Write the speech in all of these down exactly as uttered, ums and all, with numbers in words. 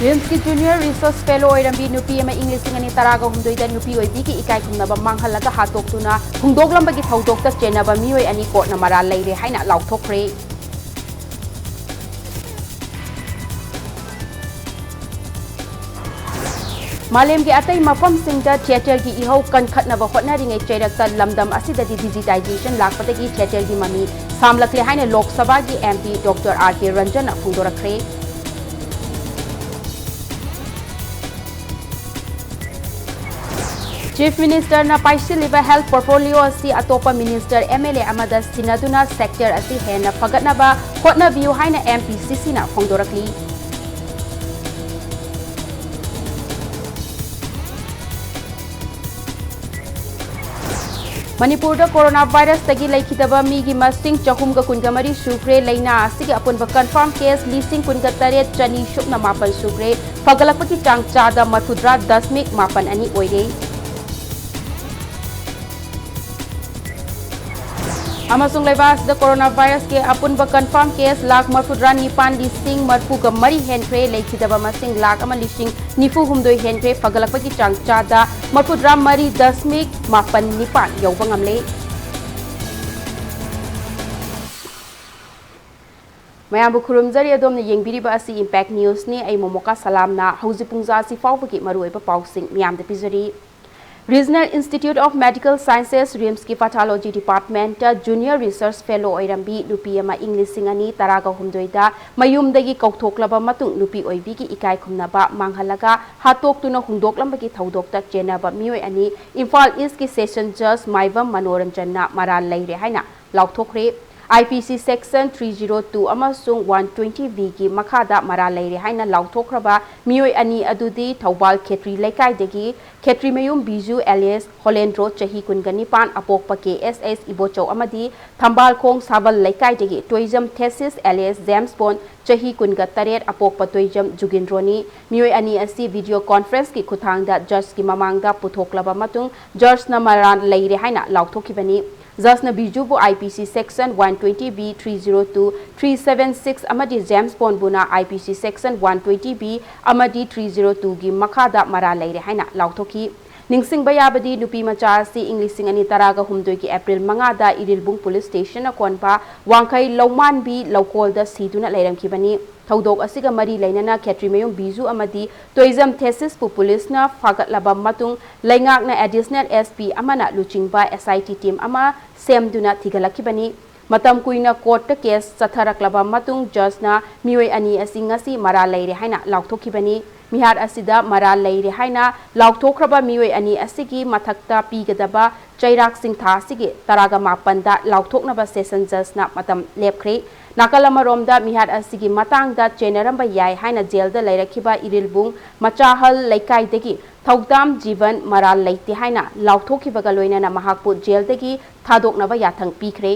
ꯔꯤꯝꯁꯀꯤ junior research fellow ꯑꯣꯏꯔꯝꯕꯤ ꯅꯨꯄꯤ ꯑꯃ ꯏꯪ ꯂꯤꯁꯤꯡ ꯑꯅꯤ ꯇꯔꯥꯒ ꯍꯨꯝꯗꯣꯏꯗ ꯅꯨꯄꯤ ꯑꯣꯏꯕꯤꯒꯤ ꯏꯀꯥꯏ ꯈꯨꯝꯅꯕ ꯃꯥꯡꯍꯜꯂꯒ ꯍꯥꯠꯇꯣꯛꯇꯨꯅ ꯍꯨꯟꯗꯣꯛꯂꯝꯕꯒꯤ ꯊꯧꯗꯣꯛꯇ ꯆꯦꯟꯅꯕ ꯃꯤꯑꯣꯏ ꯑꯅꯤ ꯀꯣꯔꯠꯅ ꯃꯔꯥꯜ ꯂꯩꯔꯦ ꯍꯥꯏꯅ ꯂꯥꯎꯊꯣꯛꯈ꯭ꯔꯦ꯫ ꯃꯥꯂꯦꯝꯒꯤ ꯑꯇꯩ ꯃꯐꯝꯁꯤꯡꯗ ꯊꯤꯌꯦꯇꯔꯒꯤ ꯏꯍꯧ ꯀꯟꯈꯠꯅꯕ ꯍꯣꯠꯅꯔꯤꯉꯩ ꯆꯩꯔꯛꯇ ꯂꯝꯗꯝ ꯑꯁꯤꯗꯗꯤ ꯗꯤꯖꯤꯇꯥꯏꯖꯦꯁꯟ ꯂꯥꯛꯄꯗꯒꯤ ꯊꯤꯌꯦꯇꯔꯒꯤ ꯃꯃꯤ ꯁꯥꯝꯂꯛꯂꯦ ꯍꯥꯏꯅ ꯂꯣꯛ ꯁꯚꯥꯒꯤ ꯑꯦꯝ ꯄꯤ ꯗꯣꯛꯇꯔ ꯑꯥꯔ ꯀꯦ ꯔꯟꯖꯟꯅ ꯐꯣꯡꯗꯣꯔꯛꯈ꯭ꯔꯦ꯫ ꯆꯤꯐ ꯃꯤꯅꯤꯁꯇꯔꯅ ꯄꯥꯏꯁꯤꯜꯂꯤꯕ ꯍꯦꯜꯊ ꯄꯣꯔꯠꯐꯣꯂꯤꯑꯣ ꯑꯁꯤ ꯑꯇꯣꯞꯄ ꯃꯤꯅꯤꯁꯇꯔ, ꯑꯦꯝ ꯑꯦꯜ ꯑꯦ ꯑꯃꯗ ꯁꯤꯟꯅꯗꯨꯅ ꯁꯦꯛꯇꯔ ꯑꯁꯤ ꯍꯦꯟꯅ ꯐꯒꯠꯅꯕ ꯍꯣꯠꯅꯕꯤꯌꯨ ꯍꯥꯏꯅ ꯑꯦꯝ ꯄꯤ ꯁꯤ ꯁꯤꯅ ꯐꯣꯡꯗꯣꯔꯛꯂꯤ꯫ ꯃꯅꯤꯄꯨꯔꯗ ꯀꯣꯔꯣꯅꯥ ꯚꯥꯏꯔꯁꯇꯒꯤ ꯂꯩꯈꯤꯗꯕ ꯃꯤꯒꯤ ꯃꯁꯤꯡ ꯆꯍꯨꯝꯒ ꯀꯨꯟꯒ ꯃꯔꯤ ꯁꯨꯈ꯭ꯔꯦ꯫ ꯂꯩꯅꯥ ꯑꯁꯤꯒꯤ ꯑꯄꯨꯟꯕ ꯀꯟꯐꯥꯔꯝ ꯀꯦꯁ ꯂꯤꯁꯤꯡ ꯀꯨꯟꯒ ꯇꯔꯦꯠ ꯆꯅꯤ ꯁꯨꯞꯅ ꯃꯥꯄꯟ ꯁꯨꯈ꯭ꯔꯦ꯫ ꯐꯒꯠꯂꯛꯄꯒꯤ ꯆꯥꯡ ꯆꯥꯗ ꯃꯔꯐꯨꯇꯔꯥ ꯗꯁꯃꯤꯛ ꯃꯥꯄꯟ ꯑꯅꯤ ꯑꯣꯏꯔꯦ꯫ ꯑꯃꯁꯨꯡ ꯂꯩꯕꯥꯛ ꯑꯁꯤꯗ ꯀꯣꯔꯣꯅꯥ ꯚꯥꯏꯔꯁꯀꯤ ꯑꯄꯨꯟꯕ ꯀꯟꯐꯥꯔꯝ ꯀꯦꯁ ꯂꯥꯈ ꯃꯔꯐꯨꯇꯔꯥ ꯅꯤꯄꯥꯟ ꯂꯤꯁꯤꯡ ꯃꯔꯐꯨꯒ ꯃꯔꯤ ꯍꯦꯟꯈ꯭ꯔꯦ꯫ ꯂꯩꯈꯤꯗꯕ ꯃꯁꯤꯡ ꯂꯥꯈ ꯑꯃ ꯂꯤꯁꯤꯡ ꯅꯤꯐꯨ ꯍꯨꯝꯗꯣꯏ ꯍꯦꯟꯈ꯭ꯔꯦ꯫ ꯐꯒꯠꯂꯛꯄꯒꯤ ꯆꯥꯡ ꯆꯥꯗ ꯃꯔꯐꯨꯇꯔꯥ ꯃꯔꯤ ꯗꯁꯃꯤꯛ ꯃꯥꯄꯟ ꯅꯤꯄꯥꯟ ꯌꯧꯕ ꯉꯝꯂꯦ꯫ ꯃꯌꯥꯝꯕꯨ ꯈꯨꯔꯨꯝꯖꯔꯤ꯫ ꯑꯗꯣꯝꯅ ꯌꯦꯡꯕꯤꯔꯤꯕ ꯑꯁꯤ ꯏꯝꯄꯦꯛ ꯅ꯭ꯌꯨꯁꯅꯤ꯫ ꯑꯩ ꯃꯣꯃꯣꯀꯥ ꯁꯂꯥꯝꯅ ꯍꯧꯖꯤꯛ ꯄꯨꯡꯖꯥ ꯑꯁꯤ ꯐꯥꯎꯕꯒꯤ ꯃꯔꯨꯑꯣꯏꯕ ꯄꯥꯎꯁꯤꯡ ꯃꯤꯌꯥꯝꯗ ꯄꯤꯖꯔꯤ꯫ Regional institute of medical sciences, ꯔꯤꯝꯁꯀꯤ pathology department junior research fellow ꯑꯣꯏꯔꯝꯕꯤ ꯅꯨꯄꯤ ꯑꯃ ꯏꯪ ꯂꯤꯁꯤꯡ ꯑꯅꯤ ꯇꯔꯥꯒ ꯍꯨꯝꯗꯣꯏꯗ ꯃꯌꯨꯝꯗꯒꯤ ꯀꯧꯊꯣꯛꯂꯕ ꯃꯇꯨꯡ ꯅꯨꯄꯤ ꯑꯣꯏꯕꯤꯒꯤ ꯏꯀꯥꯏ ꯈꯨꯝꯅꯕ ꯃꯥꯡꯍꯜꯂꯒ ꯍꯥꯠꯇꯣꯛꯇꯨꯅ ꯍꯨꯟꯗꯣꯛꯂꯝꯕꯒꯤ ꯊꯧꯗꯣꯛꯇ ꯆꯦꯟꯅꯕ ꯃꯤꯑꯣꯏ ꯑꯅꯤ ꯏꯝꯐꯥꯜ ꯏꯁꯀꯤ ꯁꯦꯁꯟ ꯖꯖ ꯃꯥꯏꯕꯝ ꯃꯅꯣꯔꯟꯖꯟꯅ ꯃꯔꯥꯜ ꯂꯩꯔꯦ ꯍꯥꯏꯅ ꯂꯥꯎꯊꯣꯛꯈ꯭ꯔꯦ꯫ ꯑꯥꯏ ꯄꯤ ꯁꯤ ꯁꯦꯛꯁꯟ ꯊ꯭ꯔꯤ ꯖꯤꯔꯣ ꯇꯨ ꯑꯃꯁꯨꯡ ꯋꯥꯟ ꯇ꯭ꯋꯦꯟꯇꯤ ꯕꯤꯒꯤ ꯃꯈꯥꯗ ꯃꯔꯥꯜ ꯂꯩꯔꯦ ꯍꯥꯏꯅ ꯂꯥꯎꯊꯣꯛꯈ꯭ꯔꯕ ꯃꯤꯑꯣꯏ ꯑꯅꯤ ꯑꯗꯨꯗꯤ ꯊꯧꯕꯥꯜ ꯈꯦꯇ꯭ꯔꯤ ꯂꯩꯀꯥꯏꯗꯒꯤ ꯈꯦꯇ꯭ꯔꯤꯃꯌꯨꯝ ꯕꯤꯖꯨ ꯑꯦꯂꯤꯌꯁ ꯍꯣꯂꯦꯟꯗ꯭ꯔꯣ, ꯆꯍꯤ ꯀꯨꯟꯒ ꯅꯤꯄꯥꯟ, ꯑꯄꯣꯛꯄ ꯀꯦ ꯑꯦꯁ ꯑꯦꯁ ꯏꯕꯣꯆꯧ ꯑꯃꯗꯤ ꯊꯝꯕꯥꯜꯈꯣꯡ ꯁꯥꯕꯜ ꯂꯩꯀꯥꯏꯗꯒꯤ ꯇꯣꯏꯖꯝ ꯊꯦꯁꯤꯁ ꯑꯦꯂꯤꯌꯁ ꯖꯦꯝꯁ ꯕꯣꯟ, ꯆꯍꯤ ꯀꯨꯟꯒ ꯇꯔꯦꯠ, ꯑꯄꯣꯛꯄ ꯇꯣꯏꯖꯝ ꯖꯨꯒꯤꯟꯗ꯭ꯔꯣꯅꯤ꯫ ꯃꯤꯑꯣꯏ ꯑꯅꯤ ꯑꯁꯤ ꯚꯤꯗꯤꯑꯣ ꯀꯣꯟꯐ꯭ꯔꯦꯟꯁꯀꯤ ꯈꯨꯠꯊꯥꯡꯗ ꯖꯖꯀꯤ ꯃꯃꯥꯡꯗ ꯄꯨꯊꯣꯛꯂꯕ ꯃꯇꯨꯡ ꯖꯖꯅ ꯃꯔꯥꯜ ꯂꯩꯔꯦ ꯍꯥꯏꯅ ꯂꯥꯎꯊꯣꯛꯈꯤꯕꯅꯤ꯫ ꯖꯖꯅ ꯕꯤꯖꯨꯕꯨ IPC section one twenty B, three zero two, three seven six ꯑꯃꯗꯤ James ꯕꯣꯟꯕꯨꯅ IPC section one twenty B ꯑꯃꯗꯤ three zero two ꯒꯤ ꯃꯈꯥꯗ ꯃꯔꯥꯜ ꯂꯩꯔꯦ ꯍꯥꯏꯅ ꯂꯥꯎꯊꯣꯛꯈꯤ꯫ ꯅꯤꯡꯁꯤꯡꯕ ꯌꯥꯕꯗꯤ, ꯅꯨꯄꯤ ꯃꯆꯥ ꯑꯁꯤ ꯏꯪ ꯂꯤꯁꯤꯡ ꯑꯅꯤ ꯇꯔꯥꯒ ꯍꯨꯝꯗꯣꯏꯒꯤ ꯑꯦꯄ꯭ꯔꯤꯜ ꯃꯉꯥꯗ ꯏꯔꯤꯜꯕꯨꯡ ꯄꯨꯂꯤꯁ ꯁ꯭ꯇꯦꯁꯟꯅ ꯀꯣꯟꯕ ꯋꯥꯡꯈꯩ ꯂꯧꯃꯥꯟꯕꯤ ꯂꯧꯀꯣꯜꯗ ꯁꯤꯗꯨꯅ ꯂꯩꯔꯝꯈꯤꯕꯅꯤ꯫ ꯊꯧꯗꯣꯛ ꯑꯁꯤꯒ ꯃꯔꯤ ꯂꯩꯅꯅ ꯈꯦꯇ꯭ꯔꯤꯃꯌꯨꯝ ꯕꯤꯖꯨ ꯑꯃꯗꯤ ꯇꯣꯏꯖꯝ ꯊꯦꯁꯤꯁꯄꯨ ꯄꯨꯂꯤꯁꯅ ꯐꯥꯒꯠꯂꯕ ꯃꯇꯨꯡ, ꯂꯩꯉꯥꯛꯅ ꯑꯦꯗꯤꯁꯅꯦꯜ SP ꯑꯃꯅ ꯂꯨꯆꯤꯡꯕ SIT team ꯑꯃ ꯁꯦꯝꯗꯨꯅ ꯊꯤꯒꯠꯂꯛꯈꯤꯕꯅꯤ꯫ ꯃꯇꯝ ꯀꯨꯏꯅ ꯀꯣꯔꯠꯇ ꯀꯦꯁ ꯆꯠꯊꯔꯛꯂꯕ ꯃꯇꯨꯡ, ꯖꯖꯅ ꯃꯤꯑꯣꯏ ꯑꯅꯤ ꯑꯁꯤ ꯉꯁꯤ ꯃꯔꯥꯜ ꯂꯩꯔꯦ ꯍꯥꯏꯅ ꯂꯥꯎꯊꯣꯛꯈꯤꯕꯅꯤ꯫ ꯃꯤꯍꯥꯠ ꯑꯁꯤꯗ ꯃꯔꯥꯜ ꯂꯩꯔꯦ ꯍꯥꯏꯅ ꯂꯥꯎꯊꯣꯛꯈ꯭ꯔꯕ ꯃꯤꯑꯣꯏ ꯑꯅꯤ ꯑꯁꯤꯒꯤ ꯃꯊꯛꯇ ꯄꯤꯒꯗꯕ ꯆꯩꯔꯥꯛꯁꯤꯡ ꯊꯥ ꯑꯁꯤꯒꯤ ꯇꯔꯥꯒ ꯃꯥꯄꯟꯗ ꯂꯥꯎꯊꯣꯛꯅꯕ ꯁꯦꯁꯟ ꯖꯖꯅ ꯃꯇꯝ ꯂꯦꯞꯈ꯭ꯔꯦ꯫ ꯅꯥꯀꯜ ꯑꯃꯔꯣꯝꯗ, ꯃꯤꯍꯥꯠ ꯑꯁꯤꯒꯤ ꯃꯇꯥꯡꯗ ꯆꯦꯟꯅꯔꯝꯕ ꯌꯥꯏ ꯍꯥꯏꯅ ꯖꯦꯜꯗ ꯂꯩꯔꯛꯈꯤꯕ ꯏꯔꯤꯜꯕꯨꯡ ꯃꯆꯥꯍꯜ ꯂꯩꯀꯥꯏꯗꯒꯤ ꯊꯧꯗꯥꯝ ꯖꯤꯕꯟ ꯃꯔꯥꯜ ꯂꯩꯇꯦ ꯍꯥꯏꯅ ꯂꯥꯎꯊꯣꯛꯈꯤꯕꯒ ꯂꯣꯏꯅꯅ ꯃꯍꯥꯛꯄꯨ ꯖꯦꯜꯗꯒꯤ ꯊꯥꯗꯣꯛꯅꯕ ꯌꯥꯊꯪ ꯄꯤꯈ꯭ꯔꯦ꯫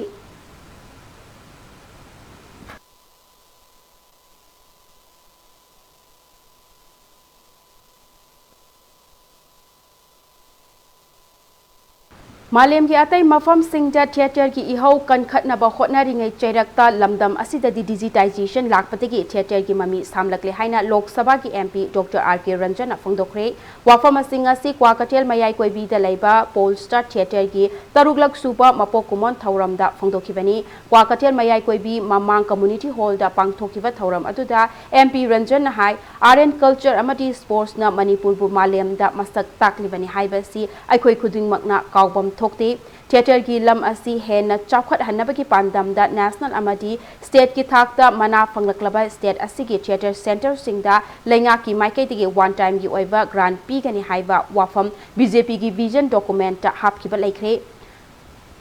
ꯃꯥꯂꯦꯝꯒꯤ ꯑꯇꯩ ꯃꯐꯝꯁꯤꯡꯗ ꯊꯤꯌꯦꯇꯔꯒꯤ ꯏꯍꯧ ꯀꯟꯈꯠꯅꯕ ꯍꯣꯠꯅꯔꯤꯉꯩ ꯆꯩꯔꯛꯇ ꯂꯝꯗꯝ ꯑꯁꯤꯗꯗꯤ ꯗꯤꯖꯤꯇꯥꯏꯖꯦꯁꯟ ꯂꯥꯛꯄꯗꯒꯤ ꯊꯤꯌꯦꯇꯔꯒꯤ ꯃꯃꯤ ꯁꯥꯝꯂꯛꯂꯦ ꯍꯥꯏꯅ ꯂꯣꯛ ꯁꯚꯥꯒꯤ MP ꯗꯣꯛꯇꯔ ꯑꯥꯔ ꯀꯦ ꯔꯟꯖꯟꯅ ꯐꯣꯡꯗꯣꯛꯈ꯭ꯔꯦ꯫ ꯋꯥꯐꯝ ꯑꯁꯤ ꯉꯁꯤ ꯀ꯭ꯋꯥꯀꯩꯊꯦꯜ ꯃꯌꯥꯏ ꯀꯣꯏꯕꯤꯗ ꯂꯩꯕ ꯄꯣꯜ ꯁ꯭ꯇꯥꯔ ꯊꯤꯌꯦꯇꯔꯒꯤ ꯇꯔꯨꯛꯂꯛ ꯁꯨꯕ ꯃꯄꯣꯛ ꯀꯨꯝꯑꯣꯟ ꯊꯧꯔꯝꯗ ꯐꯣꯡꯗꯣꯛꯈꯤꯕꯅꯤ꯫ ꯀ꯭ꯋꯥꯀꯩꯊꯦꯜ ꯃꯌꯥꯏ ꯀꯣꯏꯕꯤ ꯃꯃꯥꯡ ꯀꯝꯃ꯭ꯌꯨꯅꯤꯇꯤ ꯍꯣꯜꯗ ꯄꯥꯡꯊꯣꯛꯈꯤꯕ ꯊꯧꯔꯝ ꯑꯗꯨꯗ MP ꯔꯟꯖꯟꯅ high, Art and Culture ꯑꯃꯗꯤ Sportsꯅ ꯃꯅꯤꯄꯨꯔꯕꯨ ꯃꯥꯂꯦꯝꯗ ꯃꯁꯛ ꯇꯥꯛꯂꯤꯕꯅꯤ ꯍꯥꯏꯕꯁꯤ ꯑꯩꯈꯣꯏ ꯈꯨꯗꯤꯡꯃꯛꯅ ꯀꯥꯎꯐꯝ ꯊꯣꯛꯇꯦ꯫ ꯊꯤꯌꯦꯇꯔꯒꯤ ꯂꯝ ꯑꯁꯤ ꯍꯦꯟꯅ ꯆꯥꯎꯈꯠꯍꯟꯅꯕꯒꯤ ꯄꯥꯟꯗꯝꯗ ꯅꯦꯁꯅꯦꯜ ꯑꯃꯗꯤ ꯁ꯭ꯇꯦꯠꯀꯤ ꯊꯥꯛꯇ ꯃꯅꯥ ꯐꯪꯂꯛꯂꯕ ꯁ꯭ꯇꯦꯠ ꯑꯁꯤꯒꯤ ꯊꯤꯌꯦꯇꯔ ꯁꯦꯟꯇꯔꯁꯤꯡꯗ ꯂꯩꯉꯥꯛꯀꯤ ꯃꯥꯏꯀꯩꯗꯒꯤ ꯋꯥꯟ ꯇꯥꯏꯝꯒꯤ ꯑꯣꯏꯕ ꯒ꯭ꯔꯥꯟ ꯄꯤꯒꯅꯤ ꯍꯥꯏꯕ ꯋꯥꯐꯝ BJPꯒꯤ ꯚꯤꯖꯟ ꯗꯣꯀꯨꯃꯦꯟꯠꯇ ꯍꯥꯞꯈꯤꯕ ꯂꯩꯈ꯭ꯔꯦ꯫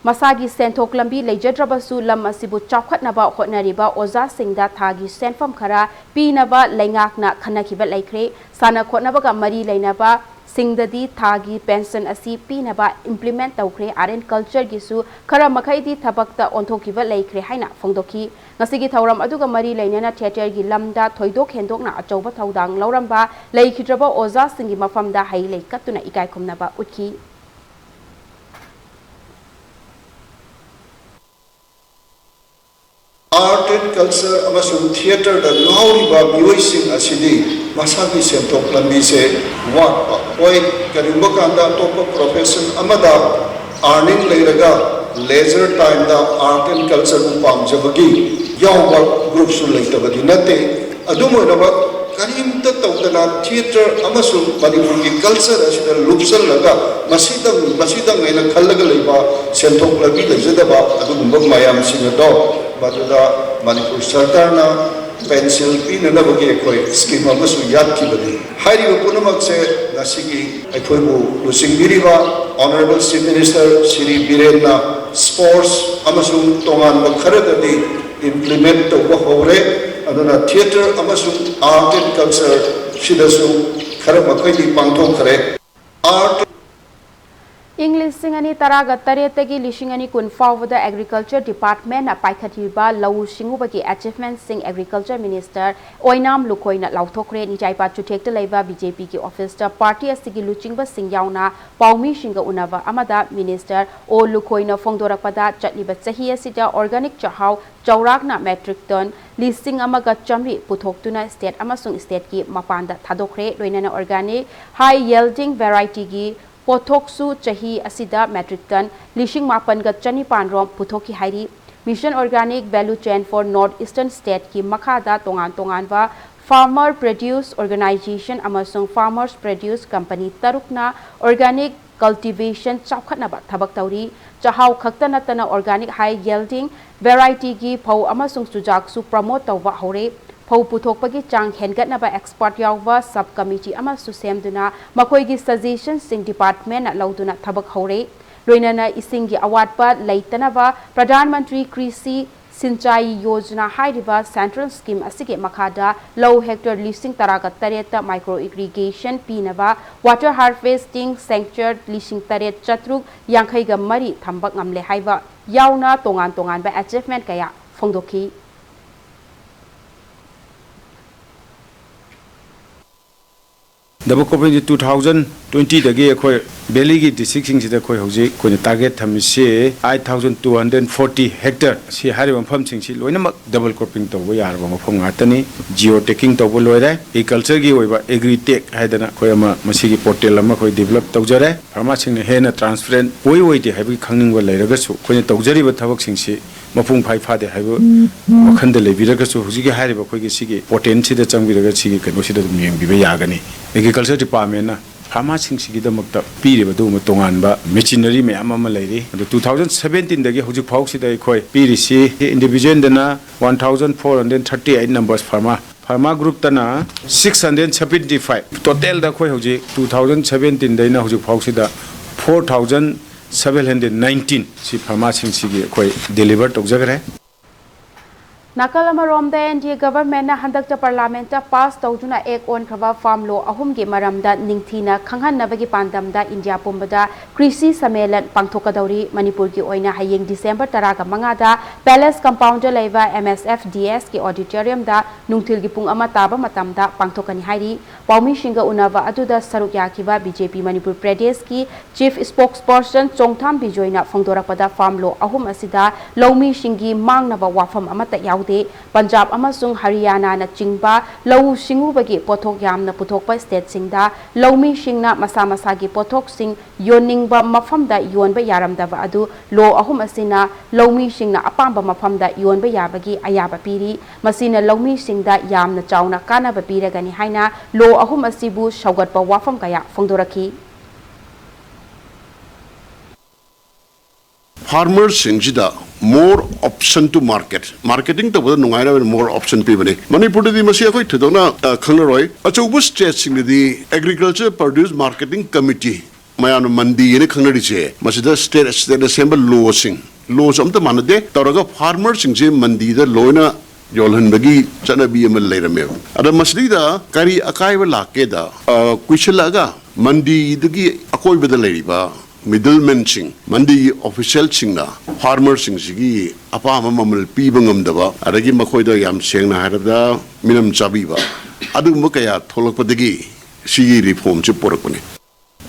ꯃꯁꯥꯒꯤ ꯁꯦꯟꯊꯣꯛ ꯂꯝꯕꯤ ꯂꯩꯖꯗ꯭ꯔꯕꯁꯨ ꯂꯝ ꯑꯁꯤꯕꯨ ꯆꯥꯎꯈꯠꯅꯕ ꯍꯣꯠꯅꯔꯤꯕ ꯑꯣꯖꯥꯁꯤꯡꯗ ꯊꯥꯒꯤ ꯁꯦꯟꯐꯝ ꯈꯔ ꯄꯤꯅꯕ ꯂꯩꯉꯥꯛꯅ ꯈꯟꯅꯈꯤꯕ ꯂꯩꯈ꯭ꯔꯦ꯫ ꯁꯥꯟꯅ ꯈꯣꯠꯅꯕꯒ ꯃꯔꯤ ꯂꯩꯅꯕ ꯁꯤꯡꯗꯗꯤ ꯊꯥꯒꯤ ꯄꯦꯟꯁꯟ ꯑꯁꯤ ꯄꯤꯅꯕ ꯏꯝꯄ꯭ꯂꯤꯃꯦꯟꯠ ꯇꯧꯈ꯭ꯔꯦ꯫ Art and Cultureꯒꯤꯁꯨ ꯈꯔ ꯃꯈꯩꯗꯤ ꯊꯕꯛꯇ ꯑꯣꯟꯊꯣꯛꯈꯤꯕ ꯂꯩꯈ꯭ꯔꯦ ꯍꯥꯏꯅ ꯐꯣꯡꯗꯣꯛꯈꯤ꯫ ꯉꯁꯤꯒꯤ ꯊꯧꯔꯝ ꯑꯗꯨꯒ ꯃꯔꯤ ꯂꯩꯅꯅ ꯊꯤꯌꯦꯇꯔꯒꯤ ꯂꯝꯗ ꯊꯣꯏꯗꯣꯛ ꯍꯦꯟꯗꯣꯛꯅ ꯑꯆꯧꯕ ꯊꯧꯗꯥꯡ ꯂꯧꯔꯝꯕ ꯂꯩꯈꯤꯗ꯭ꯔꯕ ꯑꯣꯖꯥꯁꯤꯡꯒꯤ ꯃꯐꯝꯗ ꯍꯩ ꯂꯩ ꯀꯠꯇꯨꯅ ꯏꯀꯥꯏ ꯈꯨꯝꯅꯕ ꯎꯠꯈꯤ꯫ Art and culture ꯑꯃꯁꯨꯡ theatreꯗ ꯉꯥꯎꯔꯤꯕ ꯃꯤꯑꯣꯏꯁꯤꯡ ꯑꯁꯤꯗꯤ ꯃꯁꯥꯒꯤ ꯁꯦꯟꯊꯣꯛ ꯂꯝꯕꯤꯁꯦ ꯋꯥꯠꯄ꯫ ꯍꯣꯏ, ꯀꯔꯤꯒꯨꯝꯕ ꯀꯥꯟꯗ ꯑꯇꯣꯞꯄ profession ꯑꯃꯗ earning ꯂꯩꯔꯒ leisure timeꯗ art and cultureꯕꯨ ꯄꯥꯝꯖꯕꯒꯤ ꯌꯥꯎꯕ groupꯁꯨ ꯂꯩꯇꯕꯗꯤ ꯅꯠꯇꯦ꯫ ꯑꯗꯨꯝ ꯑꯣꯏꯅꯃꯛ, ꯀꯔꯤꯝꯇ ꯇꯧꯗꯅ theatre ꯑꯃꯁꯨꯡ ꯃꯅꯤꯄꯨꯔꯒꯤ culture ꯑꯁꯤꯗ ꯂꯨꯞꯁꯜꯂꯒ ꯃꯁꯤꯗꯪ, ꯃꯁꯤꯗꯪ ꯍꯥꯏꯅ ꯈꯜꯂꯒ ꯂꯩꯕ, ꯁꯦꯟꯊꯣꯛ ꯂꯝꯕꯤ ꯂꯩꯖꯗꯕ ꯑꯗꯨꯒꯨꯝꯕ ꯃꯌꯥꯝꯁꯤꯡ ꯑꯗꯣ ꯃꯗꯨꯗ ꯃꯅꯤꯄꯨꯔ ꯁꯔꯀꯥꯔꯅ pencil ꯄꯤꯅꯅꯕꯒꯤ ꯑꯩꯈꯣꯏ scheme ꯑꯃꯁꯨ ꯌꯥꯠꯈꯤꯕꯅꯤ꯫ ꯍꯥꯏꯔꯤꯕ ꯄꯨꯝꯅꯃꯛꯁꯦ ꯉꯁꯤꯒꯤ ꯑꯩꯈꯣꯏꯕꯨ ꯂꯨꯆꯤꯡꯕꯤꯔꯤꯕ Honourable Chief Minister Shri ꯕꯤꯔꯦꯟꯅ sports ꯑꯃꯁꯨꯡ ꯇꯣꯉꯥꯟꯕ ꯈꯔꯗꯗꯤ implement ꯇꯧꯕ ꯍꯧꯔꯦ꯫ ꯑꯗꯨꯅ theatre ꯑꯃꯁꯨꯡ art and culture ꯁꯤꯗꯁꯨ ꯈꯔ ꯃꯈꯩꯗꯤ ꯄꯥꯡꯊꯣꯛꯈ꯭ꯔꯦ꯫ Art ꯏꯪ ꯂꯤꯁꯤꯡ ꯑꯅꯤ ꯇꯔꯥꯒ ꯇꯔꯦꯠꯇꯒꯤ ꯂꯤꯁꯤꯡ ꯑꯅꯤ ꯀꯨꯟ ꯐꯥꯎꯕꯗ Agriculture Departmentꯅ ꯄꯥꯏꯈꯠꯂꯤꯕ ꯂꯧꯎ ꯁꯤꯡꯎꯕꯒꯤ achievementꯁꯤꯡ Agriculture Minister ꯑꯣꯏꯅꯥꯝ ꯂꯨꯈꯣꯏꯅ ꯂꯥꯎꯊꯣꯛꯈ꯭ꯔꯦ꯫ ꯅꯤꯖꯥꯏꯄꯥ ꯆꯨꯊꯦꯛꯇ ꯂꯩꯕ BJPꯒꯤ officeꯇ party ꯑꯁꯤꯒꯤ ꯂꯨꯆꯤꯡꯕꯁꯤꯡ ꯌꯥꯎꯅ ꯄꯥꯎꯃꯤꯁꯤꯡꯒ ꯎꯅꯕ ꯑꯃꯗ Minister ꯑꯣ ꯂꯨꯈꯣꯏꯅ ꯐꯣꯡꯗꯣꯔꯛꯄꯗ, ꯆꯠꯂꯤꯕ ꯆꯍꯤ ꯑꯁꯤꯗ organic ꯆꯥꯛꯍꯥꯎ ꯆꯥꯎꯔꯥꯛꯅ metric ton ꯂꯤꯁꯤꯡ ꯑꯃꯒ ꯆꯥꯃꯔꯤ ꯄꯨꯊꯣꯛꯇꯨꯅ state ꯑꯃꯁꯨꯡ stateꯀꯤ ꯃꯄꯥꯟꯗ ꯊꯥꯗꯣꯛꯈ꯭ꯔꯦ꯫ ꯂꯣꯏꯅꯅ organic high yielding varietyꯒꯤ ꯄꯣꯠꯊꯣꯛꯁꯨ ꯆꯍꯤ ꯑꯁꯤꯗ metric ton ꯂꯤꯁꯤꯡ ꯃꯥꯄꯟꯒ ꯆꯅꯤꯄꯥꯟ ꯔꯣꯝ ꯄꯨꯊꯣꯛꯈꯤ ꯍꯥꯏꯔꯤ꯫ Mission Organic Value Chain for North Eastern Stateꯀꯤ ꯃꯈꯥꯗ ꯇꯣꯉꯥꯟ ꯇꯣꯉꯥꯟꯕ farmer produce organization ꯑꯃꯁꯨꯡ farmers produce company ꯇꯔꯨꯛꯅ organic cultivation ꯆꯥꯎꯈꯠꯅꯕ ꯊꯕꯛ ꯇꯧꯔꯤ꯫ ꯆꯥꯛꯍꯥꯎ ꯈꯛꯇ ꯅꯠꯇꯅ organic high yielding varietyꯒꯤ ꯐꯧ ꯑꯃꯁꯨꯡ ꯆꯨꯖꯥꯛꯁꯨ promote ꯇꯧꯕ ꯍꯧꯔꯦ꯫ ꯐꯧ ꯄꯨꯊꯣꯛꯄꯒꯤ ꯆꯥꯡ ꯍꯦꯟꯒꯠꯅꯕ expert ꯌꯥꯎꯕ sub committee ꯑꯃꯁꯨ ꯁꯦꯝꯗꯨꯅ ꯃꯈꯣꯏꯒꯤ suggestionꯁꯤꯡ departmentꯅ ꯂꯧꯗꯨꯅ ꯊꯕꯛ ꯍꯧꯔꯦ꯫ ꯂꯣꯏꯅꯅ ꯏꯁꯤꯡꯒꯤ ꯑꯋꯥꯠꯄ ꯂꯩꯇꯅꯕ Pradhan Mantri Krishi Sinchai Yojana ꯍꯥꯏꯔꯤꯕ central scheme ꯑꯁꯤꯒꯤ ꯃꯈꯥꯗ ꯂꯧ hectare ꯂꯤꯁꯤꯡ ꯇꯔꯥꯒ ꯇꯔꯦꯠꯇ micro irrigation ꯄꯤꯅꯕ water harvesting sanctuary ꯂꯤꯁꯤꯡ ꯇꯔꯦꯠ ꯆꯥꯇ꯭ꯔꯨꯛ ꯌꯥꯡꯈꯩꯒ ꯃꯔꯤ ꯊꯝꯕ ꯉꯝꯂꯦ ꯍꯥꯏꯕ ꯌꯥꯎꯅ ꯇꯣꯉꯥꯟ ꯇꯣꯉꯥꯟꯕ achievement ꯀꯌꯥ ꯐꯣꯡꯗꯣꯛꯈꯤ꯫ Double cropping ꯁꯤ two thousand twenty ꯗꯒꯤ ꯑꯩꯈꯣꯏ valley ꯒꯤ district ꯁꯤꯡꯁꯤꯗ ꯑꯩꯈꯣꯏ ꯍꯧꯖꯤꯛ ꯑꯩꯈꯣꯏꯅ target ꯊꯝꯃꯤꯁꯤ eight thousand two hundred forty hectare꯫ ꯁꯤ ꯍꯥꯏꯔꯤꯕ ꯃꯐꯝꯁꯤꯡꯁꯤ ꯂꯣꯏꯅꯃꯛ double cropping ꯇꯧꯕ ꯌꯥꯔꯕ ꯃꯐꯝ ꯉꯥꯛꯇꯅꯤ꯫ Geo tagging ꯇꯧꯕ ꯂꯣꯏꯔꯦ꯫ Agriculture ꯒꯤ ꯑꯣꯏꯕ AgriTag ꯍꯥꯏꯗꯅ ꯑꯩꯈꯣꯏ ꯑꯃ ꯃꯁꯤꯒꯤ portal ꯑꯃ ꯑꯩꯈꯣꯏ develop ꯇꯧꯖꯔꯦ꯫ Farmer ꯁꯤꯡꯅ ꯍꯦꯟꯅ transparent ꯑꯣꯏ ꯑꯣꯏꯗꯦ ꯍꯥꯏꯕꯒꯤ ꯈꯪꯅꯤꯡꯕ ꯂꯩꯔꯒꯁꯨ ꯑꯩꯈꯣꯏꯅ ꯇꯧꯖꯔꯤꯕ ꯊꯕꯛꯁꯤꯡꯁꯤ ꯃꯄꯨꯡ ꯐꯥꯏ ꯐꯥꯗꯦ ꯍꯥꯏꯕ ꯋꯥꯈꯜꯗ ꯂꯩꯕꯤꯔꯒꯁꯨ ꯍꯧꯖꯤꯛꯀꯤ ꯍꯥꯏꯔꯤꯕ ꯑꯩꯈꯣꯏꯒꯤ ꯁꯤꯒꯤ portal ꯁꯤꯗ ꯆꯪꯕꯤꯔꯒ ꯁꯤꯒꯤ ꯀꯩꯅꯣꯁꯤꯗ ꯑꯗꯨꯝ ꯌꯦꯡꯕꯤꯕ ꯌꯥꯒꯅꯤ꯫ Agriculture Department ꯅ farmer ꯁꯤꯡꯁꯤꯒꯤꯗꯃꯛꯇ ꯄꯤꯔꯤꯕ ꯑꯗꯨꯒꯨꯝꯕ ꯇꯣꯉꯥꯟꯕ machinery ꯃꯌꯥꯝ ꯑꯃ ꯂꯩꯔꯤ꯫ ꯑꯗꯨ two thousand seventeen ꯗꯒꯤ ꯍꯧꯖꯤꯛ ꯐꯥꯎꯁꯤꯗ ꯑꯩꯈꯣꯏ ꯄꯤꯔꯤꯁꯤ individual ꯗꯅ one thousand four hundred thirty eight numbers farmer, farmer group ꯇꯅ six hundred seventy five, total ꯗ ꯑꯩꯈꯣꯏ ꯍꯧꯖꯤꯛ two thousand seventeen ꯗꯩꯅ ꯍꯧꯖꯤꯛ ꯐꯥꯎꯁꯤꯗ four thousand seven hundred nineteen ꯁꯤ farmer ꯁꯤꯡꯁꯤꯒꯤ ꯑꯩꯈꯣꯏ deliver ꯇꯧꯖꯈ꯭ꯔꯦ꯫ ꯅꯥꯀꯜ ꯑꯃꯔꯣꯝꯗ, NDA government ꯅ ꯍꯟꯗꯛꯇ parliament ꯇ pass ꯇꯧꯗꯨꯅ act ꯑꯣꯟꯈ꯭ꯔꯕ farm law ꯑꯍꯨꯝꯒꯤ ꯃꯔꯝꯗ ꯅꯤꯡꯊꯤꯅ ꯈꯪꯍꯟꯅꯕꯒꯤ ꯄꯥꯟꯗꯝꯗ ꯏꯟꯗꯤꯌꯥ ꯄꯨꯝꯕꯗ ꯀ꯭ꯔꯤꯁꯤ ꯁꯝꯃꯦꯂꯟ ꯄꯥꯡꯊꯣꯛꯀꯗꯧꯔꯤ꯫ ꯃꯅꯤꯄꯨꯔꯒꯤ ꯑꯣꯏꯅ ꯍꯌꯦꯡ December ꯇꯔꯥꯒ ꯃꯉꯥꯗ Palace Compound ꯗ ꯂꯩꯕ MSFDS ꯀꯤ auditorium ꯗ ꯅꯨꯡꯊꯤꯜꯒꯤ ꯄꯨꯡ ꯑꯃ ꯇꯥꯕ ꯃꯇꯝꯗ ꯄꯥꯡꯊꯣꯛꯀꯅꯤ ꯍꯥꯏꯔꯤ꯫ ꯄꯥꯎꯃꯤꯁꯤꯡꯒ ꯎꯅꯕ ꯑꯗꯨꯗ ꯁꯔꯨꯛ ꯌꯥꯈꯤꯕ BJP ꯃꯅꯤꯄꯨꯔ ꯄ꯭ꯔꯗꯦꯁꯀꯤ Chief Spokesperson ꯆꯣꯡꯊꯥꯝ ꯕꯤꯖꯣꯏꯅ ꯐꯣꯡꯗꯣꯔꯛꯄꯗ, farm law ꯑꯍꯨꯝ ꯑꯁꯤꯗ ꯂꯧꯃꯤꯁꯤꯡꯒꯤ ꯃꯥꯡꯅꯕ ꯋꯥꯐꯝ ꯑꯃꯠꯇ ꯌꯥꯎꯗꯦ꯫ ꯄꯟꯖꯥꯕ ꯑꯃꯁꯨꯡ ꯍꯔꯤꯌꯥꯅꯥꯅꯆꯤꯡꯕ ꯂꯧꯎ ꯁꯤꯡꯎꯕꯒꯤ ꯄꯣꯠꯊꯣꯛ ꯌꯥꯝꯅ ꯄꯨꯊꯣꯛꯄ state ꯁꯤꯡꯗ ꯂꯧꯃꯤꯁꯤꯡꯅ ꯃꯁꯥ ꯃꯁꯥꯒꯤ ꯄꯣꯠꯊꯣꯛꯁꯤꯡ ꯌꯣꯟꯅꯤꯡꯕ ꯃꯐꯝꯗ ꯌꯣꯟꯕ ꯌꯥꯔꯝꯗꯕ ꯑꯗꯨ law ꯑꯍꯨꯝ ꯑꯁꯤꯅ ꯂꯧꯃꯤꯁꯤꯡꯅ ꯑꯄꯥꯝꯕ ꯃꯐꯝꯗ ꯌꯣꯟꯕ ꯌꯥꯕꯒꯤ ꯑꯌꯥꯕ ꯄꯤꯔꯤ꯫ ꯃꯁꯤꯅ ꯂꯧꯃꯤꯁꯤꯡꯗ ꯌꯥꯝꯅ ꯆꯥꯎꯅ ꯀꯥꯟꯅꯕ ꯄꯤꯔꯒꯅꯤ ꯍꯥꯏꯅ law ꯑꯍꯨꯝ ꯑꯁꯤꯕꯨ ꯁꯧꯒꯠꯄ ꯋꯥꯐꯝ ꯀꯌꯥ ꯐꯣꯡꯗꯣꯔꯛꯈꯤ꯫ Farmer ꯁꯤꯡꯁꯤꯗ more option to market, marketing ꯇꯧꯕꯗ ꯅꯨꯡꯉꯥꯏꯅꯕ more option ꯄꯤꯕꯅꯤ꯫ ꯃꯅꯤꯄꯨꯔꯗꯗꯤ ꯃꯁꯤ ꯑꯩꯈꯣꯏ ꯊꯣꯏꯗꯣꯛꯅ, ꯑ, ꯈꯪꯅꯔꯣꯏ꯫ ꯑꯆꯧꯕ state ꯁꯤꯡꯗꯗꯤ Agriculture Produce Marketing Committee, ꯃꯌꯥꯝꯅ ꯃꯟꯗꯤ ꯍꯥꯏꯅ ꯈꯪꯅꯔꯤꯁꯦ, ꯃꯁꯤꯗ state, state ꯅ ꯁꯦꯝꯕ law ꯁꯤꯡ, law ꯁꯨ ꯑꯝꯇ ꯃꯥꯟꯅꯗꯦ, ꯇꯧꯔꯒ farmer ꯁꯤꯡꯁꯦ ꯃꯟꯗꯤꯗ ꯂꯣꯏꯅ ꯌꯣꯜꯍꯟꯕꯒꯤ ꯆꯠꯅꯕꯤ ꯑꯃ ꯂꯩꯔꯝꯃꯦꯕ꯫ ꯑꯗ ꯃꯁꯤꯗꯩꯗ ꯀꯔꯤ ꯑꯀꯥꯏꯕ ꯂꯥꯛꯀꯦꯗ, ꯑ, ꯀꯨꯏꯁꯜꯂꯛꯑꯒ ꯃꯟꯗꯤꯗꯨꯒꯤ ꯑꯀꯣꯏꯕꯗ ꯂꯩꯔꯤꯕ middleman ꯁꯤꯡ, ꯃꯟꯗꯤꯒꯤ official ꯁꯤꯡꯅ farmer ꯁꯤꯡꯁꯤꯒꯤ ꯑꯄꯥꯝꯕ ꯃꯃꯜ ꯄꯤꯕ ꯉꯝꯗꯕ, ꯑꯗꯒꯤ ꯃꯈꯣꯏꯗ ꯌꯥꯝ ꯁꯦꯡꯅ ꯍꯥꯏꯔꯕꯗ ꯃꯤꯅꯝ ꯆꯥꯕꯤꯕ, ꯑꯗꯨꯒꯨꯝꯕ ꯀꯌꯥ ꯊꯣꯛꯂꯛꯄꯗꯒꯤ ꯁꯤꯒꯤ ꯔꯤꯐꯣꯔꯝꯁꯤ ꯄꯨꯔꯛꯄꯅꯤ꯫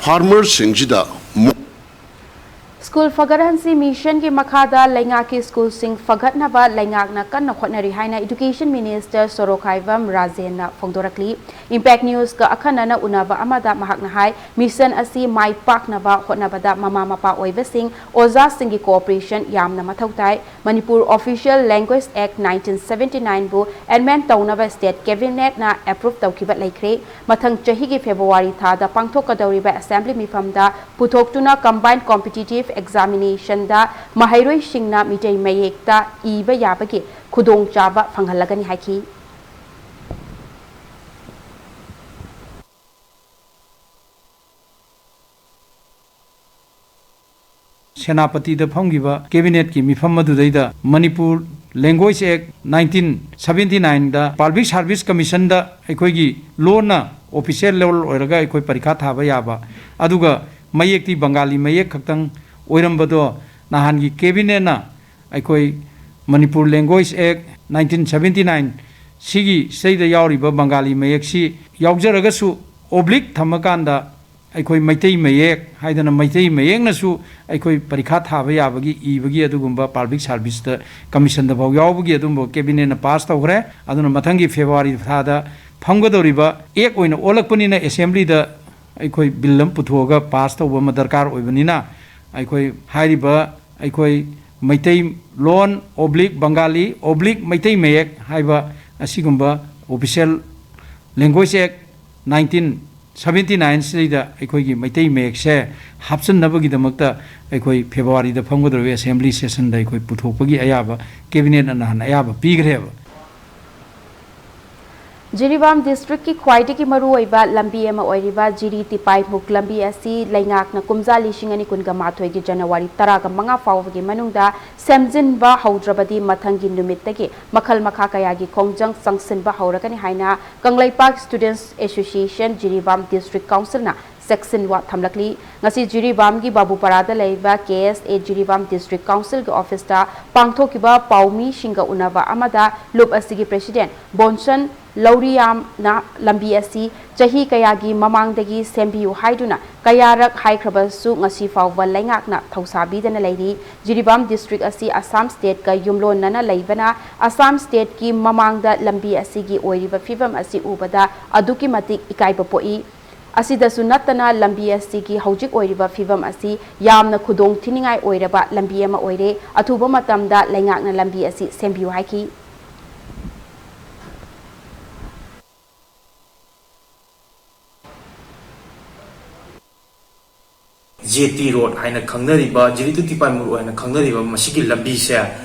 ꯐꯥꯔꯃꯔꯁꯤꯡꯁꯤꯗ ꯃꯨꯛ ꯁ꯭ꯀꯨꯜ ꯐꯒꯠꯍꯟꯁꯤ ꯃꯤꯁꯟꯒꯤ ꯃꯈꯥꯗ ꯂꯩꯉꯥꯛꯀꯤ ꯁ꯭ꯀꯨꯜꯁꯤꯡ ꯐꯒꯠꯅꯕ ꯂꯩꯉꯥꯛꯅ ꯀꯟꯅ ꯍꯣꯠꯅꯔꯤ ꯍꯥꯏꯅ ꯏꯗꯨꯀꯦꯁꯟ ꯃꯤꯅꯤꯁꯇꯔ ꯁꯣꯔꯣꯛꯈꯥꯏꯕꯝ ꯔꯥꯖꯦꯟꯅ ꯐꯣꯡꯗꯣꯔꯛꯂꯤ꯫ ꯏꯝꯄꯦꯛ ꯅ꯭ꯌꯨꯁꯀ ꯑꯈꯟꯅꯅ ꯎꯅꯕ ꯑꯃꯗ ꯃꯍꯥꯛꯅ ꯍꯥꯏ, ꯃꯤꯁꯟ ꯑꯁꯤ ꯃꯥꯏ ꯄꯥꯛꯅꯕ ꯍꯣꯠꯅꯕꯗ ꯃꯃꯥ ꯃꯄꯥ ꯑꯣꯏꯕꯁꯤꯡ, ꯑꯣꯖꯥꯁꯤꯡꯒꯤ ꯀꯣꯑꯣꯄꯔꯦꯁꯟ ꯌꯥꯝꯅ ꯃꯊꯧ ꯇꯥꯏ꯫ Manipur Official Language Act nineteen seventy nine ꯕꯨ ꯑꯦꯃꯦꯟꯗ ꯇꯧꯅꯕ ꯁ꯭ꯇꯦꯠ ꯀꯦꯕꯤꯅꯦꯠꯅ ꯑꯦꯄ꯭ꯔꯨꯚ ꯇꯧꯈꯤꯕ ꯂꯩꯈ꯭ꯔꯦ꯫ ꯃꯊꯪ ꯆꯍꯤꯒꯤ ꯐꯦꯕ꯭ꯔꯨꯋꯥꯔꯤ ꯊꯥꯗ ꯄꯥꯡꯊꯣꯛꯀꯗꯧꯔꯤꯕ ꯑꯦꯁꯦꯝꯕ꯭ꯂꯤ ꯃꯤꯐꯝꯗ ꯄꯨꯊꯣꯛꯇꯨꯅ ꯀꯝꯕꯥꯏꯟ ꯀꯣꯝꯄꯤꯇꯤꯇꯤꯚ ꯑꯦꯛꯖꯥꯃꯤꯅꯦꯁꯟꯗ ꯃꯍꯩꯔꯣꯏꯁꯤꯡꯅ ꯃꯤꯇꯩ ꯃꯌꯦꯛꯇ ꯏꯕ ꯌꯥꯕꯒꯤ ꯈꯨꯗꯣꯡꯆꯥꯕ ꯐꯪꯍꯜꯂꯒꯅꯤ ꯍꯥꯏꯈꯤ꯫ ꯁꯦꯅꯥꯄꯇꯤꯗ ꯐꯝꯈꯤꯕ ꯀꯦꯕꯤꯅꯦꯠꯀꯤ ꯃꯤꯐꯝ ꯑꯗꯨꯗꯩꯗ Manipur Language Act nineteen seventy nine ꯗ Public Service Commission ꯗ ꯑꯩꯈꯣꯏꯒꯤ ꯂꯣꯟꯅ ꯑꯣꯐꯤꯁꯤꯌꯦꯜ ꯂꯣꯟ ꯑꯣꯏꯔꯒ ꯑꯩꯈꯣꯏ ꯄꯔꯤꯈꯥ ꯊꯥꯕ ꯌꯥꯕ, ꯑꯗꯨꯒ ꯃꯌꯦꯛꯇꯤ ꯕꯪꯒꯥꯂꯤ ꯃꯌꯦꯛ ꯈꯛꯇꯪ ꯑꯣꯏꯔꯝꯕꯗꯣ ꯅꯍꯥꯟꯒꯤ ꯀꯦꯕꯤꯅꯦꯠꯅ ꯑꯩꯈꯣꯏ Manipur Language Act nineteen seventy nine ꯁꯤꯒꯤ ꯁꯤꯗꯩꯗ ꯌꯥꯎꯔꯤꯕ ꯕꯪꯒꯥꯂꯤ ꯃꯌꯦꯛꯁꯤ ꯌꯥꯎꯖꯔꯒꯁꯨ ꯑꯣꯕ꯭ꯂꯤꯛ ꯊꯝꯃꯀꯥꯟꯗ ꯑꯩꯈꯣꯏ ꯃꯩꯇꯩ ꯃꯌꯦꯛ ꯍꯥꯏꯗꯅ ꯃꯩꯇꯩ ꯃꯌꯦꯛꯅꯁꯨ ꯑꯩꯈꯣꯏ ꯄꯔꯤꯈꯥ ꯊꯥꯕ ꯌꯥꯕꯒꯤ ꯏꯕꯒꯤ ꯑꯗꯨꯒꯨꯝꯕ ꯄꯕ꯭ꯂꯤꯛ ꯁꯥꯔꯚꯤꯁꯇ ꯀꯃꯤꯁꯟꯗ ꯐꯥꯎ ꯌꯥꯎꯕꯒꯤ ꯑꯗꯨꯝꯕ ꯀꯦꯕꯤꯅꯦꯠꯅ ꯄꯥꯁ ꯇꯧꯈ꯭ꯔꯦ꯫ ꯑꯗꯨꯅ ꯃꯊꯪꯒꯤ ꯐꯦꯕ꯭ꯔꯨꯋꯥꯔꯤ ꯊꯥꯗ ꯐꯝꯒꯗꯧꯔꯤꯕ ꯑꯦꯛ ꯑꯣꯏꯅ ꯑꯣꯜꯂꯛꯄꯅꯤꯅ ꯑꯦꯁꯦꯝꯕ꯭ꯂꯤꯗ ꯑꯩꯈꯣꯏ ꯕꯤꯜ ꯑꯃ ꯄꯨꯊꯣꯛꯑꯒ ꯄꯥꯁ ꯇꯧꯕ ꯑꯃ ꯗꯔꯀꯥꯔ ꯑꯣꯏꯕꯅꯤꯅ ꯑꯩꯈꯣꯏ ꯍꯥꯏꯔꯤꯕ ꯑꯩꯈꯣꯏ ꯃꯩꯇꯩ ꯂꯣꯟ ꯑꯣꯕ꯭ꯂꯤꯛ ꯕꯪꯒꯥꯂꯤ ꯑꯣꯕ꯭ꯂꯤꯛ ꯃꯩꯇꯩ ꯃꯌꯦꯛ ꯍꯥꯏꯕ ꯑꯁꯤꯒꯨꯝꯕ Official Language Act nineteen seventy nine ꯁꯤꯗꯩꯗ ꯑꯩꯈꯣꯏꯒꯤ ꯃꯩꯇꯩ ꯃꯌꯦꯛꯁꯦ ꯍꯥꯞꯆꯤꯟꯅꯕꯒꯤꯗꯃꯛꯇ ꯑꯩꯈꯣꯏ ꯐꯦꯕ꯭ꯔꯨꯋꯥꯔꯤꯗ ꯐꯝꯒꯗꯧꯔꯤꯕ ꯑꯦꯁꯦꯝꯕ꯭ꯂꯤ ꯁꯦꯁꯟꯗ ꯑꯩꯈꯣꯏ ꯄꯨꯊꯣꯛꯄꯒꯤ ꯑꯌꯥꯕ ꯀꯦꯕꯤꯅꯦꯠꯅ ꯅꯍꯥꯟ ꯑꯌꯥꯕ ꯄꯤꯈ꯭ꯔꯦꯕ꯫ ꯖꯤꯔꯤꯕꯥꯝ ꯗꯤꯁꯇ꯭ꯔꯤꯛꯀꯤ ꯈ꯭ꯋꯥꯏꯗꯒꯤ ꯃꯔꯨꯑꯣꯏꯕ ꯂꯝꯕꯤ ꯑꯃ ꯑꯣꯏꯔꯤꯕ ꯖꯤꯔꯤ ꯇꯤꯄꯥꯏꯃꯨꯛ ꯂꯝꯕꯤ ꯑꯁꯤ ꯂꯩꯉꯥꯛꯅ ꯀꯨꯝꯖꯥ ꯂꯤꯁꯤꯡ ꯑꯅꯤ ꯀꯨꯟꯒ ꯃꯥꯊꯣꯏꯒꯤ ꯖꯅꯋꯥꯔꯤ ꯇꯔꯥꯒ ꯃꯉꯥ ꯐꯥꯎꯕꯒꯤ ꯃꯅꯨꯡꯗ ꯁꯦꯝꯖꯤꯟꯕ ꯍꯧꯗ꯭ꯔꯕꯗꯤ ꯃꯊꯪꯒꯤ ꯅꯨꯃꯤꯠꯇꯒꯤ ꯃꯈꯜ ꯃꯈꯥ ꯀꯌꯥꯒꯤ ꯈꯣꯡꯖꯪ ꯆꯪꯁꯤꯟꯕ ꯍꯧꯔꯒꯅꯤ ꯍꯥꯏꯅ Kangleipak Students Association Jiribam District Councilꯅ ꯆꯦꯛꯁꯤꯟꯋꯥ ꯊꯝꯂꯛꯂꯤ꯫ ꯉꯁꯤ ꯖꯤꯔꯤꯕꯥꯝꯒꯤ ꯕꯥꯕꯨꯄꯥꯔꯥꯗ ꯂꯩꯕ ꯀꯦ ꯑꯦꯁ ꯑꯦ ꯖꯤꯔꯤꯕꯥꯝ ꯗꯤꯁꯇ꯭ꯔꯤꯛ ꯀꯥꯎꯟꯁꯤꯜꯒꯤ ꯑꯣꯐꯤꯁꯇ ꯄꯥꯡꯊꯣꯛꯈꯤꯕ ꯄꯥꯎꯃꯤꯁꯤꯡꯒ ꯎꯅꯕ ꯑꯃꯗ ꯂꯨꯞ ꯑꯁꯤꯒꯤ ꯄ꯭ꯔꯦꯁꯤꯗꯦꯟꯠ ꯕꯣꯟꯁꯟ ꯂꯧꯔꯤꯌꯥꯝꯅ ꯂꯝꯕꯤ ꯑꯁꯤ ꯆꯍꯤ ꯀꯌꯥꯒꯤ ꯃꯃꯥꯡꯗꯒꯤ ꯁꯦꯝꯕꯤꯌꯨ ꯍꯥꯏꯗꯨꯅ ꯀꯌꯥꯔꯛ ꯍꯥꯏꯈ꯭ꯔꯕꯁꯨ ꯉꯁꯤ ꯐꯥꯎꯕ ꯂꯩꯉꯥꯛꯅ ꯊꯧꯁꯥꯕꯤꯗꯅ ꯂꯩꯔꯤ꯫ ꯖꯤꯔꯤꯕꯥꯝ ꯗꯤꯁꯇ꯭ꯔꯤꯛ ꯑꯁꯤ ꯑꯁꯥꯝ ꯁ꯭ꯇꯦꯠꯀ ꯌꯨꯝꯂꯣꯟꯅꯅ ꯂꯩꯕꯅ ꯑꯁꯥꯝ ꯁ꯭ꯇꯦꯠꯀꯤ ꯃꯃꯥꯡꯗ ꯂꯝꯕꯤ ꯑꯁꯤꯒꯤ ꯑꯣꯏꯔꯤꯕ ꯐꯤꯕꯝ ꯑꯁꯤ ꯎꯕꯗ ꯑꯗꯨꯛꯀꯤ ꯃꯇꯤꯛ ꯏꯀꯥꯏꯕ ꯄꯣꯛꯏ꯫ ꯑꯁꯤꯗꯁꯨ ꯅꯠꯇꯅ ꯂꯝꯕꯤ ꯑꯁꯤꯒꯤ ꯍꯧꯖꯤꯛ ꯑꯣꯏꯔꯤꯕ ꯐꯤꯕꯝ ꯑꯁꯤ ꯌꯥꯝꯅ ꯈꯨꯗꯣꯡ ꯊꯤꯅꯤꯡꯉꯥꯏ ꯑꯣꯏꯔꯕ ꯂꯝꯕꯤ ꯑꯃ ꯑꯣꯏꯔꯦ꯫ ꯑꯊꯨꯕ ꯃꯇꯝꯗ ꯂꯩꯉꯥꯛꯅ ꯂꯝꯕꯤ ꯑꯁꯤ ꯁꯦꯝꯕꯤꯌꯨ ꯍꯥꯏꯈꯤ꯫ ꯖꯦ ꯇꯤ ꯔꯣꯗ ꯍꯥꯏꯅ ꯈꯪꯅꯔꯤꯕ, ꯖꯤꯔꯤ ꯇꯨ ꯇꯤꯄꯥꯏꯃꯨꯔꯨ ꯍꯥꯏꯅ ꯈꯪꯅꯔꯤꯕ ꯃꯁꯤꯒꯤ ꯂꯝꯕꯤꯁꯦ,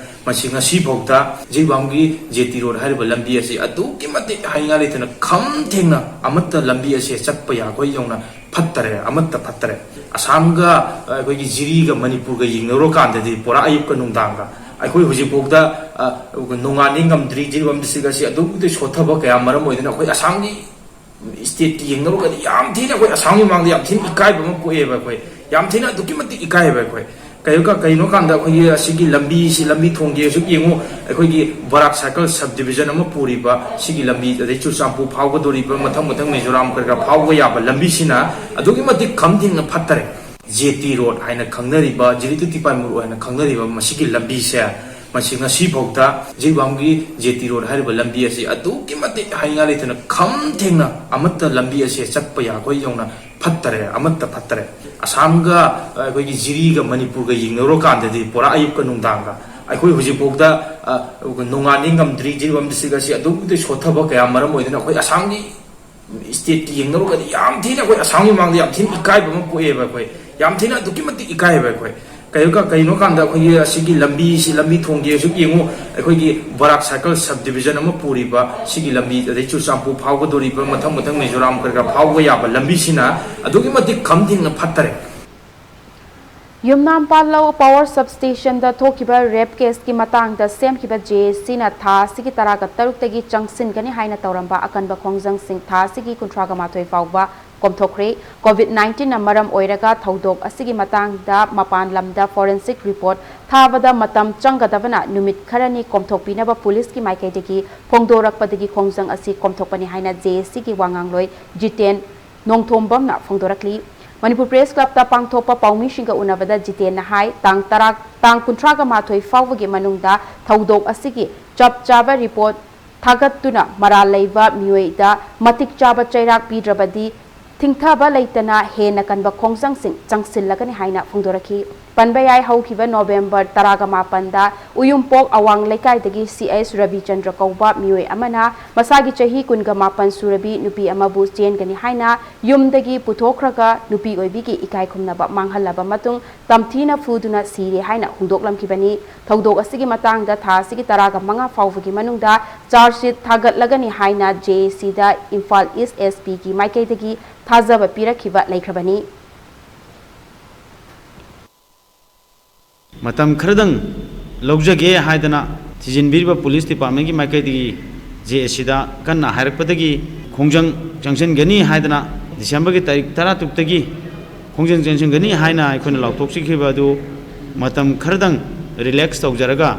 ꯃꯁꯤ ꯉꯁꯤꯐꯥꯎꯗ ꯖꯤꯔꯤꯕꯥꯝꯒꯤ ꯖꯦ ꯇꯤ ꯔꯣꯗ ꯍꯥꯏꯔꯤꯕ ꯂꯝꯕꯤ ꯑꯁꯤ ꯑꯗꯨꯛꯀꯤ ꯃꯇꯤꯛ ꯍꯥꯏꯅꯤꯡꯉꯥꯏ ꯂꯩꯇꯅ ꯈꯝ ꯊꯦꯡꯅ ꯑꯃꯠꯇ ꯂꯝꯕꯤ ꯑꯁꯦ ꯆꯠꯄ ꯌꯥꯈꯣꯏ ꯌꯧꯅ ꯐꯠꯇꯔꯦ, ꯑꯃꯠꯇ ꯐꯠꯇꯔꯦ꯫ ꯑꯁꯥꯝꯒ, ꯑ, ꯑꯩꯈꯣꯏꯒꯤ ꯖꯤꯔꯤꯒ ꯃꯅꯤꯄꯨꯔꯒ ꯌꯦꯡꯅꯔꯨꯔꯀꯥꯟꯗꯗꯤ ꯄꯨꯔꯥ ꯑꯌꯨꯛꯀ ꯅꯨꯡꯗꯥꯡꯒ ꯑꯩꯈꯣꯏ ꯍꯧꯖꯤꯛꯐꯥꯎꯗ, ꯑ, ꯅꯣꯡꯉꯥꯟꯗꯤ ꯉꯝꯗ꯭ꯔꯤ꯫ ꯖꯤꯔꯤꯕꯥꯝ ꯗꯤꯁꯇ꯭ꯔꯤꯛ ꯑꯁꯤ ꯑꯗꯨꯛꯀꯤ ꯃꯇꯤꯛ ꯁꯣꯠꯊꯕ ꯀꯌꯥ ꯃꯔꯝ ꯑꯣꯏꯗꯨꯅ ꯑꯩꯈꯣꯏ ꯑꯁꯥꯝꯒꯤ ꯁ꯭ꯇꯦꯠꯀꯤ ꯌꯦꯡꯅꯔꯨꯔꯒꯗꯤ ꯌꯥꯝ ꯊꯤꯅ ꯑꯩꯈꯣꯏ ꯑꯁꯥꯝꯒꯤ ꯃꯃꯥꯡꯗ ꯌꯥꯝ ꯊꯤꯅ ꯏꯀꯥꯏꯕ ꯑꯃ ꯄꯣꯛꯑꯦꯕ꯫ ꯑꯩꯈꯣꯏ ꯌꯥꯝ ꯊꯤꯅ ꯑꯗꯨꯛꯀꯤ ꯃꯇꯤꯛ ꯏꯀꯥꯏꯌꯦꯕ꯫ ꯑꯩꯈꯣꯏ ꯀꯩꯅꯣ ꯀ-, ꯀꯩꯅꯣ ꯀꯥꯟꯗ ꯑꯩꯈꯣꯏꯒꯤ ꯑꯁꯤꯒꯤ ꯂꯝꯕꯤꯁꯤ, ꯂꯝꯕꯤ ꯊꯣꯡꯒꯤ ꯍꯧꯖꯤꯛ ꯌꯦꯡꯉꯨ, ꯑꯩꯈꯣꯏꯒꯤ ꯕꯔꯥꯛ ꯁꯥꯏꯀꯜ ꯁꯕ ꯗꯤꯕꯤꯖꯟ ꯑꯃ ꯄꯨꯔꯤꯕ ꯁꯤꯒꯤ ꯂꯝꯕꯤ, ꯑꯗꯩ ꯆꯨꯔꯆꯥꯟꯄꯨꯔ ꯐꯥꯎꯒꯗꯧꯔꯤꯕ, ꯃꯊꯪ ꯃꯊꯪ ꯃꯤꯖꯣꯔꯥꯝ ꯀꯔꯤ ꯀꯔꯥ ꯐꯥꯎꯕ ꯌꯥꯕ ꯂꯝꯕꯤꯁꯤꯅ ꯑꯗꯨꯛꯀꯤ ꯃꯇꯤꯛ ꯈꯝ ꯊꯦꯡꯅ ꯐꯠꯇꯔꯦ꯫ ꯖꯦ ꯇꯤ ꯔꯣꯗ ꯍꯥꯏꯅ ꯈꯪꯅꯔꯤꯕ, ꯖꯤꯔꯤ ꯇꯨ ꯇꯤꯄꯥꯏꯃꯨꯔꯨ ꯍꯥꯏꯅ ꯈꯪꯅꯔꯤꯕ ꯃꯁꯤꯒꯤ ꯂꯝꯕꯤꯁꯦ, ꯃꯁꯤ ꯉꯁꯤꯐꯥꯎꯗ ꯖꯤꯔꯤꯕꯥꯝꯒꯤ ꯖꯦ ꯇꯤ ꯔꯣꯗ ꯍꯥꯏꯔꯤꯕ ꯂꯝꯕꯤ ꯑꯁꯤ ꯑꯗꯨꯛꯀꯤ ꯃꯇꯤꯛ ꯍꯥꯏꯅꯤꯡꯉꯥꯏ ꯂꯩꯇꯅ ꯈꯝ ꯊꯦꯡꯅ ꯑꯃꯠꯇ ꯂꯝꯕꯤ ꯑꯁꯦ ꯆꯠꯄ ꯌꯥꯈꯣꯏ ꯌꯧꯅ ꯐꯠꯇꯔꯦ, ꯑꯃꯠꯇ ꯐꯠꯇꯔꯦ꯫ ꯑꯁꯥꯝꯒ, ꯑ, ꯑꯩꯈꯣꯏꯒꯤ ꯖꯤꯔꯤꯒ ꯃꯅꯤꯄꯨꯔꯒ ꯌꯦꯡꯅꯔꯨꯔꯀꯥꯟꯗꯗꯤ ꯄꯨꯔꯥ ꯑꯌꯨꯛꯀ ꯅꯨꯡꯗꯥꯡꯒ꯫ ꯑꯩꯈꯣꯏ ꯍꯧꯖꯤꯛꯐꯥꯎꯗ, ꯑ, ꯅꯣꯡꯉꯥꯟꯗꯤ ꯉꯝꯗ꯭ꯔꯤ꯫ ꯖꯤꯔꯤꯕꯥꯝ ꯗꯤꯁꯇ꯭ꯔꯤꯛ ꯑꯁꯤ ꯑꯗꯨꯛꯀꯤ ꯃꯇꯤꯛ ꯁꯣꯠꯊꯕ ꯀꯌꯥ ꯃꯔꯝ ꯑꯣꯏꯗꯨꯅ ꯑꯩꯈꯣꯏ ꯑꯁꯥꯝꯒꯤ ꯁ꯭ꯇꯦꯠꯀꯤ ꯌꯦꯡꯅꯔꯨꯔꯒꯗꯤ ꯌꯥꯝ ꯊꯤꯅ ꯑꯩꯈꯣꯏ ꯑꯁꯥꯝꯒꯤ ꯃꯃꯥꯡꯗ ꯌꯥꯝ ꯊꯤꯅ ꯏꯀꯥꯏꯕ ꯑꯃ ꯄꯣꯛꯑꯦꯕ꯫ ꯑꯩꯈꯣꯏ ꯌꯥꯝ ꯊꯤꯅ ꯑꯗꯨꯛꯀꯤ ꯃꯇꯤꯛ ꯏꯀꯥꯏꯌꯦꯕ꯫ ꯑꯩꯈꯣꯏ ꯀꯩꯅꯣ ꯀ-, ꯀꯩꯅꯣ ꯀꯥꯟꯗ ꯑꯩꯈꯣꯏꯒꯤ ꯑꯁꯤꯒꯤ ꯂꯝꯕꯤꯁꯤ, ꯂꯝꯕꯤ ꯊꯣꯡꯒꯤ ꯍꯧꯖꯤꯛ ꯌꯦꯡꯉꯨ, ꯑꯩꯈꯣꯏꯒꯤ ꯕꯔꯥꯛ ꯁꯥꯏꯀꯜ ꯁꯕ ꯗꯤꯕꯤꯖꯟ ꯑꯃ ꯄꯨꯔꯤꯕ ꯁꯤꯒꯤ ꯂꯝꯕꯤ, ꯑꯗꯩ ꯆꯨꯔꯆꯥꯟꯄꯨꯔ ꯐꯥꯎꯒꯗꯧꯔꯤꯕ, ꯃꯊꯪ ꯃꯊꯪ ꯃꯤꯖꯣꯔꯥꯝ ꯀꯔꯤ ꯀꯔꯥ ꯐꯥꯎꯕ ꯌꯥꯕ ꯂꯝꯕꯤꯁꯤꯅ ꯑꯗꯨꯛꯀꯤ ꯃꯇꯤꯛ ꯈꯝ ꯊꯦꯡꯅ ꯐꯠꯇꯔꯦ꯫ ꯌꯨꯝꯅꯥꯝ ꯄꯥꯜꯂꯧ ꯄꯥꯋꯔ ꯁꯕꯁ꯭ꯇꯦꯁꯟꯗ ꯊꯣꯛꯈꯤꯕ ꯔꯦꯞ ꯀꯦꯁꯀꯤ ꯃꯇꯥꯡꯗ ꯁꯦꯝꯈꯤꯕ ꯖꯦ ꯑꯦ ꯁꯤꯅ ꯊꯥ ꯑꯁꯤꯒꯤ ꯇꯔꯥꯒ ꯇꯔꯨꯛꯇꯒꯤ ꯆꯪꯁꯤꯟꯒꯅꯤ ꯍꯥꯏꯅ ꯇꯧꯔꯝꯕ ꯑꯀꯟꯕ ꯈꯣꯡꯖꯪꯁꯤꯡ ꯊꯥ ꯑꯁꯤꯒꯤ ꯀꯨꯟꯊ꯭ꯔꯥꯒ ꯃꯥꯊꯣꯏ ꯐꯥꯎꯕ ꯀꯣꯝꯊꯣꯛꯈ꯭ꯔꯦ꯫ COVID nineteen ꯅ ꯃꯔꯝ ꯑꯣꯏꯔꯒ ꯊꯧꯗꯣꯛ ꯑꯁꯤꯒꯤ ꯃꯇꯥꯡꯗ ꯃꯄꯥꯟ ꯂꯝꯗ forensic report ꯊꯥꯕꯗ ꯃꯇꯝ ꯆꯪꯒꯗꯕꯅ ꯅꯨꯃꯤꯠ ꯈꯔꯅꯤ ꯀꯣꯝꯊꯣꯛꯄꯤꯅꯕ ꯄꯨꯂꯤꯁꯀꯤ ꯃꯥꯏꯀꯩꯗꯒꯤ ꯐꯣꯡꯗꯣꯔꯛꯄꯗꯒꯤ ꯈꯣꯡꯖꯪ ꯑꯁꯤ ꯀꯣꯝꯊꯣꯛꯄꯅꯤ ꯍꯥꯏꯅ JAC ꯒꯤ ꯋꯥꯉꯥꯡꯂꯣꯏ ꯖꯤꯇꯦꯟ ꯅꯣꯡꯊꯣꯝꯕꯝꯅ ꯐꯣꯡꯗꯣꯔꯛꯂꯤ꯫ ꯃꯅꯤꯄꯨꯔ ꯄ꯭ꯔꯦꯁ ꯀ꯭ꯂꯕꯇ ꯄꯥꯡꯊꯣꯛꯄ ꯄꯥꯎꯃꯤꯁꯤꯡꯒ ꯎꯅꯕꯗ ꯖꯤꯇꯦꯟꯅ ꯍꯥꯏ, ꯇꯥꯡ ꯇꯔꯥ, ꯇꯥꯡ ꯀꯨꯟꯊ꯭ꯔꯥꯒ ꯃꯥꯊꯣꯏ ꯐꯥꯎꯕꯒꯤ ꯃꯅꯨꯡꯗ ꯊꯧꯗꯣꯛ ꯑꯁꯤꯒꯤ ꯆꯞ ꯆꯥꯕ report ꯊꯥꯒꯠꯇꯨꯅ ꯃꯔꯥꯜ ꯂꯩꯕ ꯃꯤꯑꯣꯏꯗ ꯃꯇꯤꯛ ꯆꯥꯕ ꯆꯩꯔꯥꯛ ꯄꯤꯗ꯭ꯔꯕꯗꯤ ꯊꯤꯡꯊꯕ ꯂꯩꯇꯅ ꯍꯦꯟꯅ ꯀꯟꯕ ꯈꯣꯡꯖꯪꯁꯤꯡ ꯆꯪꯁꯤꯜꯂꯒꯅꯤ ꯍꯥꯏꯅ ꯐꯣꯡꯗꯣꯔꯛꯈꯤ꯫ ꯄꯟꯕ ꯌꯥꯏ, ꯍꯧꯈꯤꯕ ꯅꯣꯕꯦꯝꯕꯔ ꯇꯔꯥꯒ ꯃꯥꯄꯟꯗ ꯎꯌꯨꯝꯄꯣꯛ ꯑꯋꯥꯡ ꯂꯩꯀꯥꯏꯗꯒꯤ ꯁꯤ ꯑꯦꯁ ꯔꯕꯤꯆꯟꯗ꯭ꯔ ꯀꯧꯕ ꯃꯤꯑꯣꯏ ꯑꯃꯅ ꯃꯁꯥꯒꯤ ꯆꯍꯤ ꯀꯨꯟꯒ ꯃꯥꯄꯟ ꯁꯨꯔꯕꯤ ꯅꯨꯄꯤ ꯑꯃꯕꯨ ꯆꯦꯟꯒꯅꯤ ꯍꯥꯏꯅ ꯌꯨꯝꯗꯒꯤ ꯄꯨꯊꯣꯛꯈ꯭ꯔꯒ ꯅꯨꯄꯤ ꯑꯣꯏꯕꯤꯒꯤ ꯏꯀꯥꯏ ꯈꯨꯝꯅꯕ ꯃꯥꯡꯍꯜꯂꯕ ꯃꯇꯨꯡ ꯇꯝꯊꯤꯅ ꯐꯨꯗꯨꯅ ꯁꯤꯔꯦ ꯍꯥꯏꯅ ꯍꯣꯡꯗꯣꯛꯂꯝꯈꯤꯕꯅꯤ꯫ ꯊꯧꯗꯣꯛ ꯑꯁꯤꯒꯤ ꯃꯇꯥꯡꯗ ꯊꯥ ꯑꯁꯤꯒꯤ ꯇꯔꯥꯒ ꯃꯉꯥ ꯐꯥꯎꯕꯒꯤ ꯃꯅꯨꯡꯗ charge sheet ꯊꯥꯒꯠꯂꯒꯅꯤ ꯍꯥꯏꯅ JAC ꯗ ꯏꯝꯐꯥꯜ ꯏꯁ SP ꯒꯤ ꯃꯥꯏꯀꯩꯗꯒꯤ ꯊꯥꯖꯕ ꯄꯤꯔꯛꯈꯤꯕ ꯂꯩꯈ꯭ꯔꯕꯅꯤ꯫ ꯃꯇꯝ ꯈꯔꯗꯪ ꯂꯧꯖꯒꯦ ꯍꯥꯏꯗꯅ ꯊꯤꯖꯤꯟꯕꯤꯔꯤꯕ ꯄꯨꯂꯤꯁ ꯗꯤꯄꯥꯔꯠꯃꯦꯟꯒꯤ ꯃꯥꯏꯀꯩꯗꯒꯤ JAC ꯗ ꯀꯟꯅ ꯍꯥꯏꯔꯛꯄꯗꯒꯤ ꯈꯣꯡꯖꯪ ꯆꯪꯁꯤꯟꯒꯅꯤ ꯍꯥꯏꯗꯅ ꯗꯤꯁꯦꯝꯕꯔꯒꯤ ꯇꯥꯔꯤꯛ ꯇꯔꯥꯇꯔꯨꯛꯇꯒꯤ ꯈꯣꯡꯖꯪ ꯆꯪꯁꯤꯟꯒꯅꯤ ꯍꯥꯏꯅ ꯑꯩꯈꯣꯏꯅ ꯂꯥꯎꯊꯣꯛꯆꯈꯤꯕ ꯑꯗꯨ ꯃꯇꯝ ꯈꯔꯗꯪ relax ꯇꯧꯖꯔꯒ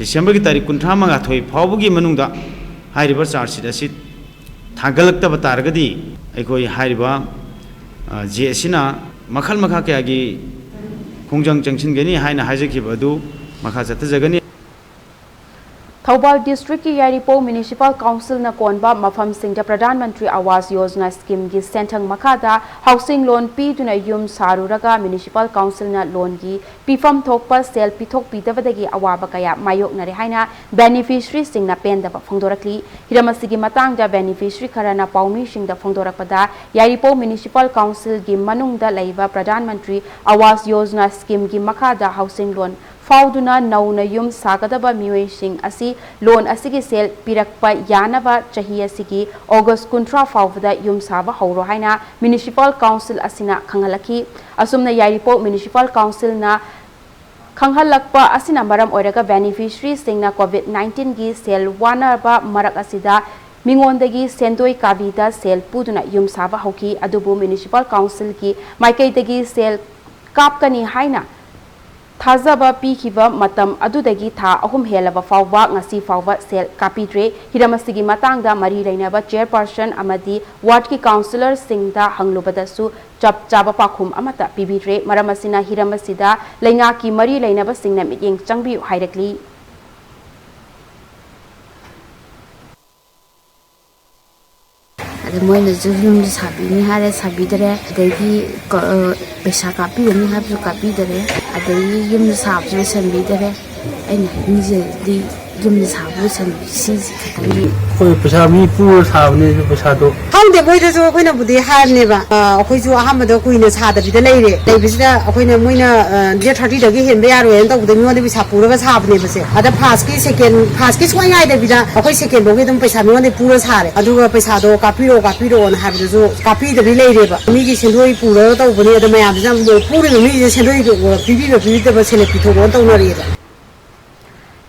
ꯗꯤꯁꯦꯝꯕꯔꯒꯤ ꯇꯥꯔꯤꯛ ꯀꯨꯟꯊ꯭ꯔꯥ ꯃꯉꯥꯊꯣꯏ ꯐꯥꯎꯕꯒꯤ ꯃꯅꯨꯡꯗ ꯍꯥꯏꯔꯤꯕ charge sheet ꯑꯁꯤ ꯊꯥꯡꯒꯠꯂꯛꯇꯕ ꯇꯥꯔꯒꯗꯤ ꯑꯩꯈꯣꯏ ꯍꯥꯏꯔꯤꯕ JAC ꯅ ꯃꯈꯜ ꯃꯈꯥ ꯀꯌꯥꯒꯤ ꯈꯣꯡꯖꯪ ꯆꯪꯁꯤꯟꯒꯅꯤ ꯍꯥꯏꯅ ꯍꯥꯏꯖꯈꯤꯕ ꯑꯗꯨ ꯃꯈꯥ ꯆꯠꯊꯖꯒꯅꯤ꯫ ꯊꯧꯕꯥꯜ district ꯀꯤ ꯌꯥꯏꯔꯤꯄꯣꯛ Municipal Council ꯅ ꯀꯣꯟꯕ ꯃꯐꯝꯁꯤꯡꯗ ꯄ꯭ꯔꯙꯥꯟ ꯃꯟꯇ꯭ꯔꯤ ꯑꯋꯥꯁ ꯌꯣꯖꯅꯥ scheme ꯒꯤ ꯁꯦꯟꯊꯪ ꯃꯈꯥꯗ housing loan ꯄꯤꯗꯨꯅ ꯌꯨꯝ ꯁꯥꯔꯨꯔꯒ Municipal Council ꯅ loan ꯒꯤ ꯄꯤꯐꯝ ꯊꯣꯛꯄ ꯁꯦꯜ ꯄꯤꯊꯣꯛꯄꯤꯗꯕꯗꯒꯤ ꯑꯋꯥꯕ ꯀꯌꯥ ꯃꯥꯌꯣꯛꯅꯔꯦ ꯍꯥꯏꯅ beneficiary ꯁꯤꯡꯅ ꯄꯦꯟꯗꯕ ꯐꯣꯡꯗꯣꯔꯛꯂꯤ꯫ ꯍꯤꯔꯝ ꯑꯁꯤꯒꯤ ꯃꯇꯥꯡꯗ beneficiary ꯈꯔꯅ ꯄꯥꯎꯃꯤꯁꯤꯡꯗ ꯐꯣꯡꯗꯣꯔꯛꯄꯗ, ꯌꯥꯏꯔꯤꯄꯣꯛ Municipal Council ꯒꯤ ꯃꯅꯨꯡꯗ ꯂꯩꯕ ꯄ꯭ꯔꯙꯥꯟ ꯃꯟꯇ꯭ꯔꯤ ꯑꯋꯥꯁ ꯌꯣꯖꯅꯥ scheme ꯒꯤ ꯃꯈꯥꯗ housing loan ꯐꯥꯎꯗꯨꯅ ꯅꯧꯅ ꯌꯨꯝ ꯁꯥꯒꯗꯕ ꯃꯤꯑꯣꯏꯁꯤꯡ ꯑꯁꯤ loan ꯑꯁꯤꯒꯤ ꯁꯦꯜ ꯄꯤꯔꯛꯄ ꯌꯥꯅꯕ ꯆꯍꯤ ꯑꯁꯤꯒꯤ August ꯀꯨꯟꯊ꯭ꯔꯥ ꯐꯥꯎꯕꯗ ꯌꯨꯝ ꯁꯥꯕ ꯍꯧꯔꯣ ꯍꯥꯏꯅ Municipal Council ꯑꯁꯤꯅ ꯈꯪꯍꯜꯂꯛꯈꯤ꯫ ꯑꯁꯨꯝꯅ ꯌꯥꯏꯔꯤꯄꯣꯛ Municipal Council ꯅ ꯈꯪꯍꯜꯂꯛꯄ ꯑꯁꯤꯅ ꯃꯔꯝ ꯑꯣꯏꯔꯒ beneficiary ꯁꯤꯡꯅ COVID nineteen ꯒꯤ ꯁꯦꯜ ꯋꯥꯅꯕ ꯃꯔꯛ ꯑꯁꯤꯗ ꯃꯤꯉꯣꯟꯗꯒꯤ ꯁꯦꯟꯗꯣꯏ ꯀꯥꯕꯤꯗ ꯁꯦꯜ ꯄꯨꯗꯨꯅ ꯌꯨꯝ ꯁꯥꯕ ꯍꯧꯈꯤ꯫ ꯑꯗꯨꯕꯨ ꯃ꯭ꯌꯨꯅꯤꯁꯤꯄꯥꯜ ꯀꯥꯎꯟꯁꯤꯜꯒꯤ ꯃꯥꯏꯀꯩꯗꯒꯤ ꯁꯦꯜ ꯀꯥꯞꯀꯅꯤ ꯍꯥꯏꯅ ꯊꯥꯖꯕ ꯄꯤꯈꯤꯕ ꯃꯇꯝ ꯑꯗꯨꯗꯒꯤ ꯊꯥ ꯑꯍꯨꯝ ꯍꯦꯜꯂꯕ ꯐꯥꯎꯕ ꯉꯁꯤ ꯐꯥꯎꯕ ꯁꯦꯜ ꯀꯥꯞꯄꯤꯗ꯭ꯔꯦ꯫ ꯍꯤꯔꯝ ꯑꯁꯤꯒꯤ ꯃꯇꯥꯡꯗ ꯃꯔꯤ ꯂꯩꯅꯕ ꯆꯦꯌꯔꯄꯔꯁꯟ ꯑꯃꯗꯤ ꯋꯥꯔꯗꯀꯤ ꯀꯥꯎꯟꯁꯤꯂꯔꯁꯤꯡꯗ ꯍꯪꯂꯨꯕꯗꯁꯨ ꯆꯞ ꯆꯥꯕ ꯄꯥꯎꯈꯨꯝ ꯑꯃꯠꯇ ꯄꯤꯕꯤꯗ꯭ꯔꯦ꯫ ꯃꯔꯝ ꯑꯁꯤꯅ ꯍꯤꯔꯝ ꯑꯁꯤꯗ ꯂꯩꯉꯥꯛꯀꯤ ꯃꯔꯤ ꯂꯩꯅꯕꯁꯤꯡꯅ ꯃꯤꯠꯌꯦꯡ ꯆꯪꯕꯤꯌꯨ ꯍꯥꯏꯔꯛꯂꯤ꯫ ꯑꯗ ꯃꯣꯏꯅꯁꯨ ꯌꯨꯝꯁꯨ ꯁꯥꯕꯤꯅꯤ ꯍꯥꯏꯔꯦ, ꯁꯥꯕꯤꯗꯔꯦ꯫ ꯑꯗꯒꯤ ꯀ-, ꯑ, ꯄꯩꯁꯥ ꯀꯥꯞꯄꯤꯒꯅꯤ ꯍꯥꯏꯕꯁꯨ ꯀꯥꯞꯄꯤꯗꯔꯦ꯫ ꯑꯗꯒꯤ ꯌꯨꯝꯁꯨ ꯁꯥꯕꯁꯨ ꯂꯣꯏꯁꯟꯕꯤꯗꯔꯦ꯫ ꯑꯩꯅ ꯍꯥꯏꯅꯤꯡꯉꯤꯁꯤꯗꯤ ꯌꯨꯝꯁꯨ ꯁꯥꯕ ꯂꯣꯏꯁꯟꯕꯤ ꯁꯤꯁꯤ ꯈꯛꯇꯪꯒꯤ꯫ ꯑꯩꯈꯣꯏ ꯄꯩꯁꯥ ꯃꯤ ꯄꯨꯔ ꯁꯥꯕꯅꯦ, ꯑꯗꯨ ꯄꯩꯁꯥꯗꯣ ꯈꯪꯗꯦ꯫ ꯃꯣꯏꯗꯁꯨ ꯑꯩꯈꯣꯏꯅꯕꯨꯗꯤ ꯍꯥꯏꯕꯅꯦꯕ, ꯑ, ꯑꯩꯈꯣꯏꯁꯨ ꯑꯍꯥꯟꯕꯗ ꯀꯨꯏꯅ ꯁꯥꯗꯕꯤꯗ ꯂꯩꯔꯦ꯫ ꯂꯩꯕꯁꯤꯗ ꯑꯩꯈꯣꯏꯅ ꯃꯣꯏꯅ, ꯑ, ꯗꯦꯠ ꯊꯥꯔꯇꯤꯗꯒꯤ ꯍꯦꯟꯕ ꯌꯥꯔꯣꯏꯅ ꯇꯧꯕꯗ ꯃꯤꯉꯣꯟꯗ ꯄꯩꯁꯥ ꯄꯨꯔꯒ ꯁꯥꯕꯅꯦꯕꯁꯦ꯫ ꯑꯗ ꯐꯥꯁꯀꯤ ꯁꯦꯀꯦꯟ, ꯐꯥꯁꯀꯤ ꯁꯨꯡꯉꯥꯏ ꯉꯥꯏꯗꯕꯤꯗ ꯑꯩꯈꯣꯏ ꯁꯦꯀꯦꯟ ꯐꯥꯎꯒꯤ ꯑꯗꯨꯝ ꯄꯩꯁꯥ ꯃꯤꯉꯣꯟꯗ ꯄꯨꯔ ꯁꯥꯔꯦ꯫ ꯑꯗꯨꯒ ꯄꯩꯁꯥꯗꯣ ꯀꯥꯞꯄꯤꯔꯛꯑꯣ, ꯀꯥꯞꯄꯤꯔꯛꯑꯣꯅ ꯍꯥꯏꯕꯗꯁꯨ ꯀꯥꯞꯄꯤꯗꯕꯤ ꯂꯩꯔꯦꯕ꯫ ꯃꯤꯒꯤ ꯁꯦꯟꯗꯣꯏ ꯄꯨꯔꯒ ꯇꯧꯕꯅꯦ, ꯑꯗ ꯃꯌꯥꯝꯁꯤꯅ ꯑꯃꯨꯛ ꯄꯨꯔꯤꯕ ꯃꯤꯁꯦ ꯁꯦꯟꯗꯣꯏꯗꯣ ꯄꯤꯕꯤꯕ ꯄꯤꯕꯤꯗꯕ ꯁꯦꯜ ꯄꯤꯊꯣꯛꯑꯣꯅ ꯇꯧꯅꯔꯛꯑꯦꯕ꯫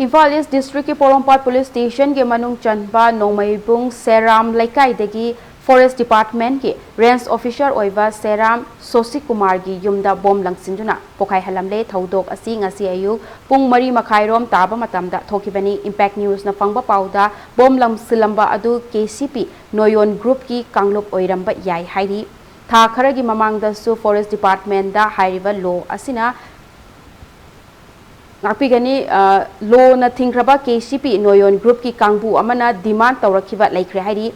ꯏꯝꯐꯥꯜ ꯏꯁ ꯗꯤꯁꯇ꯭ꯔꯤꯛꯀꯤ ꯄꯣꯔꯣꯝꯄꯥꯠ ꯄꯨꯂꯤꯁ ꯁ꯭ꯇꯦꯁꯟꯒꯤ ꯃꯅꯨꯡ ꯆꯟꯕ ꯅꯣꯡꯃꯩꯕꯨꯡ ꯁꯦꯔꯥꯝ ꯂꯩꯀꯥꯏꯗꯒꯤ ꯐꯣꯔꯦꯁ ꯗꯤꯄꯥꯔꯠꯃꯦꯟꯠꯀꯤ ꯔꯦꯟꯖ ꯑꯣꯐꯤꯁꯔ ꯑꯣꯏꯕ ꯁꯦꯔꯥꯝ ꯁꯣꯁꯤꯀꯨꯃꯥꯔꯒꯤ ꯌꯨꯝꯗ ꯕꯣꯝ ꯂꯪꯁꯤꯟꯗꯨꯅ ꯄꯣꯈꯥꯏꯍꯜꯂꯝꯂꯦ꯫ ꯊꯧꯗꯣꯛ ꯑꯁꯤ ꯉꯁꯤ ꯑꯌꯨꯛ ꯄꯨꯡ ꯃꯔꯤ ꯃꯈꯥꯏꯔꯣꯝ ꯇꯥꯕ ꯃꯇꯝꯗ ꯊꯣꯛꯈꯤꯕꯅꯤ꯫ ꯏꯝꯄꯦꯛ ꯅ꯭ꯌꯨꯁꯅ ꯐꯪꯕ ꯄꯥꯎꯗ ꯕꯣꯝ ꯂꯪꯁꯤꯜꯂꯝꯕ ꯑꯗꯨ ꯀꯦ ꯁꯤ ꯄꯤ ꯅꯣꯌꯣꯟ ꯒ꯭ꯔꯨꯞꯀꯤ ꯀꯥꯡꯂꯨꯞ ꯑꯣꯏꯔꯝꯕ ꯌꯥꯏ ꯍꯥꯏꯔꯤ꯫ ꯊꯥ ꯈꯔꯒꯤ ꯃꯃꯥꯡꯗꯁꯨ ꯐꯣꯔꯦꯁ ꯗꯤꯄꯥꯔꯠꯃꯦꯟꯠꯗ ꯍꯥꯏꯔꯤꯕ ꯂꯣ ꯑꯁꯤꯅ ꯉꯥꯛꯄꯤꯒꯅꯤ꯫ ꯑ, ꯂꯣꯅ ꯊꯤꯡꯈ꯭ꯔꯕ ꯀꯦ ꯁꯤ ꯄꯤ ꯅꯣꯌꯣꯟ ꯒ꯭ꯔꯨꯞꯀꯤ ꯀꯥꯡꯕꯨ ꯑꯃꯅ ꯗꯤꯃꯥꯟ ꯇꯧꯔꯛꯈꯤꯕ ꯂꯩꯈ꯭ꯔꯦ ꯍꯥꯏꯔꯤ꯫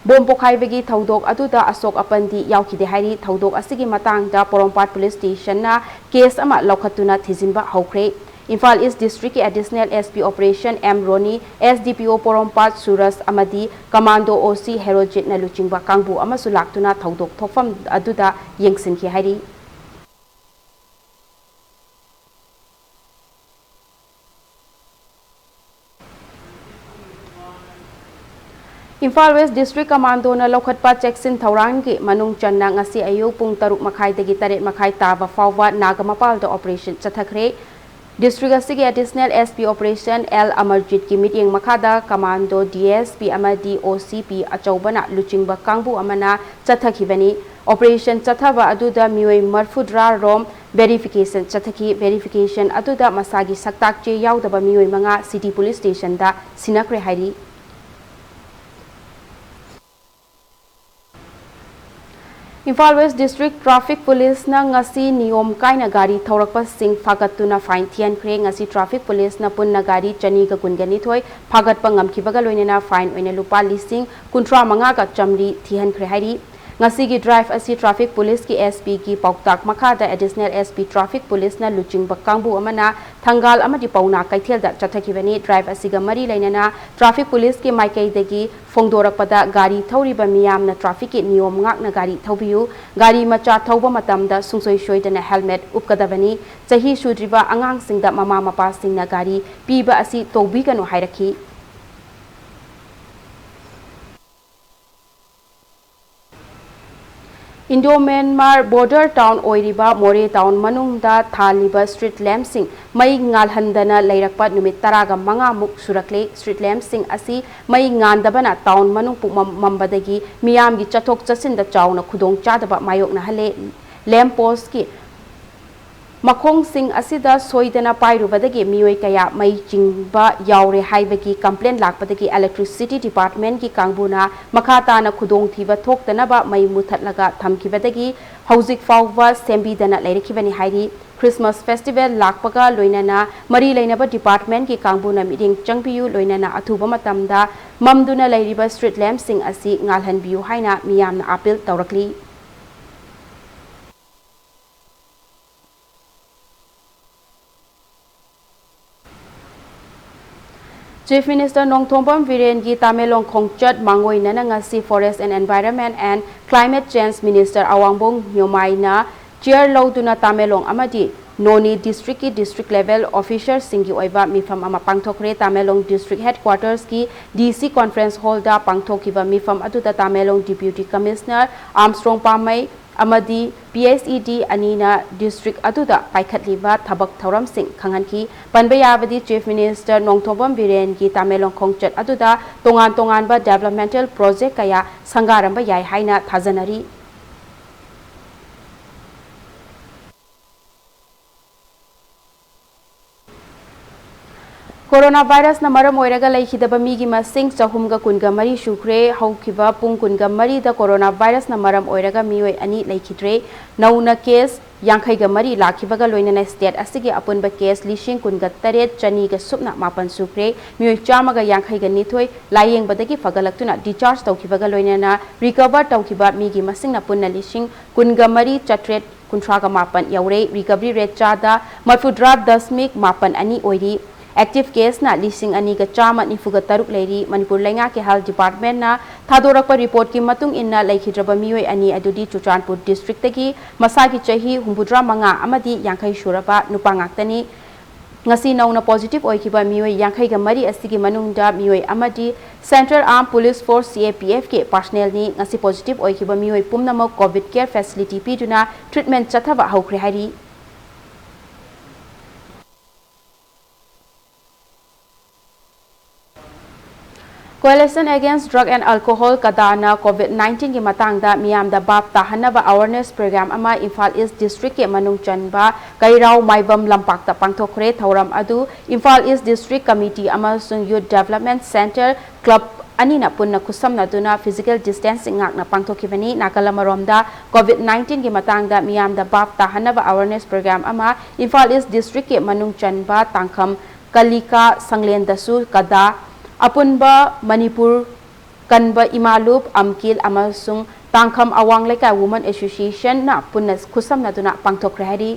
ꯕꯣꯝ ꯄꯣꯈꯥꯏꯕꯒꯤ ꯊꯧꯗꯣꯛ ꯑꯗꯨꯗ ꯑꯁꯣꯛ ꯑꯄꯟꯗꯤ ꯌꯥꯎꯈꯤꯗꯦ ꯍꯥꯏꯔꯤ꯫ ꯊꯧꯗꯣꯛ ꯑꯁꯤꯒꯤ ꯃꯇꯥꯡꯗ ꯄꯣꯔꯣꯝꯄꯥꯠ ꯄꯨꯂꯤꯁ ꯁ꯭ꯇꯦꯁꯟꯅ ꯀꯦꯁ ꯑꯃ ꯂꯧꯈꯠꯇꯨꯅ ꯊꯤꯖꯤꯟꯕ ꯍꯧꯈ꯭ꯔꯦ꯫ ꯏꯝꯐꯥꯜ ꯏꯁ ꯗꯤꯁꯇ꯭ꯔꯤꯛꯀꯤ additional S P operation M Roni, S D P O Porompat ꯁꯨꯔꯖ ꯑꯃꯗꯤ ꯀꯃꯥꯟꯗꯣ ꯑꯣ ꯁꯤ ꯍꯦꯔꯣꯖꯤꯠꯅ ꯂꯨꯆꯤꯡꯕ ꯀꯥꯡꯕꯨ ꯑꯃꯁꯨ ꯂꯥꯛꯇꯨꯅ ꯊꯧꯗꯣꯛ ꯊꯣꯛꯐꯝ ꯑꯗꯨꯗ ꯌꯦꯡꯁꯤꯟꯈꯤ ꯍꯥꯏꯔꯤ꯫ ꯏꯝꯐꯥꯜ ꯋꯦꯁ ꯗꯤꯁꯇ꯭ꯔꯤꯛ ꯀꯃꯥꯟꯗꯣꯅ ꯂꯧꯈꯠꯄ ꯆꯦꯛꯁꯤꯟ ꯊꯧꯔꯥꯡꯒꯤ ꯃꯅꯨꯡ ꯆꯟꯅ ꯉꯁꯤ ꯑꯌꯨꯛ ꯄꯨꯡ ꯇꯔꯨꯛ ꯃꯈꯥꯏꯗꯒꯤ ꯇꯔꯦꯠ ꯃꯈꯥꯏ ꯇꯥꯕ ꯐꯥꯎꯕ ꯅꯥꯒꯃꯄꯥꯜꯗ ꯑꯣꯄꯔꯦꯁꯟ ꯆꯠꯊꯈ꯭ꯔꯦ꯫ District ꯑꯁꯤꯒꯤ Additional S P Operation L Amarjitꯀꯤ ꯃꯤꯠꯌꯦꯡ ꯃꯈꯥꯗ Commando, D S P ꯑꯃꯗꯤ O C P ꯑꯆꯧꯕꯅ ꯂꯨꯆꯤꯡꯕ ꯀꯥꯡꯕꯨ ꯑꯃꯅ ꯆꯠꯊꯈꯤꯕꯅꯤ꯫ Operation ꯆꯠꯊꯕ ꯑꯗꯨꯗ ꯃꯤꯑꯣꯏ ꯃꯔꯤꯐꯨꯇꯔꯥ ꯔꯣꯝ verification ꯆꯠꯊꯈꯤ꯫ Verification ꯑꯗꯨꯗ ꯃꯁꯥꯒꯤ ꯁꯛꯇꯥꯛ ꯆꯦ ꯌꯥꯎꯗꯕ ꯃꯤꯑꯣꯏ ꯃꯉꯥ City Police Stationꯗ ꯁꯤꯟꯅꯈ꯭ꯔꯦ ꯍꯥꯏꯔꯤ꯫ ꯏꯝꯐꯥꯜ West District Traffic Policeꯅ ꯉꯁꯤ ꯅꯤꯌꯣꯝ ꯀꯥꯏꯅ ꯒꯥꯔꯤ ꯊꯧꯔꯛꯄꯁꯤꯡ ꯐꯥꯒꯠꯇꯨꯅ fine ꯊꯤꯍꯟꯈ꯭ꯔꯦ꯫ ꯉꯁꯤ Traffic Policeꯅ ꯄꯨꯟꯅ ꯒꯥꯔꯤ ꯆꯅꯤꯒ ꯀꯨꯟꯒ ꯅꯤꯊꯣꯏ ꯐꯥꯒꯠꯄ ꯉꯝꯈꯤꯕꯒ ꯂꯣꯏꯅꯅ fine ꯑꯣꯏꯅ ꯂꯨꯄꯥ ꯂꯤꯁꯤꯡ ꯀꯨꯟꯊ꯭ꯔꯥ ꯃꯉꯥꯒ ꯆꯥꯃꯔꯤ ꯊꯤꯍꯟꯈ꯭ꯔꯦ ꯍꯥꯏꯔꯤ꯫ ꯉꯁꯤꯒꯤ drive ꯑꯁꯤ Traffic Policeꯀꯤ S Pꯒꯤ ꯄꯥꯎꯇꯥꯛ ꯃꯈꯥꯗ Additional S P Traffic Policeꯅ ꯂꯨꯆꯤꯡꯕ ꯀꯥꯡꯕꯨ ꯑꯃꯅ ꯊꯪꯒꯥꯜ ꯑꯃꯗꯤ ꯄꯥꯎꯅꯥ ꯀꯩꯊꯦꯜꯗ ꯆꯠꯊꯈꯤꯕꯅꯤ꯫ Drive ꯑꯁꯤꯒ ꯃꯔꯤ ꯂꯩꯅꯅ Traffic Policeꯀꯤ ꯃꯥꯏꯀꯩꯗꯒꯤ ꯐꯣꯡꯗꯣꯔꯛꯄꯗ ꯒꯥꯔꯤ ꯊꯧꯔꯤꯕ ꯃꯤꯌꯥꯝꯅ trafficꯀꯤ ꯅꯤꯌꯣꯝ ꯉꯥꯛꯅ ꯒꯥꯔꯤ ꯊꯧꯕꯤꯌꯨ, ꯒꯥꯔꯤ ꯃꯆꯥ ꯊꯧꯕ ꯃꯇꯝꯗ ꯁꯨꯡꯁꯣꯏ ꯁꯣꯏꯗꯅ helmet ꯎꯞꯀꯗꯕꯅꯤ, ꯆꯍꯤ ꯁꯨꯗ꯭ꯔꯤꯕ ꯑꯉꯥꯡꯁꯤꯡꯗ ꯃꯃꯥ ꯃꯄꯥꯁꯤꯡꯅ ꯒꯥꯔꯤ ꯄꯤꯕ ꯑꯁꯤ ꯇꯧꯕꯤꯒꯅꯨ ꯍꯥꯏꯔꯛꯈꯤ꯫ Indo-Myanmar border town ꯑꯣꯏꯔꯤꯕ ꯃꯣꯔꯦ town ꯃꯅꯨꯡꯗ ꯊꯥꯜꯂꯤꯕ street lampꯁꯤꯡ ꯃꯩ ꯉꯥꯜꯍꯟꯗꯅ ꯂꯩꯔꯛꯄ ꯅꯨꯃꯤꯠ ꯇꯔꯥꯒ ꯃꯉꯥꯃꯨꯛ ꯁꯨꯔꯛꯂꯦ꯫ Street lampꯁꯤꯡ ꯑꯁꯤ ꯃꯩ ꯉꯥꯟꯗꯕꯅ town ꯃꯅꯨꯡ ꯄꯨꯝꯃꯝ ꯃꯝꯕꯗꯒꯤ ꯃꯤꯌꯥꯝꯒꯤ ꯆꯠꯊꯣꯛ ꯆꯠꯁꯤꯟꯗ ꯆꯥꯎꯅ ꯈꯨꯗꯣꯡꯆꯥꯗꯕ ꯃꯥꯌꯣꯛꯅꯍꯜꯂꯦ꯫ Lamp postꯀꯤ ꯃꯈꯣꯡꯁꯤꯡ ꯑꯁꯤꯗ ꯁꯣꯏꯗꯅ ꯄꯥꯏꯔꯨꯕꯗꯒꯤ ꯃꯤꯑꯣꯏ ꯀꯌꯥ ꯃꯩ ꯆꯤꯡꯕ ꯌꯥꯎꯔꯦ ꯍꯥꯏꯕꯒꯤ complaint ꯂꯥꯛꯄꯗꯒꯤ Electricity Departmentꯀꯤ ꯀꯥꯡꯕꯨꯅ ꯃꯈꯥ ꯇꯥꯅ ꯈꯨꯗꯣꯡꯊꯤꯕ ꯊꯣꯛꯇꯅꯕ ꯃꯩ ꯃꯨꯊꯠꯂꯒ ꯊꯝꯈꯤꯕꯗꯒꯤ ꯍꯧꯖꯤꯛ ꯐꯥꯎꯕ ꯁꯦꯝꯕꯤꯗꯅ ꯂꯩꯔꯛꯈꯤꯕꯅꯤ ꯍꯥꯏꯔꯤ꯫ Christmas festival ꯂꯥꯛꯄꯒ ꯂꯣꯏꯅꯅ ꯃꯔꯤ ꯂꯩꯅꯕ departmentꯀꯤ ꯀꯥꯡꯕꯨꯅ ꯃꯤꯠꯌꯦꯡ ꯆꯪꯕꯤꯌꯨ, ꯂꯣꯏꯅꯅ ꯑꯊꯨꯕ ꯃꯇꯝꯗ ꯃꯝꯗꯨꯅ ꯂꯩꯔꯤꯕ street lampꯁꯤꯡ ꯑꯁꯤ ꯉꯥꯜꯍꯟꯕꯤꯌꯨ ꯍꯥꯏꯅ ꯃꯤꯌꯥꯝꯅ appeal ꯇꯧꯔꯛꯂꯤ꯫ Chief Minister Nongthombam ꯕꯤꯔꯦꯟꯒꯤ Tamenglong ꯈꯣꯡꯆꯠ ꯃꯥꯡꯑꯣꯏꯅꯅ ꯉꯁꯤ Forest and Environment and Climate Change Minister ꯑꯋꯥꯡꯕꯝ ꯅꯣꯡꯃꯥꯏꯅ chair ꯂꯧꯗꯨꯅ ꯇꯥꯃꯦꯡꯂꯣꯡ ꯑꯃꯗꯤ ꯅꯣꯅꯦ districtꯀꯤ district level officerꯁꯤꯡꯒꯤ ꯑꯣꯏꯕ ꯃꯤꯐꯝ ꯑꯃ ꯄꯥꯡꯊꯣꯛꯈ꯭ꯔꯦ꯫ Tamenglong district headquartersꯀꯤ D C conference hallꯗ ꯄꯥꯡꯊꯣꯛꯈꯤꯕ ꯃꯤꯐꯝ ꯑꯗꯨꯗ ꯇꯥꯃꯦꯡꯂꯣꯡ Deputy Commissioner ꯑꯥꯔꯝꯁꯇ꯭ꯔꯣꯡ ꯄꯥꯝꯃꯩ, ꯑꯃꯗꯤ P H E D ꯑꯅꯤꯅ district ꯑꯗꯨꯗ ꯄꯥꯏꯈꯠꯂꯤꯕ ꯊꯕꯛ ꯊꯧꯔꯝꯁꯤꯡ ꯈꯪꯍꯟꯈꯤ꯫ ꯄꯟꯕ ꯌꯥꯕꯗꯤ, Chief Minister ꯅꯣꯡꯊꯣꯝꯕꯝ ꯕꯤꯔꯦꯟꯒꯤ ꯇꯃꯦꯡꯂꯣꯡ ꯈꯣꯡꯆꯠ ꯑꯗꯨꯗ ꯇꯣꯉꯥꯟ ꯇꯣꯉꯥꯟꯕ developmental project ꯀꯌꯥ ꯁꯪꯒꯥꯔꯝꯕ ꯌꯥꯏ ꯍꯥꯏꯅ ꯊꯥꯖꯅꯔꯤ꯫ Corona virusꯅ ꯃꯔꯝ ꯑꯣꯏꯔꯒ ꯂꯩꯈꯤꯗꯕ ꯃꯤꯒꯤ ꯃꯁꯤꯡ ꯆꯍꯨꯝꯒ ꯀꯨꯟꯒ ꯃꯔꯤ ꯁꯨꯈ꯭ꯔꯦ꯫ ꯍꯧꯈꯤꯕ ꯄꯨꯡ ꯀꯨꯟꯒ ꯃꯔꯤꯗ corona virusꯅ ꯃꯔꯝ ꯑꯣꯏꯔꯒ ꯃꯤꯑꯣꯏ ꯑꯅꯤ ꯂꯩꯈꯤꯗ꯭ꯔꯦ꯫ ꯅꯧꯅ case ꯌꯥꯡꯈꯩꯒ ꯃꯔꯤ ꯂꯥꯛꯈꯤꯕꯒ ꯂꯣꯏꯅꯅ state ꯑꯁꯤꯒꯤ ꯑꯄꯨꯟꯕ case ꯂꯤꯁꯤꯡ ꯀꯨꯟꯒ ꯇꯔꯦꯠ ꯆꯅꯤꯒ ꯁꯨꯞꯅ ꯃꯥꯄꯟ ꯁꯨꯈ꯭ꯔꯦ꯫ ꯃꯤꯑꯣꯏ ꯆꯥꯝꯃꯒ ꯌꯥꯡꯈꯩꯒ ꯅꯤꯊꯣꯏ ꯂꯥꯌꯦꯡꯕꯗꯒꯤ ꯐꯒꯠꯂꯛꯇꯨꯅ discharge ꯇꯧꯈꯤꯕꯒ ꯂꯣꯏꯅꯅ recover ꯇꯧꯈꯤꯕ ꯃꯤꯒꯤ ꯃꯁꯤꯡꯅ ꯄꯨꯟꯅ ꯂꯤꯁꯤꯡ ꯀꯨꯟꯒ ꯃꯔꯤ ꯆꯥꯇ꯭ꯔꯦꯠ ꯀꯨꯟꯊ꯭ꯔꯥꯒ ꯃꯥꯄꯟ ꯌꯧꯔꯦ꯫ Recovery rate ꯆꯥꯗ ꯃꯔꯤꯐꯨꯇꯔꯥ ꯗꯁꯃꯤꯛ ꯃꯥꯄꯟ ꯑꯅꯤ ꯑꯣꯏꯔꯤ꯫ Active caseꯅ ꯂꯤꯁꯤꯡ ꯑꯅꯤꯒ ꯆꯥꯝꯃ ꯅꯤꯐꯨꯒ ꯇꯔꯨꯛ ꯂꯩꯔꯤ꯫ ꯃꯅꯤꯄꯨꯔ ꯂꯩꯉꯥꯛꯀꯤ health departmentꯅ ꯊꯥꯗꯣꯔꯛꯄ reportꯀꯤ ꯃꯇꯨꯡ ꯏꯟꯅ, ꯂꯩꯈꯤꯗ꯭ꯔꯕ ꯃꯤꯑꯣꯏ ꯑꯅꯤ ꯑꯗꯨꯗꯤ ꯆꯨꯔꯆꯥꯟꯄꯨꯔ districtꯇꯒꯤ ꯃꯁꯥꯒꯤ ꯆꯍꯤ ꯍꯨꯝꯐꯨꯇꯔꯥ ꯃꯉꯥ ꯑꯃꯗꯤ ꯌꯥꯡꯈꯩ ꯁꯨꯔꯕ ꯅꯨꯄꯥ ꯉꯥꯛꯇꯅꯤ꯫ ꯉꯁꯤ ꯅꯧꯅ positive ꯑꯣꯏꯈꯤꯕ ꯃꯤꯑꯣꯏ ꯌꯥꯡꯈꯩꯒ ꯃꯔꯤ ꯑꯁꯤꯒꯤ ꯃꯅꯨꯡꯗ ꯃꯤꯑꯣꯏ ꯑꯃꯗꯤ Central Armed Police Force, C A P Fꯀꯤ personnelꯅꯤ꯫ ꯉꯁꯤ positive ꯑꯣꯏꯈꯤꯕ ꯃꯤꯑꯣꯏ ꯄꯨꯝꯅꯃꯛ COVID care facility ꯄꯤꯗꯨꯅ treatment ꯆꯠꯊꯕ ꯍꯧꯈ꯭ꯔꯦ ꯍꯥꯏꯔꯤ꯫ Coalition Against Drug and Alcohol, ꯀꯗꯥꯅ COVID nineteenꯒꯤ ꯃꯇꯥꯡꯗ ꯃꯤꯌꯥꯝꯗ ꯚꯥꯞ ꯇꯥꯍꯟꯅꯕ awareness program ꯑꯃ ꯏꯝꯐꯥꯜ East districtꯀꯤ ꯃꯅꯨꯡ ꯆꯟꯕ ꯀꯩꯔꯥꯎ ꯃꯥꯏꯕꯝ ꯂꯝꯄꯥꯛꯇ ꯄꯥꯡꯊꯣꯛꯈ꯭ꯔꯦ꯫ ꯊꯧꯔꯝ ꯑꯗꯨ ꯏꯝꯐꯥꯜ East District Committee ꯑꯃꯁꯨꯡ Youth Development Centre club ꯑꯅꯤꯅ ꯄꯨꯟꯅ ꯈꯨꯠꯁꯝꯅꯗꯨꯅ physical distancing ꯉꯥꯛꯅ ꯄꯥꯡꯊꯣꯛꯈꯤꯕꯅꯤ꯫ ꯅꯥꯀꯜ ꯑꯃꯔꯣꯝꯗ, COVID nineteenꯒꯤ ꯃꯇꯥꯡꯗ ꯃꯤꯌꯥꯝꯗ ꯚꯥꯞ ꯇꯥꯍꯟꯅꯕ awareness program ꯑꯃ ꯏꯝꯐꯥꯜ East districtꯀꯤ ꯃꯅꯨꯡ ꯆꯟꯕ ꯇꯥꯡꯈꯝ ꯀꯂꯤꯀꯥ ꯁꯪꯂꯦꯟꯗꯁꯨ ꯀꯗꯥ, ꯑꯄꯨꯟꯕ ꯃꯅꯤꯄꯨꯔ ꯀꯟꯕ ꯏꯃꯥ ꯂꯨꯞ, ꯑꯝꯀꯤꯜ ꯑꯃꯁꯨꯡ ꯇꯥꯡꯈꯝ ꯑꯋꯥꯡ ꯂꯩꯀꯥꯏ Women Associationꯅ ꯄꯨꯟꯅ ꯈꯨꯠꯁꯝꯅꯗꯨꯅ ꯄꯥꯡꯊꯣꯛꯈ꯭ꯔꯦ ꯍꯥꯏꯔꯤ꯫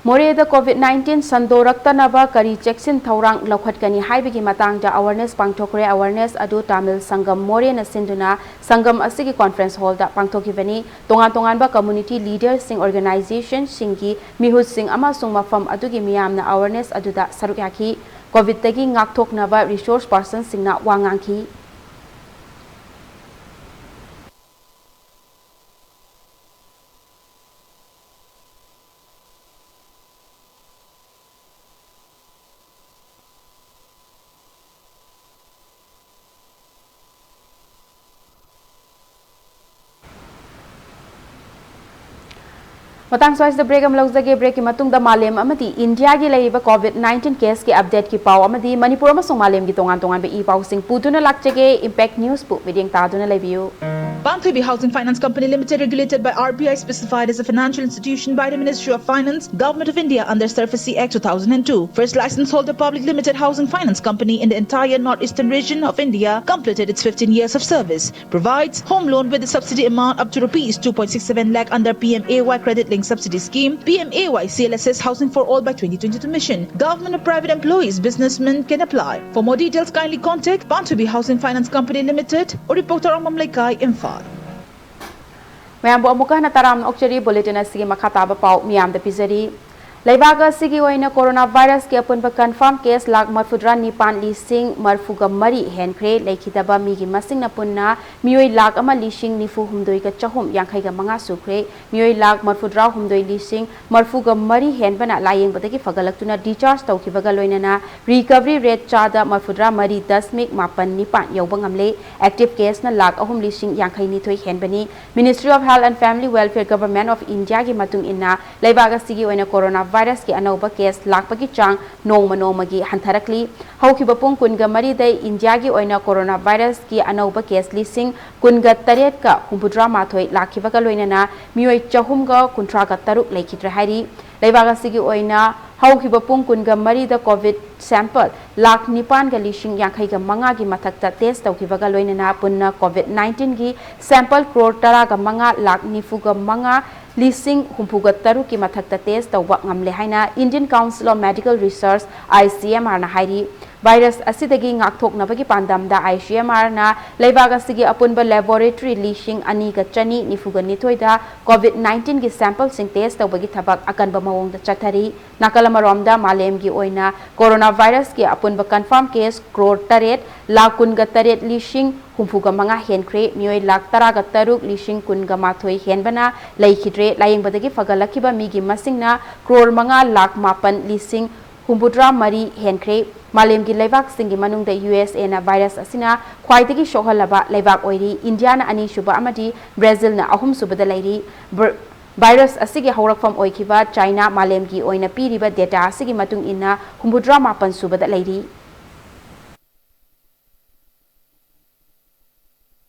ꯃꯣꯔꯦꯗ COVID nineteen ꯁꯟꯗꯣꯔꯛꯇꯅꯕ ꯀꯔꯤ ꯆꯦꯛꯁꯤꯟ ꯊꯧꯔꯥꯡ ꯂꯧꯈꯠꯀꯅꯤ ꯍꯥꯏꯕꯒꯤ ꯃꯇꯥꯡꯗ awareness ꯄꯥꯡꯊꯣꯛꯈ꯭ꯔꯦ꯫ Awareness ꯑꯗꯨ ꯇꯥꯃꯤꯜ ꯁꯪꯒꯝ ꯃꯣꯔꯦꯅ ꯁꯤꯟꯗꯨꯅ ꯁꯪꯒꯝ ꯑꯁꯤꯒꯤ conference hallꯗ ꯄꯥꯡꯊꯣꯛꯈꯤꯕꯅꯤ꯫ ꯇꯣꯉꯥꯟ ꯇꯣꯉꯥꯟꯕ community leaderꯁꯤꯡ, organizationꯁꯤꯡꯒꯤ ꯃꯤꯍꯨꯠꯁꯤꯡ ꯑꯃꯁꯨꯡ ꯃꯐꯝ ꯑꯗꯨꯒꯤ ꯃꯤꯌꯥꯝꯅ awareness ꯑꯗꯨꯗ ꯁꯔꯨꯛ ꯌꯥꯈꯤ꯫ ꯀꯣꯚꯤꯗꯇꯒꯤ ꯉꯥꯛꯊꯣꯛꯅꯕ ꯔꯤꯁꯣꯔꯁ ꯄꯥꯔꯁꯟꯁꯤꯡꯅ ꯋꯥ ꯉꯥꯡꯈꯤ꯫ ꯃꯇꯥꯡ ꯁ꯭ꯋꯥꯏꯁꯤꯗ ꯕ꯭ꯔꯦꯛ ꯑꯃ ꯂꯧꯖꯒꯦ꯫ ꯕ꯭ꯔꯦꯛꯀꯤ ꯃꯇꯨꯡꯗ ꯃꯥꯂꯦꯝ ꯑꯃꯗꯤ ꯏꯟꯗꯤꯌꯥꯒꯤ ꯂꯩꯔꯤꯕ ꯀꯣꯚꯤꯗ ꯅꯥꯏꯟꯇꯤꯟ ꯀꯦꯁꯀꯤ ꯑꯞꯗꯦꯠꯀꯤ ꯄꯥꯎ ꯑꯃꯗꯤ ꯃꯅꯤꯄꯨꯔ ꯑꯃꯁꯨꯡ ꯃꯥꯂꯦꯝꯒꯤ ꯇꯣꯉꯥꯟ ꯇꯣꯉꯥꯟꯕ ꯏ ꯄꯥꯎꯁꯤꯡ ꯄꯨꯗꯨꯅ ꯂꯥꯛꯆꯒꯦ꯫ ꯏꯝꯄꯦꯛ ꯅ꯭ꯌꯨꯁꯄꯨ ꯃꯤꯠꯌꯦꯡ ꯇꯥꯗꯨꯅ ꯂꯩꯕꯤꯌꯨ꯫ Panthubi Housing Finance Company Limited, regulated by R B I, specified as a financial institution by the Ministry of Finance, Government of India, under SARFAESI Act two thousand and two. First license holder public limited housing finance company in the entire northeastern region of India, completed its fifteen years of service. Provides home loan with a subsidy amount up to rupees two point six seven lakh under P M A Y Credit Linked Subsidy Scheme, P M A Y C L S S Housing for All by twenty twenty-two Mission. Government or private employees, businessmen can apply. For more details, kindly contact Panthubi Housing Finance Company Limited, Uripok, Tarong Mamleikai, Imphal. ꯃꯌꯥꯝꯕꯨ ꯑꯃꯨꯛꯀ ꯍꯟꯅ ꯇꯔꯥꯝꯅ ꯑꯣꯛꯆꯔꯤ꯫ Bulletin ꯑꯁꯤꯒꯤ ꯃꯈꯥ ꯇꯥꯕ ꯄꯥꯎ ꯃꯤꯌꯥꯝꯗ ꯄꯤꯖꯔꯤ꯫ ꯂꯩꯕꯥꯛ ꯑꯁꯤꯒꯤ ꯑꯣꯏꯅ ꯀꯣꯔꯣꯅꯥ ꯚꯥꯏꯔꯁꯀꯤ ꯑꯄꯨꯟꯕ ꯀꯟꯐꯥꯔꯝ ꯀꯦꯁ ꯂꯥꯈ ꯃꯔꯐꯨꯇꯔꯥ ꯅꯤꯄꯥꯟ ꯂꯤꯁꯤꯡ ꯃꯔꯐꯨꯒ ꯃꯔꯤ ꯍꯦꯟꯈ꯭ꯔꯦ꯫ ꯂꯩꯈꯤꯗꯕ ꯃꯤꯒꯤ ꯃꯁꯤꯡꯅ ꯄꯨꯟꯅ ꯃꯤꯑꯣꯏ ꯂꯥꯈ ꯑꯃ ꯂꯤꯁꯤꯡ ꯅꯤꯐꯨ ꯍꯨꯝꯗꯣꯏꯒ ꯆꯍꯨꯝ ꯌꯥꯡꯈꯩꯒ ꯃꯉꯥ ꯁꯨꯈ꯭ꯔꯦ꯫ ꯃꯤꯑꯣꯏ ꯂꯥꯈ ꯃꯔꯐꯨꯇꯔꯥ ꯍꯨꯝꯗꯣꯏ ꯂꯤꯁꯤꯡ ꯃꯔꯐꯨꯒ ꯃꯔꯤ ꯍꯦꯟꯕꯅ ꯂꯥꯌꯦꯡꯕꯗꯒꯤ ꯐꯒꯠꯂꯛꯇꯨꯅ discharge ꯇꯧꯈꯤꯕꯒ ꯂꯣꯏꯅꯅ recovery rate ꯆꯥꯗ ꯃꯔꯐꯨꯇꯔꯥ ꯃꯔꯤ ꯗꯁꯃꯤꯛ ꯃꯥꯄꯟ ꯅꯤꯄꯥꯟ ꯌꯧꯕ ꯉꯝꯂꯦ꯫ Active caseꯅ ꯂꯥꯈ ꯑꯍꯨꯝ ꯂꯤꯁꯤꯡ ꯌꯥꯡꯈꯩ ꯅꯤꯊꯣꯏ ꯍꯦꯟꯕꯅꯤ꯫ Ministry of Health and Family Welfare, Government of Indiaꯒꯤ ꯃꯇꯨꯡ ꯏꯟꯅ, ꯂꯩꯕꯥꯛ ꯑꯁꯤꯒꯤ ꯑꯣꯏꯅ ꯀꯣꯔꯣꯅꯥ ꯚꯥꯏꯔꯁꯀꯤ ꯑꯅꯧꯕ ꯀꯦꯁ ꯂꯥꯛꯄꯒꯤ ꯆꯥꯡ ꯅꯣꯡꯃ ꯅꯣꯡꯃꯒꯤ ꯍꯟꯊꯔꯛꯂꯤ꯫ ꯍꯧꯈꯤꯕ ꯄꯨꯡ ꯀꯨꯟꯒ ꯃꯔꯤꯗ ꯏꯟꯗꯤꯌꯥꯒꯤ ꯑꯣꯏꯅ ꯀꯣꯔꯣꯅꯥ ꯚꯥꯏꯔꯁꯀꯤ ꯑꯅꯧꯕ ꯀꯦꯁ ꯂꯤꯁꯤꯡ ꯀꯨꯟꯒ ꯇꯔꯦꯠꯀ ꯍꯨꯝꯐꯨꯇꯔꯥ ꯃꯥꯊꯣꯏ ꯂꯥꯛꯈꯤꯕꯒ ꯂꯣꯏꯅꯅ ꯃꯤꯑꯣꯏ ꯆꯍꯨꯝꯒ ꯀꯨꯟꯊ꯭ꯔꯥꯒ ꯇꯔꯨꯛ ꯂꯩꯈꯤꯗ꯭ꯔꯦ ꯍꯥꯏꯔꯤ꯫ ꯂꯩꯕꯥꯛ ꯑꯁꯤꯒꯤ ꯑꯣꯏꯅ ꯍꯧꯈꯤꯕ ꯄꯨꯡ ꯀꯨꯟꯒ ꯃꯔꯤꯗ ꯀꯣꯚꯤꯗ ꯁꯦꯝꯄꯜ ꯂꯥꯈ ꯅꯤꯄꯥꯟꯒ ꯂꯤꯁꯤꯡ ꯌꯥꯡꯈꯩꯒ ꯃꯉꯥꯒꯤ ꯃꯊꯛꯇ ꯇꯦꯁ ꯇꯧꯈꯤꯕꯒ ꯂꯣꯏꯅꯅ ꯄꯨꯟꯅ ꯀꯣꯚꯤꯗ ꯅꯥꯏꯟꯇꯤꯟꯒꯤ ꯁꯦꯝꯄꯜ ꯀ꯭ꯔꯣꯔ ꯇꯔꯥꯒ ꯃꯉꯥ ꯂꯥꯈ ꯅꯤꯐꯨꯒ ꯃꯉꯥ ꯂꯤꯁꯤꯡ ꯍꯨꯝꯐꯨꯒ ꯇꯔꯨꯛꯀꯤ ꯃꯊꯛꯇ ꯇꯦꯁ ꯇꯧꯕ ꯉꯝꯂꯦ ꯍꯥꯏꯅ Indian Council of Medical Research, I C M Rꯅ ꯍꯥꯏꯔꯤ꯫ ꯚꯥꯏꯔꯁ ꯑꯁꯤꯗꯒꯤ ꯉꯥꯛꯊꯣꯛꯅꯕꯒꯤ ꯄꯥꯟꯗꯝꯗ ICMR ꯅ ꯂꯩꯕꯥꯛ ꯑꯁꯤꯒꯤ ꯑꯄꯨꯟꯕ laboratory ꯂꯤꯁꯤꯡ ꯑꯅꯤꯒ ꯆꯅꯤ ꯅꯤꯐꯨꯒ ꯅꯤꯊꯣꯏꯗ COVID nineteen ꯒꯤ sample ꯁꯤꯡ test ꯇꯧꯕꯒꯤ ꯊꯕꯛ ꯑꯀꯟꯕ ꯃꯑꯣꯡꯗ ꯆꯠꯊꯔꯤ꯫ ꯅꯥꯀꯜ ꯑꯃꯔꯣꯝꯗ, ꯃꯥꯂꯦꯝꯒꯤ ꯑꯣꯏꯅ coronavirus ꯀꯤ ꯑꯄꯨꯟꯕ confirm case crore ꯇꯔꯦꯠ ꯂꯥꯈ ꯀꯨꯟꯒ ꯇꯔꯦꯠ ꯂꯤꯁꯤꯡ ꯍꯨꯝꯐꯨꯒ ꯃꯉꯥ ꯍꯦꯟꯈ꯭ꯔꯦ꯫ ꯃꯤꯑꯣꯏ ꯂꯥꯈ ꯇꯔꯥꯒ ꯇꯔꯨꯛ ꯂꯤꯁꯤꯡ ꯀꯨꯟꯒ ꯃꯥꯊꯣꯏ ꯍꯦꯟꯕꯅ ꯂꯩꯈꯤꯗ꯭ꯔꯦ꯫ ꯂꯥꯌꯦꯡꯕꯗꯒꯤ ꯐꯒꯠꯂꯛꯈꯤꯕ ꯃꯤꯒꯤ ꯃꯁꯤꯡꯅ crore ꯃꯉꯥ ꯂꯥꯈ ꯃꯥꯄꯟ ꯂꯤꯁꯤꯡ ꯍꯨꯝꯐꯨꯇꯔꯥ ꯃꯔꯤ ꯍꯦꯟꯈ꯭ꯔꯦ꯫ ꯃꯥꯂꯦꯝꯒꯤ ꯂꯩꯕꯥꯛꯁꯤꯡꯒꯤ ꯃꯅꯨꯡꯗ USA ꯅ ꯚꯥꯏꯔꯁ ꯑꯁꯤꯅ ꯈ꯭ꯋꯥꯏꯗꯒꯤ ꯁꯣꯛꯍꯜꯂꯕ ꯂꯩꯕꯥꯛ ꯑꯣꯏꯔꯤ꯫ ꯏꯟꯗꯤꯌꯥꯅ ꯑꯅꯤꯁꯨꯕ ꯑꯃꯗꯤ ꯕ꯭ꯔꯥꯖꯤꯜꯅ ꯑꯍꯨꯝꯁꯨꯕꯗ ꯂꯩꯔꯤ꯫ ꯕ꯭ꯔ-, ꯚꯥꯏꯔꯁ ꯑꯁꯤꯒꯤ ꯍꯧꯔꯛꯐꯝ ꯑꯣꯏꯈꯤꯕ ꯆꯥꯏꯅꯥ ꯃꯥꯂꯦꯝꯒꯤ ꯑꯣꯏꯅ ꯄꯤꯔꯤꯕ data ꯑꯁꯤꯒꯤ ꯃꯇꯨꯡ ꯏꯟꯅ ꯍꯨꯝꯐꯨꯇꯔꯥ ꯃꯥꯄꯟ ꯁꯨꯕꯗ ꯂꯩꯔꯤ꯫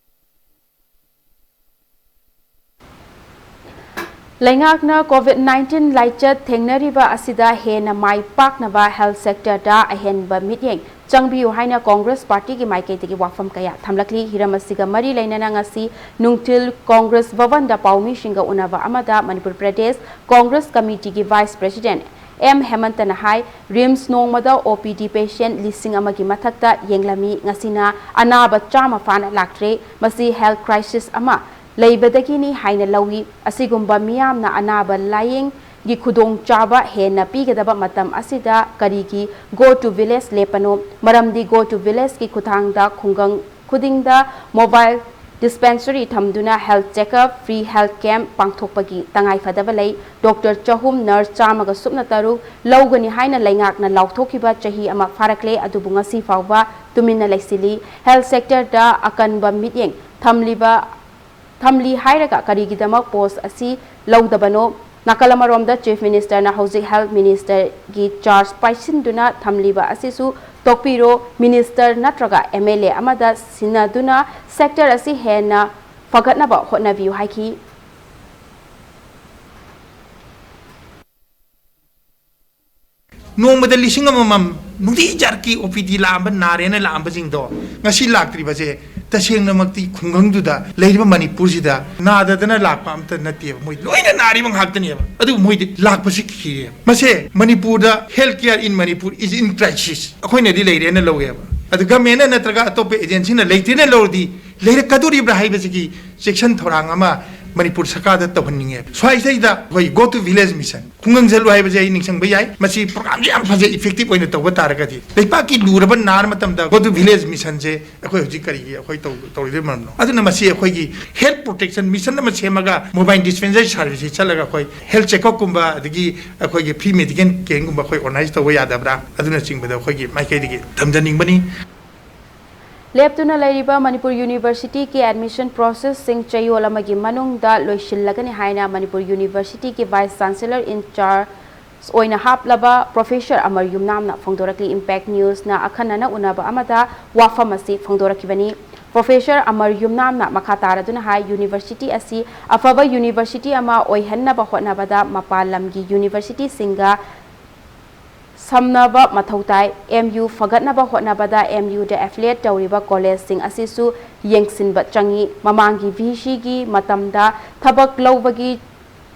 ꯂꯩꯉꯥꯛꯅ COVID nineteen ꯂꯥꯏꯆꯠ ꯊꯦꯡꯅꯔꯤꯕ ꯑꯁꯤꯗ ꯍꯦꯟꯅ ꯃꯥꯏ ꯄꯥꯛꯅꯕ health sector ꯗ ꯑꯍꯦꯟꯕ ꯃꯤꯠꯌꯦꯡ ꯆꯪꯕꯤꯌꯨ ꯍꯥꯏꯅ Congress Party ꯒꯤ ꯃꯥꯏꯀꯩꯗꯒꯤ ꯋꯥꯐꯝ ꯀꯌꯥ ꯊꯝꯂꯛꯂꯤ꯫ ꯍꯤꯔꯝ ꯑꯁꯤꯒ ꯃꯔꯤ ꯂꯩꯅꯅ ꯉꯁꯤ ꯅꯨꯡꯊꯤꯜ Congress ꯚꯕꯟꯗ ꯄꯥꯎꯃꯤꯁꯤꯡꯒ ꯎꯅꯕ ꯑꯃꯗ ꯃꯅꯤꯄꯨꯔ ꯄ꯭ꯔꯗꯦꯁ Congress Committee ꯒꯤ Vice President ꯑꯦꯝ ꯍꯦꯃꯟꯇꯅ ꯍꯥꯏ, RIMS ꯅꯣꯡꯃꯗ OPD patient ꯂꯤꯁꯤꯡ ꯑꯃꯒꯤ ꯃꯊꯛꯇ ꯌꯦꯡꯂꯝꯃꯤ꯫ ꯉꯁꯤꯅ ꯑꯅꯥꯕ ꯆꯥꯝꯃ ꯐꯥꯅ ꯂꯥꯛꯇ꯭ꯔꯦ꯫ ꯃꯁꯤ health crisis ꯑꯃ ꯂꯩꯕꯗꯒꯤꯅꯤ ꯍꯥꯏꯅ ꯂꯧꯏ꯫ ꯑꯁꯤꯒꯨꯝꯕ ꯃꯤꯌꯥꯝꯅ ꯑꯅꯥꯕ ꯂꯥꯌꯦꯡꯒꯤ ꯈꯨꯗꯣꯡꯆꯥꯕ ꯍꯦꯟꯅ ꯄꯤꯒꯗꯕ ꯃꯇꯝ ꯑꯁꯤꯗ ꯀꯔꯤꯒꯤ go to village ꯂꯦꯞꯄꯅꯣ? ꯃꯔꯝꯗꯤ go to village ꯀꯤ ꯈꯨꯠꯊꯥꯡꯗ ꯈꯨꯡꯒꯪ ꯈꯨꯗꯤꯡꯗ mobile dispensary ꯊꯝꯗꯨꯅ health checkup, free health camp ꯄꯥꯡꯊꯣꯛꯄꯒꯤ ꯇꯉꯥꯏꯐꯗꯕ ꯂꯩ꯫ Doctor ꯆꯍꯨꯝ, nurse ꯆꯥꯝꯃꯒ ꯁꯨꯞꯅ ꯇꯔꯨꯛ ꯂꯧꯒꯅꯤ ꯍꯥꯏꯅ ꯂꯩꯉꯥꯛꯅ ꯂꯥꯎꯊꯣꯛꯈꯤꯕ ꯆꯍꯤ ꯑꯃ ꯐꯥꯔꯛꯂꯦ, ꯑꯗꯨꯕꯨ ꯉꯁꯤ ꯐꯥꯎꯕ ꯇꯨꯃꯤꯟꯅ ꯂꯩꯁꯤꯜꯂꯤ꯫ Health sector ꯗ ꯑꯀꯟꯕ ꯃꯤꯠꯌꯦꯡ ꯊꯝꯂꯤꯕ, ꯊꯝꯂꯤ ꯍꯥꯏꯔꯒ ꯀꯔꯤꯒꯤꯗꯃꯛ post ꯑꯁꯤ ꯂꯧꯗꯕꯅꯣ? ꯅꯥꯀꯜ ꯑꯃꯔꯣꯝꯗ Chief Minister ꯅ ꯍꯧꯖꯤꯛ Health Minister ꯒꯤ charge ꯄꯥꯏꯁꯤꯟꯗꯨꯅ ꯊꯝꯂꯤꯕ ꯑꯁꯤꯁꯨ ꯇꯣꯛꯄꯤꯔꯣ, Minister ꯅꯠꯇ꯭ꯔꯒ MLA ꯑꯃꯗ ꯁꯤꯟꯅꯗꯨꯅ sector ꯑꯁꯤ ꯍꯦꯟꯅ ꯐꯒꯠꯅꯕ ꯍꯣꯠꯅꯕꯤꯌꯨ ꯍꯥꯏꯈꯤ꯫ ꯅꯣꯡꯃꯗ ꯂꯤꯁꯤꯡ ꯑꯃꯃꯝ ꯅꯨꯡꯇꯤ ꯖꯥꯠꯀꯤ OPD ꯂꯥꯛꯑꯝꯕ, ꯅꯥꯔꯦꯅ ꯂꯥꯛꯑꯝꯕꯁꯤꯡꯗꯣ ꯉꯁꯤ ꯂꯥꯛꯇ꯭ꯔꯤꯕꯁꯦ ꯇꯁꯦꯡꯅꯃꯛꯇꯤ ꯈꯨꯡꯒꯪꯗꯨꯗ ꯂꯩꯔꯤꯕ ꯃꯅꯤꯄꯨꯔꯁꯤꯗ ꯅꯥꯗꯗꯅ ꯂꯥꯛꯄ ꯑꯝꯇ ꯅꯠꯇꯦꯕ, ꯃꯣꯏ ꯂꯣꯏꯅ ꯅꯥꯔꯤꯕ ꯉꯥꯛꯇꯅꯦꯕ꯫ ꯑꯗꯨꯕꯨ ꯃꯣꯏꯗꯤ ꯂꯥꯛꯄꯁꯤ ꯀꯤꯔꯦꯕ꯫ ꯃꯁꯦ ꯃꯅꯤꯄꯨꯔꯗ health care in Manipur is in crisis, ꯑꯩꯈꯣꯏꯅꯗꯤ ꯂꯩꯔꯦꯅ ꯂꯧꯋꯦꯕ꯫ ꯑꯗꯨ ꯒꯃꯦꯟꯅ ꯅꯠꯇ꯭ꯔꯒ ꯑꯇꯣꯞꯄ ꯑꯦꯖꯦꯟꯁꯤꯅ ꯂꯩꯇ꯭ꯔꯦꯅ ꯂꯧꯔꯗꯤ ꯂꯩꯔꯛꯀꯗꯣꯔꯤꯕ꯭ꯔꯥ ꯍꯥꯏꯕꯁꯤꯒꯤ ꯆꯦꯛꯁꯤꯟ ꯊꯧꯔꯥꯡ ꯑꯃ ꯃꯅꯤꯄꯨꯔ ꯁꯔꯀꯥꯔꯗ ꯇꯧꯍꯟꯅꯤꯡꯉꯦ꯫ ꯁ꯭ꯋꯥꯏꯁꯤꯗꯩꯗ ꯑꯩꯈꯣꯏ Go to Village Mission, ꯈꯨꯡꯒꯪ ꯆꯠꯂꯨ ꯍꯥꯏꯕꯁꯦ ꯑꯩ ꯅꯤꯡꯁꯤꯡꯕ ꯌꯥꯏ꯫ ꯃꯁꯤ ꯄ꯭ꯔꯣꯒ꯭ꯔꯥꯝꯁꯦ ꯌꯥꯝ ꯐꯖꯩ, effective ꯑꯣꯏꯅ ꯇꯧꯕ ꯇꯥꯔꯒꯗꯤ꯫ ꯂꯩꯄꯥꯛꯀꯤ ꯂꯨꯔꯕ ꯅꯥꯔ ꯃꯇꯝꯗ Go to Village Missionꯁꯦ ꯑꯩꯈꯣꯏ ꯍꯧꯖꯤꯛ ꯀꯔꯤꯒꯤ ꯑꯩꯈꯣꯏ ꯇꯧ-, ꯇꯧꯔꯤꯗꯣꯏ ꯃꯔꯝꯅꯣ? ꯑꯗꯨꯅ ꯃꯁꯤ ꯑꯩꯈꯣꯏꯒꯤ health protection mission ꯑꯃ ꯁꯦꯝꯃꯒ mobile dispensary serviceꯁꯤ ꯆꯠꯂꯒ ꯑꯩꯈꯣꯏ health checkup ꯀꯨꯝꯕ ꯑꯗꯒꯤ ꯑꯩꯈꯣꯏꯒꯤ free medical campꯒꯨꯝꯕ ꯑꯩꯈꯣꯏ organize ꯇꯧꯕ ꯌꯥꯗꯕ꯭ꯔꯥ? ꯑꯗꯨꯅꯆꯤꯡꯕꯗ ꯑꯩꯈꯣꯏꯒꯤ ꯃꯥꯏꯀꯩꯗꯒꯤ ꯊꯝꯖꯅꯤꯡꯕꯅꯤ꯫ ꯂꯦꯞꯇꯨꯅ ꯂꯩꯔꯤꯕ ꯃꯅꯤꯄꯨꯔ ꯌꯨꯅꯤꯚꯔꯁꯤꯇꯤꯒꯤ ꯑꯦꯗꯃꯤꯁꯟ ꯄ꯭ꯔꯣꯁꯦꯁꯁꯤꯡ ꯆꯌꯣꯜ ꯑꯃꯒꯤ ꯃꯅꯨꯡꯗ ꯂꯣꯏꯁꯤꯜꯂꯒꯅꯤ ꯍꯥꯏꯅ ꯃꯅꯤꯄꯨꯔ ꯌꯨꯅꯤꯚꯔꯁꯤꯇꯤꯒꯤ vice chancellor in charge ꯑꯣꯏꯅ ꯍꯥꯞꯂꯕ ꯄ꯭ꯔꯣꯐꯦꯁꯔ ꯑꯃꯔ ꯌꯨꯝꯅꯥꯝꯅ ꯐꯣꯡꯗꯣꯔꯛꯂꯤ꯫ Impact Newsꯅ ꯑꯈꯟꯅꯅ ꯎꯅꯕ ꯑꯃꯗ ꯋꯥꯐꯝ ꯑꯁꯤ ꯐꯣꯡꯗꯣꯔꯛꯈꯤꯕꯅꯤ꯫ ꯄ꯭ꯔꯣꯐꯦꯁꯔ ꯑꯃꯔ ꯌꯨꯝꯅꯥꯝꯅ ꯃꯈꯥ ꯇꯥꯔꯗꯨꯅ ꯍꯥꯏ, ꯌꯨꯅꯤꯚꯔꯁꯤꯇꯤ ꯑꯁꯤ ꯑꯐꯕ ꯌꯨꯅꯤꯚꯔꯁꯤꯇꯤ ꯑꯃ ꯑꯣꯏꯍꯟꯅꯕ ꯍꯣꯠꯅꯕꯗ ꯃꯄꯥꯟ ꯂꯝꯒꯤ ꯌꯨꯅꯤꯚꯔꯁꯤꯇꯤꯁꯤꯡꯒ ꯁꯝꯅꯕ ꯃꯊꯧ ꯇꯥꯏ꯫ ꯑꯦꯝ ꯌꯨ ꯐꯒꯠꯅꯕ ꯍꯣꯠꯅꯕꯗ ꯑꯦꯝ ꯌꯨꯗ affiliate ꯇꯧꯔꯤꯕ ꯀꯣꯂꯦꯖꯁꯤꯡ ꯑꯁꯤꯁꯨ ꯌꯦꯡꯁꯤꯟꯕ ꯆꯪꯏ꯫ ꯃꯃꯥꯡꯒꯤ ꯚꯤ ꯁꯤꯒꯤ ꯃꯇꯝꯗ ꯊꯕꯛ ꯂꯧꯕꯒꯤ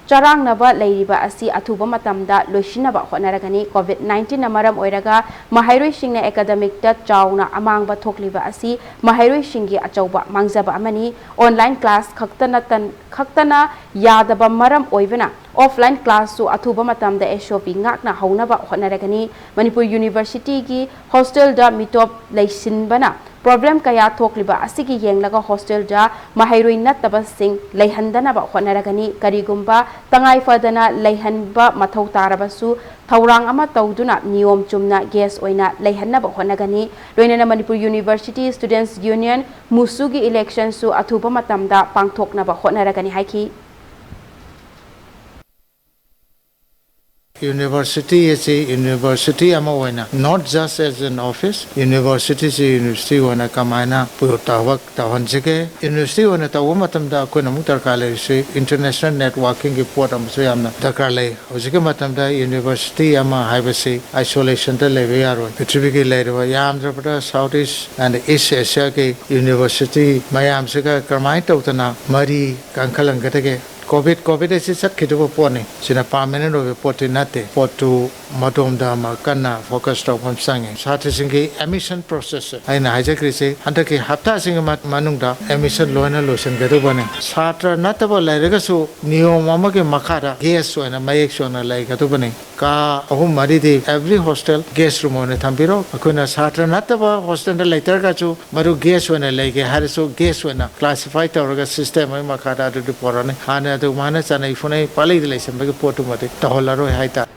ꯆꯔꯥꯡꯅꯕ ꯂꯩꯔꯤꯕ ꯑꯁꯤ ꯑꯊꯨꯕ ꯃꯇꯝꯗ ꯂꯣꯏꯁꯤꯟꯅꯕ ꯍꯣꯠꯅꯔꯒꯅꯤ꯫ Covid nineteen ꯅ ꯃꯔꯝ ꯑꯣꯏꯔꯒ ꯃꯍꯩꯔꯣꯏꯁꯤꯡꯅ academic ꯇ ꯆꯥꯎꯅ ꯑꯃꯥꯡꯕ ꯊꯣꯛꯂꯤꯕ ꯑꯁꯤ ꯃꯍꯩꯔꯣꯏꯁꯤꯡꯒꯤ ꯑꯆꯧꯕ ꯃꯥꯡꯖꯕ ꯑꯃꯅꯤ꯫ Online class ꯈꯛꯇ ꯅꯠꯇ-, ꯈꯛꯇꯅ ꯌꯥꯗꯕ ꯃꯔꯝ ꯑꯣꯏꯕꯅ offline class ꯁꯨ ꯑꯊꯨꯕ ꯃꯇꯝꯗ S O P ꯉꯥꯛꯅ ꯍꯧꯅꯕ ꯍꯣꯠꯅꯔꯒꯅꯤ꯫ ꯃꯅꯤꯄꯨꯔ ꯌꯨꯅꯤꯚꯔꯁꯤꯇꯤꯒꯤ hostel ꯗ ꯃꯤꯇꯣꯞ ꯂꯩꯁꯤꯟꯕꯅ problem ꯀꯌꯥ ꯊꯣꯛꯂꯤꯕ ꯑꯁꯤꯒꯤ ꯌꯦꯡꯂꯒ hostel ꯗ ꯃꯍꯩꯔꯣꯏ ꯅꯠꯇꯕꯁꯤꯡ ꯂꯩꯍꯟꯗꯅꯕ ꯍꯣꯠꯅꯔꯒꯅꯤ꯫ ꯀꯔꯤꯒꯨꯝꯕ ꯇꯉꯥꯏ ꯐꯗꯅ ꯂꯩꯍꯟꯕ ꯃꯊꯧ ꯇꯥꯔꯕꯁꯨ ꯊꯧꯔꯥꯡ ꯑꯃ ꯇꯧꯗꯨꯅ ꯅꯤꯌꯣꯝ ꯆꯨꯝꯅ guest ꯑꯣꯏꯅ ꯂꯩꯍꯟꯅꯕ ꯍꯣꯠꯅꯒꯅꯤ꯫ ꯂꯣꯏꯅꯅ Manipur university Students Union, ꯃꯨꯁꯨꯒꯤ election ꯁꯨ ꯑꯊꯨꯕ ꯃꯇꯝꯗ ꯄꯥꯡꯊꯣꯛꯅꯕ ꯍꯣꯠꯅꯔꯒꯅꯤ ꯍꯥꯏꯈꯤ꯫ University ꯑꯁꯤ university ꯑꯃ ꯑꯣꯏꯅ, not just as an office, university ꯁꯤ university ꯑꯣꯏꯅ ꯀꯃꯥꯏꯅ ꯄꯨ-, ꯊꯕꯛ ꯇꯧꯍꯟꯁꯤꯒꯦ? University ꯑꯣꯏꯅ ꯇꯧꯕ ꯃꯇꯝꯗ ꯑꯩꯈꯣꯏꯅ ꯑꯃꯨꯛ ꯗꯔꯀꯥꯔ ꯂꯩꯔꯤꯁꯤ international networking ꯒꯤ ꯄꯣꯠ ꯑꯃꯁꯨ ꯌꯥꯝꯅ ꯗꯔꯀꯥꯔ ꯂꯩ꯫ ꯍꯧꯖꯤꯛꯀꯤ ꯃꯇꯝꯗ university ꯑꯃ ꯍꯥꯏꯕꯁꯤ isolation ꯗ ꯂꯩꯕ ꯌꯥꯔꯣꯏ꯫ ꯄ꯭ꯔꯤꯊꯤꯕꯤꯒꯤ ꯂꯩꯔꯤꯕ ꯌꯥꯝꯗ꯭ꯔꯕꯗ South East and East Asia ꯒꯤ university ꯃꯌꯥꯝꯁꯤꯒ ꯀꯔꯝꯍꯥꯏꯅ ꯇꯧꯗꯅ ꯃꯔꯤ ꯀꯟꯈꯠꯍꯟꯒꯗꯒꯦ? COVID, COVID ꯑꯁꯤ ꯆꯠꯈꯤꯗꯕ ꯄꯣꯠꯅꯤ꯫ ꯁꯤꯅ permanent ꯑꯣꯏꯕ ꯄꯣꯠꯇꯤ ꯅꯠꯇꯦ꯫ ꯄꯣꯠꯇꯨ ꯃꯗꯣꯝꯗ ꯑꯃ ꯀꯟꯅ focus ꯇꯧꯕ ꯑꯃ ꯆꯪꯉꯤ꯫ ꯁꯥꯇ꯭ꯔꯁꯤꯡꯒꯤ admission process, ꯑꯩꯅ ꯍꯥꯏꯖꯈ꯭ꯔꯤꯁꯤ, ꯍꯟꯗꯛꯀꯤ ꯍꯞꯇꯥꯁꯤꯒꯤ ꯃ-, ꯃꯅꯨꯡꯗ admission ꯂꯣꯏꯅ ꯂꯣꯏꯁꯤꯟꯒꯗꯧꯕꯅꯤ꯫ ꯁꯥꯇ꯭ꯔ ꯅꯠꯇꯕ ꯂꯩꯔꯒꯁꯨ ꯅꯤꯌꯣꯝ ꯑꯃꯒꯤ ꯃꯈꯥꯗ guest ꯑꯣꯏꯅ ꯃꯌꯦꯛ ꯁꯦꯡꯅ ꯂꯩꯒꯗꯧꯕꯅꯤ꯫ ꯀꯥ ꯑꯍꯨꯝ ꯃꯔꯤꯗꯤ every hostel guest room ꯑꯣꯏꯅ ꯊꯝꯕꯤꯔꯣ꯫ ꯑꯩꯈꯣꯏꯅ ꯁꯥꯇ꯭ꯔ ꯅꯠꯇꯕ hostel ꯗ ꯂꯩꯇ꯭ꯔꯒꯁꯨ ꯃꯗꯨ guest ꯑꯣꯏꯅ ꯂꯩꯒꯦ ꯍꯥꯏꯔꯁꯨ guest ꯑꯣꯏꯅ classify ꯇꯧꯔꯒ system ꯑꯃꯒꯤ ꯃꯈꯥꯗ ꯑꯗꯨꯗꯤ ꯄꯨꯔꯛꯑꯅꯤ꯫ ꯍꯥꯟꯅ ꯑꯗꯨꯃꯥꯏꯅ ꯆꯥꯅꯩ ꯐꯨꯅꯩ ꯄꯪꯂꯩꯗ ꯂꯩꯁꯟꯕꯒꯤ ꯄꯣꯠꯇꯨꯃꯗꯤ ꯇꯧꯍꯜꯂꯔꯣꯏ ꯍꯥꯏꯇꯥꯔꯦ꯫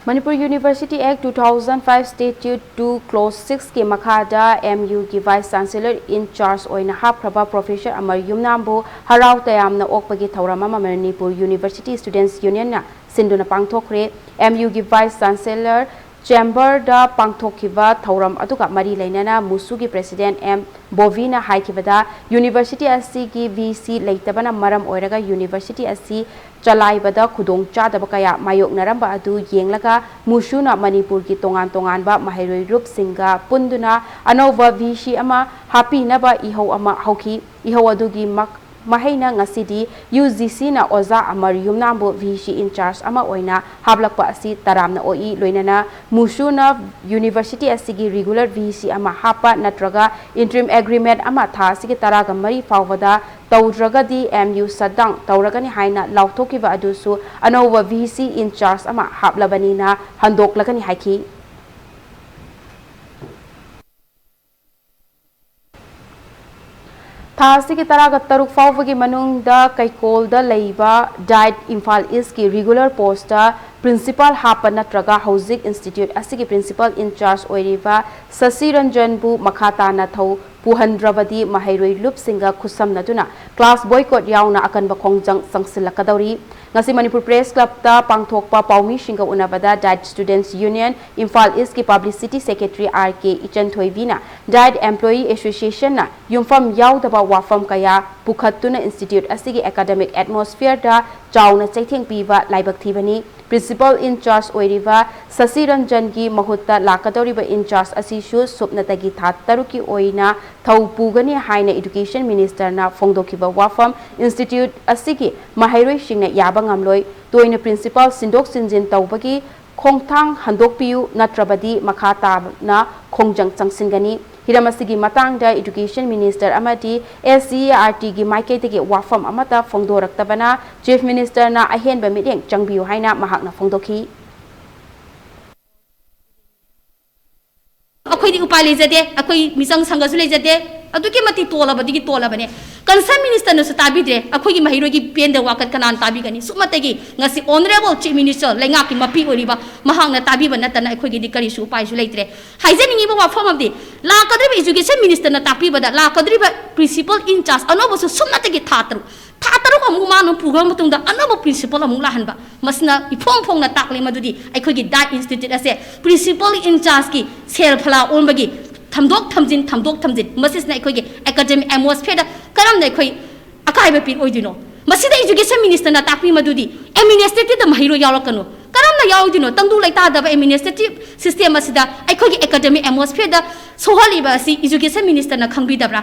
Manipur University Act two thousand five Statute two Clause six ꯀꯤ ꯃꯈꯥꯗ M U ꯒꯤ Vice Chancellor in charge ꯑꯣꯏꯅ ꯍꯥꯞꯈ꯭ꯔꯕ Professor ꯑꯃꯔ ꯌꯨꯝꯅꯥꯝꯕꯨ ꯍꯔꯥꯎ ꯇꯌꯥꯝꯅ ꯑꯣꯛꯄꯒꯤ ꯊꯧꯔꯝ ꯑꯃ Manipur University Students Union ꯅ ꯁꯤꯟꯗꯨꯅ ꯄꯥꯡꯊꯣꯛꯈ꯭ꯔꯦ꯫ M U ꯒꯤ Vice Chancellor Chamber ꯗ ꯄꯥꯡꯊꯣꯛꯈꯤꯕ ꯊꯧꯔꯝ ꯑꯗꯨꯒ ꯃꯔꯤ ꯂꯩꯅꯅ MUSU ꯒꯤ President M ꯕꯣꯕꯤꯅ ꯍꯥꯏꯈꯤꯕꯗ, University ꯑꯁꯤꯒꯤ V C ꯂꯩꯇꯕꯅ ꯃꯔꯝ ꯑꯣꯏꯔꯒ University ꯑꯁꯤ ꯆꯂꯥꯏꯕꯗ ꯈꯨꯗꯣꯡꯆꯥꯗꯕ ꯀꯌꯥ ꯃꯥꯌꯣꯛꯅꯔꯝꯕ ꯑꯗꯨ ꯌꯦꯡꯂꯒ MUSU ꯅ ꯃꯅꯤꯄꯨꯔꯒꯤ ꯇꯣꯉꯥꯟ ꯇꯣꯉꯥꯟꯕ ꯃꯍꯩꯔꯣꯏ ꯂꯨꯞꯁꯤꯡꯒ ꯄꯨꯟꯗꯨꯅ ꯑꯅꯧꯕ V C ꯑꯃ ꯍꯥꯞꯄꯤꯅꯕ ꯏꯍꯧ ꯑꯃ ꯍꯧꯈꯤ꯫ ꯏꯍꯧ ꯑꯗꯨꯒꯤ ꯃꯛ-, ꯃꯍꯩꯅ ꯉꯁꯤꯗꯤ U G C ꯅ ꯑꯣꯖꯥ ꯑꯃꯔ ꯌꯨꯝꯅꯥꯝꯕꯨ V C in charge ꯑꯃ ꯑꯣꯏꯅ ꯍꯥꯞꯂꯛꯄ ꯑꯁꯤ ꯇꯔꯥꯝꯅ ꯑꯣꯛꯏ꯫ ꯂꯣꯏꯅꯅ MUSU ꯅ University ꯑꯁꯤꯒꯤ regular V C ꯑꯃ ꯍꯥꯞꯄ ꯅꯠꯇ꯭ꯔꯒ interim agreement ꯑꯃ ꯊꯥ ꯑꯁꯤꯒꯤ ꯇꯔꯥꯒ ꯃꯔꯤ ꯐꯥꯎꯕꯗ ꯇꯧꯗ꯭ꯔꯒꯗꯤ M U shutdown ꯇꯧꯔꯒꯅꯤ ꯍꯥꯏꯅ ꯂꯥꯎꯊꯣꯛꯈꯤꯕ ꯑꯗꯨꯁꯨ ꯑꯅꯧꯕ V C in charge ꯑꯃ ꯍꯥꯞꯂꯕꯅꯤꯅ ꯍꯟꯗꯣꯛꯂꯒꯅꯤ ꯍꯥꯏꯈꯤ꯫ ꯊꯥ ꯑꯁꯤꯒꯤ ꯇꯔꯥꯒ ꯇꯔꯨꯛ ꯐꯥꯎꯕꯒꯤ ꯃꯅꯨꯡꯗ ꯀꯩꯀꯣꯜꯗ ꯂꯩꯕ DIET Imphal East ꯀꯤ regular post ꯇ principal ꯍꯥꯞꯄ ꯅꯠꯇ꯭ꯔꯒ ꯍꯧꯖꯤꯛ institute ꯑꯁꯤꯒꯤ principal in charge ꯑꯣꯏꯔꯤꯕ ꯁꯁꯤ ꯔꯟꯖꯟꯕꯨ ꯃꯈꯥ ꯇꯥꯅ ꯊꯧ ꯄꯨꯍꯟꯗ꯭ꯔꯕꯗꯤ ꯃꯍꯩꯔꯣꯏ ꯂꯨꯞꯁꯤꯡꯒ ꯈꯨꯠꯁꯝꯅꯗꯨꯅ class boycott ꯌꯥꯎꯅ ꯑꯀꯟꯕ ꯈꯣꯡꯖꯪ ꯆꯪꯁꯤꯜꯂꯛꯀꯗꯧꯔꯤ꯫ ꯉꯁꯤ ꯃꯅꯤꯄꯨꯔ ꯄ꯭ꯔꯦꯁ ꯀ꯭ꯂꯕꯇ ꯄꯥꯡꯊꯣꯛꯄ ꯄꯥꯎꯃꯤꯁꯤꯡꯒ ꯎꯅꯕꯗ ꯗꯥꯏꯠ ꯁ꯭ꯇꯨꯗꯦꯟꯠꯁ ꯌꯨꯅꯤꯌꯟ ꯏꯝꯐꯥꯜ ꯏꯁꯀꯤ ꯄꯕ꯭ꯂꯤꯁꯤꯇꯤ ꯁꯦꯀ꯭ꯔꯦꯇꯔꯤ ꯑꯥꯔ ꯀꯦ ꯏꯆꯟꯊꯣꯏꯕꯤꯅ ꯗꯥꯏꯠ ꯑꯦꯝꯄ꯭ꯂꯣꯌꯤ ꯑꯦꯁꯣꯁꯤꯌꯦꯁꯟꯅ ꯌꯨꯝꯐꯝ ꯌꯥꯎꯗꯕ ꯋꯥꯐꯝ ꯀꯌꯥ ꯄꯨꯈꯠꯇꯨꯅ ꯏꯟꯁꯇꯤꯇ꯭ꯌꯨꯠ ꯑꯁꯤꯒꯤ ꯑꯦꯀꯥꯗꯃꯤꯛ ꯑꯦꯠꯃꯣꯁꯐꯤꯌꯔꯗ ꯆꯥꯎꯅ ꯆꯩꯊꯦꯡ ꯄꯤꯕ ꯂꯥꯏꯕꯛ ꯊꯤꯕꯅꯤ꯫ ꯄ꯭ꯔꯤꯟꯁꯤꯄꯜ ꯏꯟ ꯆꯥꯔꯖ ꯑꯣꯏꯔꯤꯕ ꯁꯁꯤ ꯔꯟꯖꯟꯒꯤ ꯃꯍꯨꯠꯇ ꯂꯥꯛꯀꯗꯧꯔꯤꯕ ꯏꯟ ꯆꯥꯔꯖ ꯑꯁꯤꯁꯨ ꯁꯨꯞꯅꯇꯒꯤ ꯊꯥ ꯇꯔꯨꯛꯀꯤ ꯑꯣꯏꯅ ꯊꯧ ꯄꯨꯒꯅꯤ ꯍꯥꯏꯅ ꯏꯗꯨꯀꯦꯁꯟ ꯃꯤꯅꯤꯁꯇꯔꯅ ꯐꯣꯡꯗꯣꯛꯈꯤꯕ ꯋꯥꯐꯝ ꯏꯟꯁꯇꯤꯇ꯭ꯌꯨꯠ ꯑꯁꯤꯒꯤ ꯃꯍꯩꯔꯣꯏꯁꯤꯡꯅ ꯌꯥꯕ ꯉꯝꯂꯣꯏ꯫ ꯇꯣꯏꯅ ꯄ꯭ꯔꯤꯟꯁꯤꯄꯥꯜ ꯁꯤꯟꯗꯣꯛ ꯁꯤꯟꯖꯤꯟ ꯇꯧꯕꯒꯤ ꯈꯣꯡꯊꯥꯡ ꯍꯟꯗꯣꯛꯄꯤꯌꯨ, ꯅꯠꯇ꯭ꯔꯕꯗꯤ ꯃꯈꯥ ꯇꯥꯅ ꯈꯣꯡꯖꯪ ꯆꯪꯁꯤꯟꯒꯅꯤ꯫ ꯍꯤꯔꯝ ꯑꯁꯤꯒꯤ ꯃꯇꯥꯡꯗ ꯏꯗꯨꯀꯦꯁꯟ ꯃꯤꯅꯤꯁꯇꯔ ꯑꯃꯗꯤ ꯑꯦꯁ ꯁꯤ ꯏ ꯑꯥꯔ ꯇꯤꯒꯤ ꯃꯥꯏꯀꯩꯗꯒꯤ ꯋꯥꯐꯝ ꯑꯃꯠꯇ ꯐꯣꯡꯗꯣꯔꯛꯇꯕꯅ ꯆꯤꯐ ꯃꯤꯅꯤꯁꯇꯔꯅ ꯑꯍꯦꯟꯕ ꯃꯤꯠꯌꯦꯡ ꯆꯪꯕꯤꯌꯨ ꯍꯥꯏꯅ ꯃꯍꯥꯛꯅ ꯐꯣꯡꯗꯣꯛꯈꯤ꯫ ꯑꯩꯈꯣꯏꯗꯤ ꯎꯄꯥꯏ ꯂꯩꯖꯗꯦ, ꯑꯩꯈꯣꯏ ꯃꯤꯆꯪ ꯁꯪꯒꯁꯨ ꯂꯩꯖꯗꯦ, ꯑꯗꯨꯛꯀꯤ ꯃꯇꯤꯛ ꯇꯣꯜꯂꯕꯗꯒꯤ ꯇꯣꯜꯂꯕꯅꯦ꯫ ꯀꯟꯁꯔꯟ ꯃꯤꯅꯤꯁꯇꯔꯅꯁꯨ ꯇꯥꯕꯤꯗ꯭ꯔꯦ, ꯑꯩꯈꯣꯏꯒꯤ ꯃꯍꯩꯔꯣꯏꯒꯤ ꯄꯦꯟꯗ ꯋꯥꯀꯠ ꯀꯅꯥꯅ ꯇꯥꯕꯤꯒꯅꯤ? ꯁꯨꯞꯅꯇꯒꯤ ꯉꯁꯤ ꯑꯣꯅꯔꯦꯕꯜ ꯆꯤꯐ ꯃꯤꯅꯤꯁꯇꯔ, ꯂꯩꯉꯥꯛꯀꯤ ꯃꯄꯤ ꯑꯣꯏꯔꯤꯕ ꯃꯍꯥꯛꯅ ꯇꯥꯕꯤꯕ ꯅꯠꯇꯅ ꯑꯩꯈꯣꯏꯒꯤꯗꯤ ꯀꯔꯤꯁꯨ ꯎꯄꯥꯏꯁꯨ ꯂꯩꯇ꯭ꯔꯦ꯫ ꯍꯥꯏꯖꯅꯤꯡꯉꯤꯕ ꯋꯥꯐꯝ ꯑꯃꯗꯤ, ꯂꯥꯛꯀꯗꯧꯔꯤꯕ ꯏꯖꯨꯀꯦꯁꯟ ꯃꯤꯅꯤꯁꯇꯔꯅ ꯇꯥꯛꯄꯤꯕꯗ ꯂꯥꯛꯀꯗꯧꯔꯤꯕ ꯄ꯭ꯔꯤꯟꯁꯤꯄꯜ ꯏꯟ ꯆꯥꯔꯖ ꯑꯅꯧꯕꯁꯨ ꯁꯨꯞꯅꯇꯒꯤ ꯊꯥ ꯇꯔꯨꯛ, ꯊꯥ ꯇꯔꯨꯛ ꯑꯃꯨꯛ ꯃꯥꯅ ꯄꯨꯈ꯭ꯔ ꯃꯇꯨꯡꯗ ꯑꯅꯧꯕ ꯄ꯭ꯔꯤꯟꯁꯤꯄꯜ ꯑꯃꯨꯛ ꯂꯥꯛꯍꯟꯕ, ꯃꯁꯤꯅ ꯏꯐꯣꯡ ꯐꯣꯡꯅ ꯇꯥꯛꯂꯤ ꯃꯗꯨꯗꯤ ꯑꯩꯈꯣꯏꯒꯤ ꯗꯥꯏꯠ ꯏꯟꯁꯇꯤꯇ꯭ꯌꯨꯠ ꯑꯁꯦ ꯄ꯭ꯔꯤꯟꯁꯤꯄꯜ ꯏꯟ ꯆꯥꯔꯖꯀꯤ ꯁꯦꯜ ꯐꯂꯥ ꯑꯣꯟꯕꯒꯤ ꯊꯝꯗꯣꯛ ꯊꯝꯖꯤꯟ, ꯊꯝꯗꯣꯛ ꯊꯝꯖꯤꯟ, ꯃꯁꯤꯁꯤꯅ ꯑꯩꯈꯣꯏꯒꯤ ꯑꯦꯀꯥꯗꯃꯤꯛ ꯑꯦꯠꯃꯣꯁꯐꯤꯌꯔꯗ ꯀꯔꯝꯅ ꯑꯩꯈꯣꯏ ꯑꯀꯥꯏꯕ ꯄꯤꯔꯛꯑꯣꯏꯗꯣꯏꯅꯣ? ꯃꯁꯤꯗ ꯏꯖꯨꯀꯦꯁꯟ ꯃꯤꯅꯤꯁꯇꯔꯅ ꯇꯥꯛꯄꯤ ꯃꯗꯨꯗꯤ ꯑꯦꯗꯃꯤꯅꯤꯁꯇ꯭ꯔꯦꯇꯤꯞꯇ ꯃꯍꯩꯔꯣꯏ ꯌꯥꯎꯔꯛꯀꯅꯨ꯫ ꯀꯔꯝꯅ ꯌꯥꯎꯔꯣꯏꯗꯣꯏꯅꯣ? ꯇꯪꯗꯨ ꯂꯩꯇꯥꯗꯕ ꯑꯦꯗꯃꯤꯅꯤꯁꯇ꯭ꯔꯦꯇꯤꯞ ꯁꯤꯁꯇꯦꯝ ꯑꯁꯤꯗ ꯑꯩꯈꯣꯏꯒꯤ ꯑꯦꯀꯥꯗꯃꯤꯛ ꯑꯦꯠꯃꯣꯁꯐꯤꯌꯔꯗ ꯁꯣꯛꯍꯜꯂꯤꯕ ꯑꯁꯤ ꯏꯖꯨꯀꯦꯁꯟ ꯃꯤꯅꯤꯁꯇꯔꯅ ꯈꯪꯕꯤꯗꯕ꯭ꯔꯥ?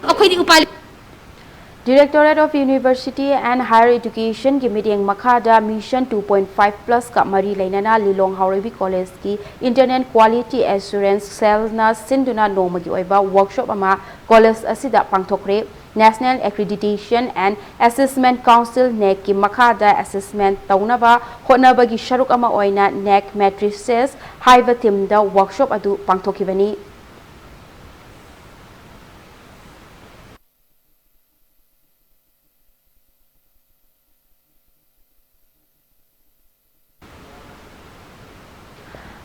ꯑꯩꯈꯣꯏꯗꯤ ꯎꯄꯥꯏ ꯂꯩ꯫ Directorate of University and Higher Educationꯒꯤ ꯃꯤꯠꯌꯦꯡ ꯃꯈꯥꯗ Mission two point five Plusꯀ ꯃꯔꯤ ꯂꯩꯅꯅ ꯂꯤꯂꯣꯡ ꯍꯥꯎꯔꯩꯕꯤ ꯀꯣꯂꯦꯖꯀꯤ Internal Quality Assurance Cellꯅ ꯁꯤꯟꯗꯨꯅ ꯅꯣꯡꯃꯒꯤ ꯑꯣꯏꯕ ꯋꯥꯔꯛꯁꯣꯞ ꯑꯃ ꯀꯣꯂꯦꯖ ꯑꯁꯤꯗ ꯄꯥꯡꯊꯣꯛꯈ꯭ꯔꯦ꯫ National Accreditation and Assessment Council, NAACꯀꯤ ꯃꯈꯥꯗ ꯑꯦꯁꯦꯁꯃꯦꯟ ꯇꯧꯅꯕ ꯍꯣꯠꯅꯕꯒꯤ ꯁꯔꯨꯛ ꯑꯃ ꯑꯣꯏꯅ ꯅꯦꯛ ꯃꯦꯇ꯭ꯔꯤꯁꯦꯁ ꯍꯥꯏꯕ ꯊꯤꯝꯗ ꯋꯥꯔꯛꯁꯣꯞ ꯑꯗꯨ ꯄꯥꯡꯊꯣꯛꯈꯤꯕꯅꯤ꯫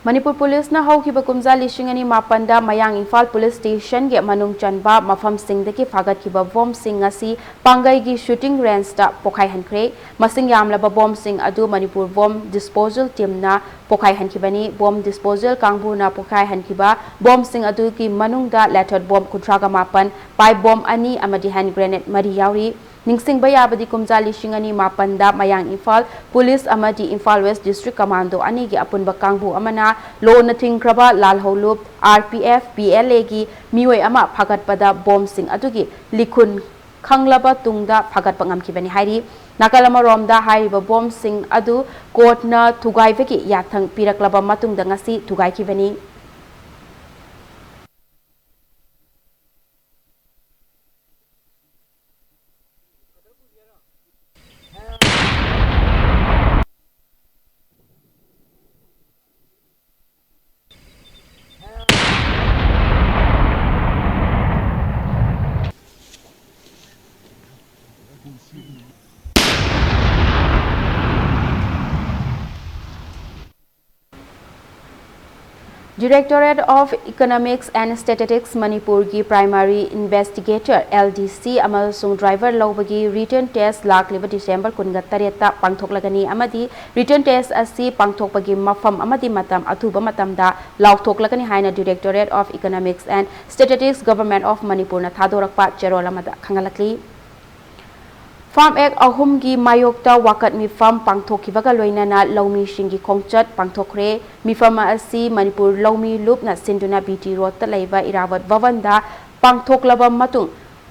ꯃꯅꯤꯄꯨꯔ ꯄꯨꯂꯤꯁꯅ ꯍꯧꯈꯤꯕ ꯀꯨꯝꯖꯥ ꯂꯤꯁꯤꯡ ꯑꯅꯤ ꯃꯥꯄꯟꯗ ꯃꯌꯥꯡ ꯏꯝꯐꯥꯜ ꯄꯨꯂꯤꯁ ꯁ꯭ꯇꯦꯁꯟꯒꯤ ꯃꯅꯨꯡ ꯆꯟꯕ ꯃꯐꯝꯁꯤꯡꯗꯒꯤ ꯐꯥꯒꯠꯈꯤꯕ ꯕꯣꯝꯁꯤꯡ ꯑꯁꯤ ꯄꯥꯡꯒꯩꯒꯤ ꯁꯨꯇꯤꯡ ꯔꯦꯟꯖꯇ ꯄꯣꯈꯥꯏꯍꯟꯈ꯭ꯔꯦ꯫ ꯃꯁꯤꯡ ꯌꯥꯝꯂꯕ ꯕꯣꯝꯁꯤꯡ ꯑꯗꯨ ꯃꯅꯤꯄꯨꯔ ꯕꯣꯝ ꯗꯤꯁꯄꯣꯖꯦꯜ ꯇꯤꯝꯅ ꯄꯣꯈꯥꯏꯍꯟꯈꯤꯕꯅꯤ꯫ ꯕꯣꯝ ꯗꯤꯁꯄꯣꯖꯦꯜ ꯀꯥꯡꯕꯨꯅ ꯄꯣꯈꯥꯏꯍꯟꯈꯤꯕ ꯕꯣꯝꯁꯤꯡ ꯑꯗꯨꯒꯤ ꯃꯅꯨꯡꯗ ꯂꯦꯊꯔ ꯕꯣꯝ ꯀꯨꯟꯊ꯭ꯔꯥꯒ ꯃꯥꯄꯟ, ꯄꯥꯏꯞ ꯕꯣꯝ ꯑꯅꯤ ꯑꯃꯗꯤ ꯍꯦꯟ ꯒ꯭ꯔꯦꯅꯦꯗ ꯃꯔꯤ ꯌꯥꯎꯔꯤ꯫ ꯅꯤꯡꯁꯤꯡꯕ ꯌꯥꯕꯗꯤ, ꯀꯨꯝꯖꯥ ꯂꯤꯁꯤꯡ ꯑꯅꯤ ꯃꯥꯄꯟꯗ ꯃꯌꯥꯡ ꯏꯝꯐꯥꯜ ꯄꯨꯂꯤꯁ ꯑꯃꯗꯤ ꯏꯝꯐꯥꯜ ꯋꯦꯁ ꯗꯤꯁꯇ꯭ꯔꯤꯛ ꯀꯃꯥꯟꯗꯣ ꯑꯅꯤꯒꯤ ꯑꯄꯨꯟꯕ ꯀꯥꯡꯕꯨ ꯑꯃꯅ ꯂꯣꯟꯅ ꯊꯤꯡꯈ꯭ꯔꯕ ꯂꯥꯜꯍꯧꯂꯨꯞ, R P F, P L ꯑꯦꯒꯤ ꯃꯤꯑꯣꯏ ꯑꯃ ꯐꯥꯒꯠꯄꯗ ꯕꯣꯝꯁꯤꯡ ꯑꯗꯨꯒꯤ ꯂꯤꯈꯨꯟ ꯈꯪꯂꯕ ꯇꯨꯡꯗ ꯐꯥꯒꯠꯄ ꯉꯝꯈꯤꯕꯅꯤ ꯍꯥꯏꯔꯤ꯫ ꯅꯥꯀꯜ ꯑꯃꯔꯣꯝꯗ, ꯍꯥꯏꯔꯤꯕ ꯕꯣꯝꯁꯤꯡ ꯑꯗꯨ ꯀꯣꯔꯠꯅ ꯊꯨꯒꯥꯏꯕꯒꯤ ꯌꯥꯊꯪ ꯄꯤꯔꯛꯂꯕ ꯃꯇꯨꯡꯗ ꯉꯁꯤ ꯊꯨꯒꯥꯏꯈꯤꯕꯅꯤ꯫ Directorate of Economics and Statistics ꯃꯅꯤꯄꯨꯔꯒꯤ primary investigator, L D C, ꯑꯃꯁꯨꯡ driver ꯂꯧꯕꯒꯤ written test ꯂꯥꯛꯂꯤꯕ ꯗꯤꯁꯦꯝꯕꯔ ꯀꯨꯟꯒ ꯇꯔꯦꯠꯇ ꯄꯥꯡꯊꯣꯛꯂꯒꯅꯤ ꯑꯃꯗꯤ written test ꯑꯁꯤ ꯄꯥꯡꯊꯣꯛꯄꯒꯤ ꯃꯐꯝ ꯑꯃꯗꯤ ꯃꯇꯝ ꯑꯊꯨꯕ ꯃꯇꯝꯗ ꯂꯥꯎꯊꯣꯛꯂꯒꯅꯤ ꯍꯥꯏꯅ Directorate of Economics and Statistics, Government of ꯃꯅꯤꯄꯨꯔꯅ ꯊꯥꯗꯣꯔꯛꯄ ꯆꯦꯔꯣꯜ ꯑꯃꯗ ꯈꯪꯍꯜꯂꯛꯂꯤ꯫ ꯐꯥꯝ ꯑꯦꯛ ꯑꯍꯨꯝꯒꯤ ꯃꯥꯌꯣꯛꯇ ꯋꯥꯀꯠ ꯃꯤꯐꯝ ꯄꯥꯡꯊꯣꯛꯈꯤꯕꯒ ꯂꯣꯏꯅꯅ ꯂꯧꯃꯤꯁꯤꯡꯒꯤ ꯈꯣꯡꯆꯠ ꯄꯥꯡꯊꯣꯛꯈ꯭ꯔꯦ꯫ ꯃꯤꯐꯝ ꯑꯁꯤ ꯃꯅꯤꯄꯨꯔ ꯂꯧꯃꯤ ꯂꯨꯞꯅ ꯁꯤꯟꯗꯨꯅ ꯕꯤ ꯇꯤ ꯔꯣꯗꯇ ꯂꯩꯕ ꯏꯔꯥꯕꯠ ꯚꯕꯟꯗ ꯄꯥꯡꯊꯣꯛꯂꯕ ꯃꯇꯨꯡ,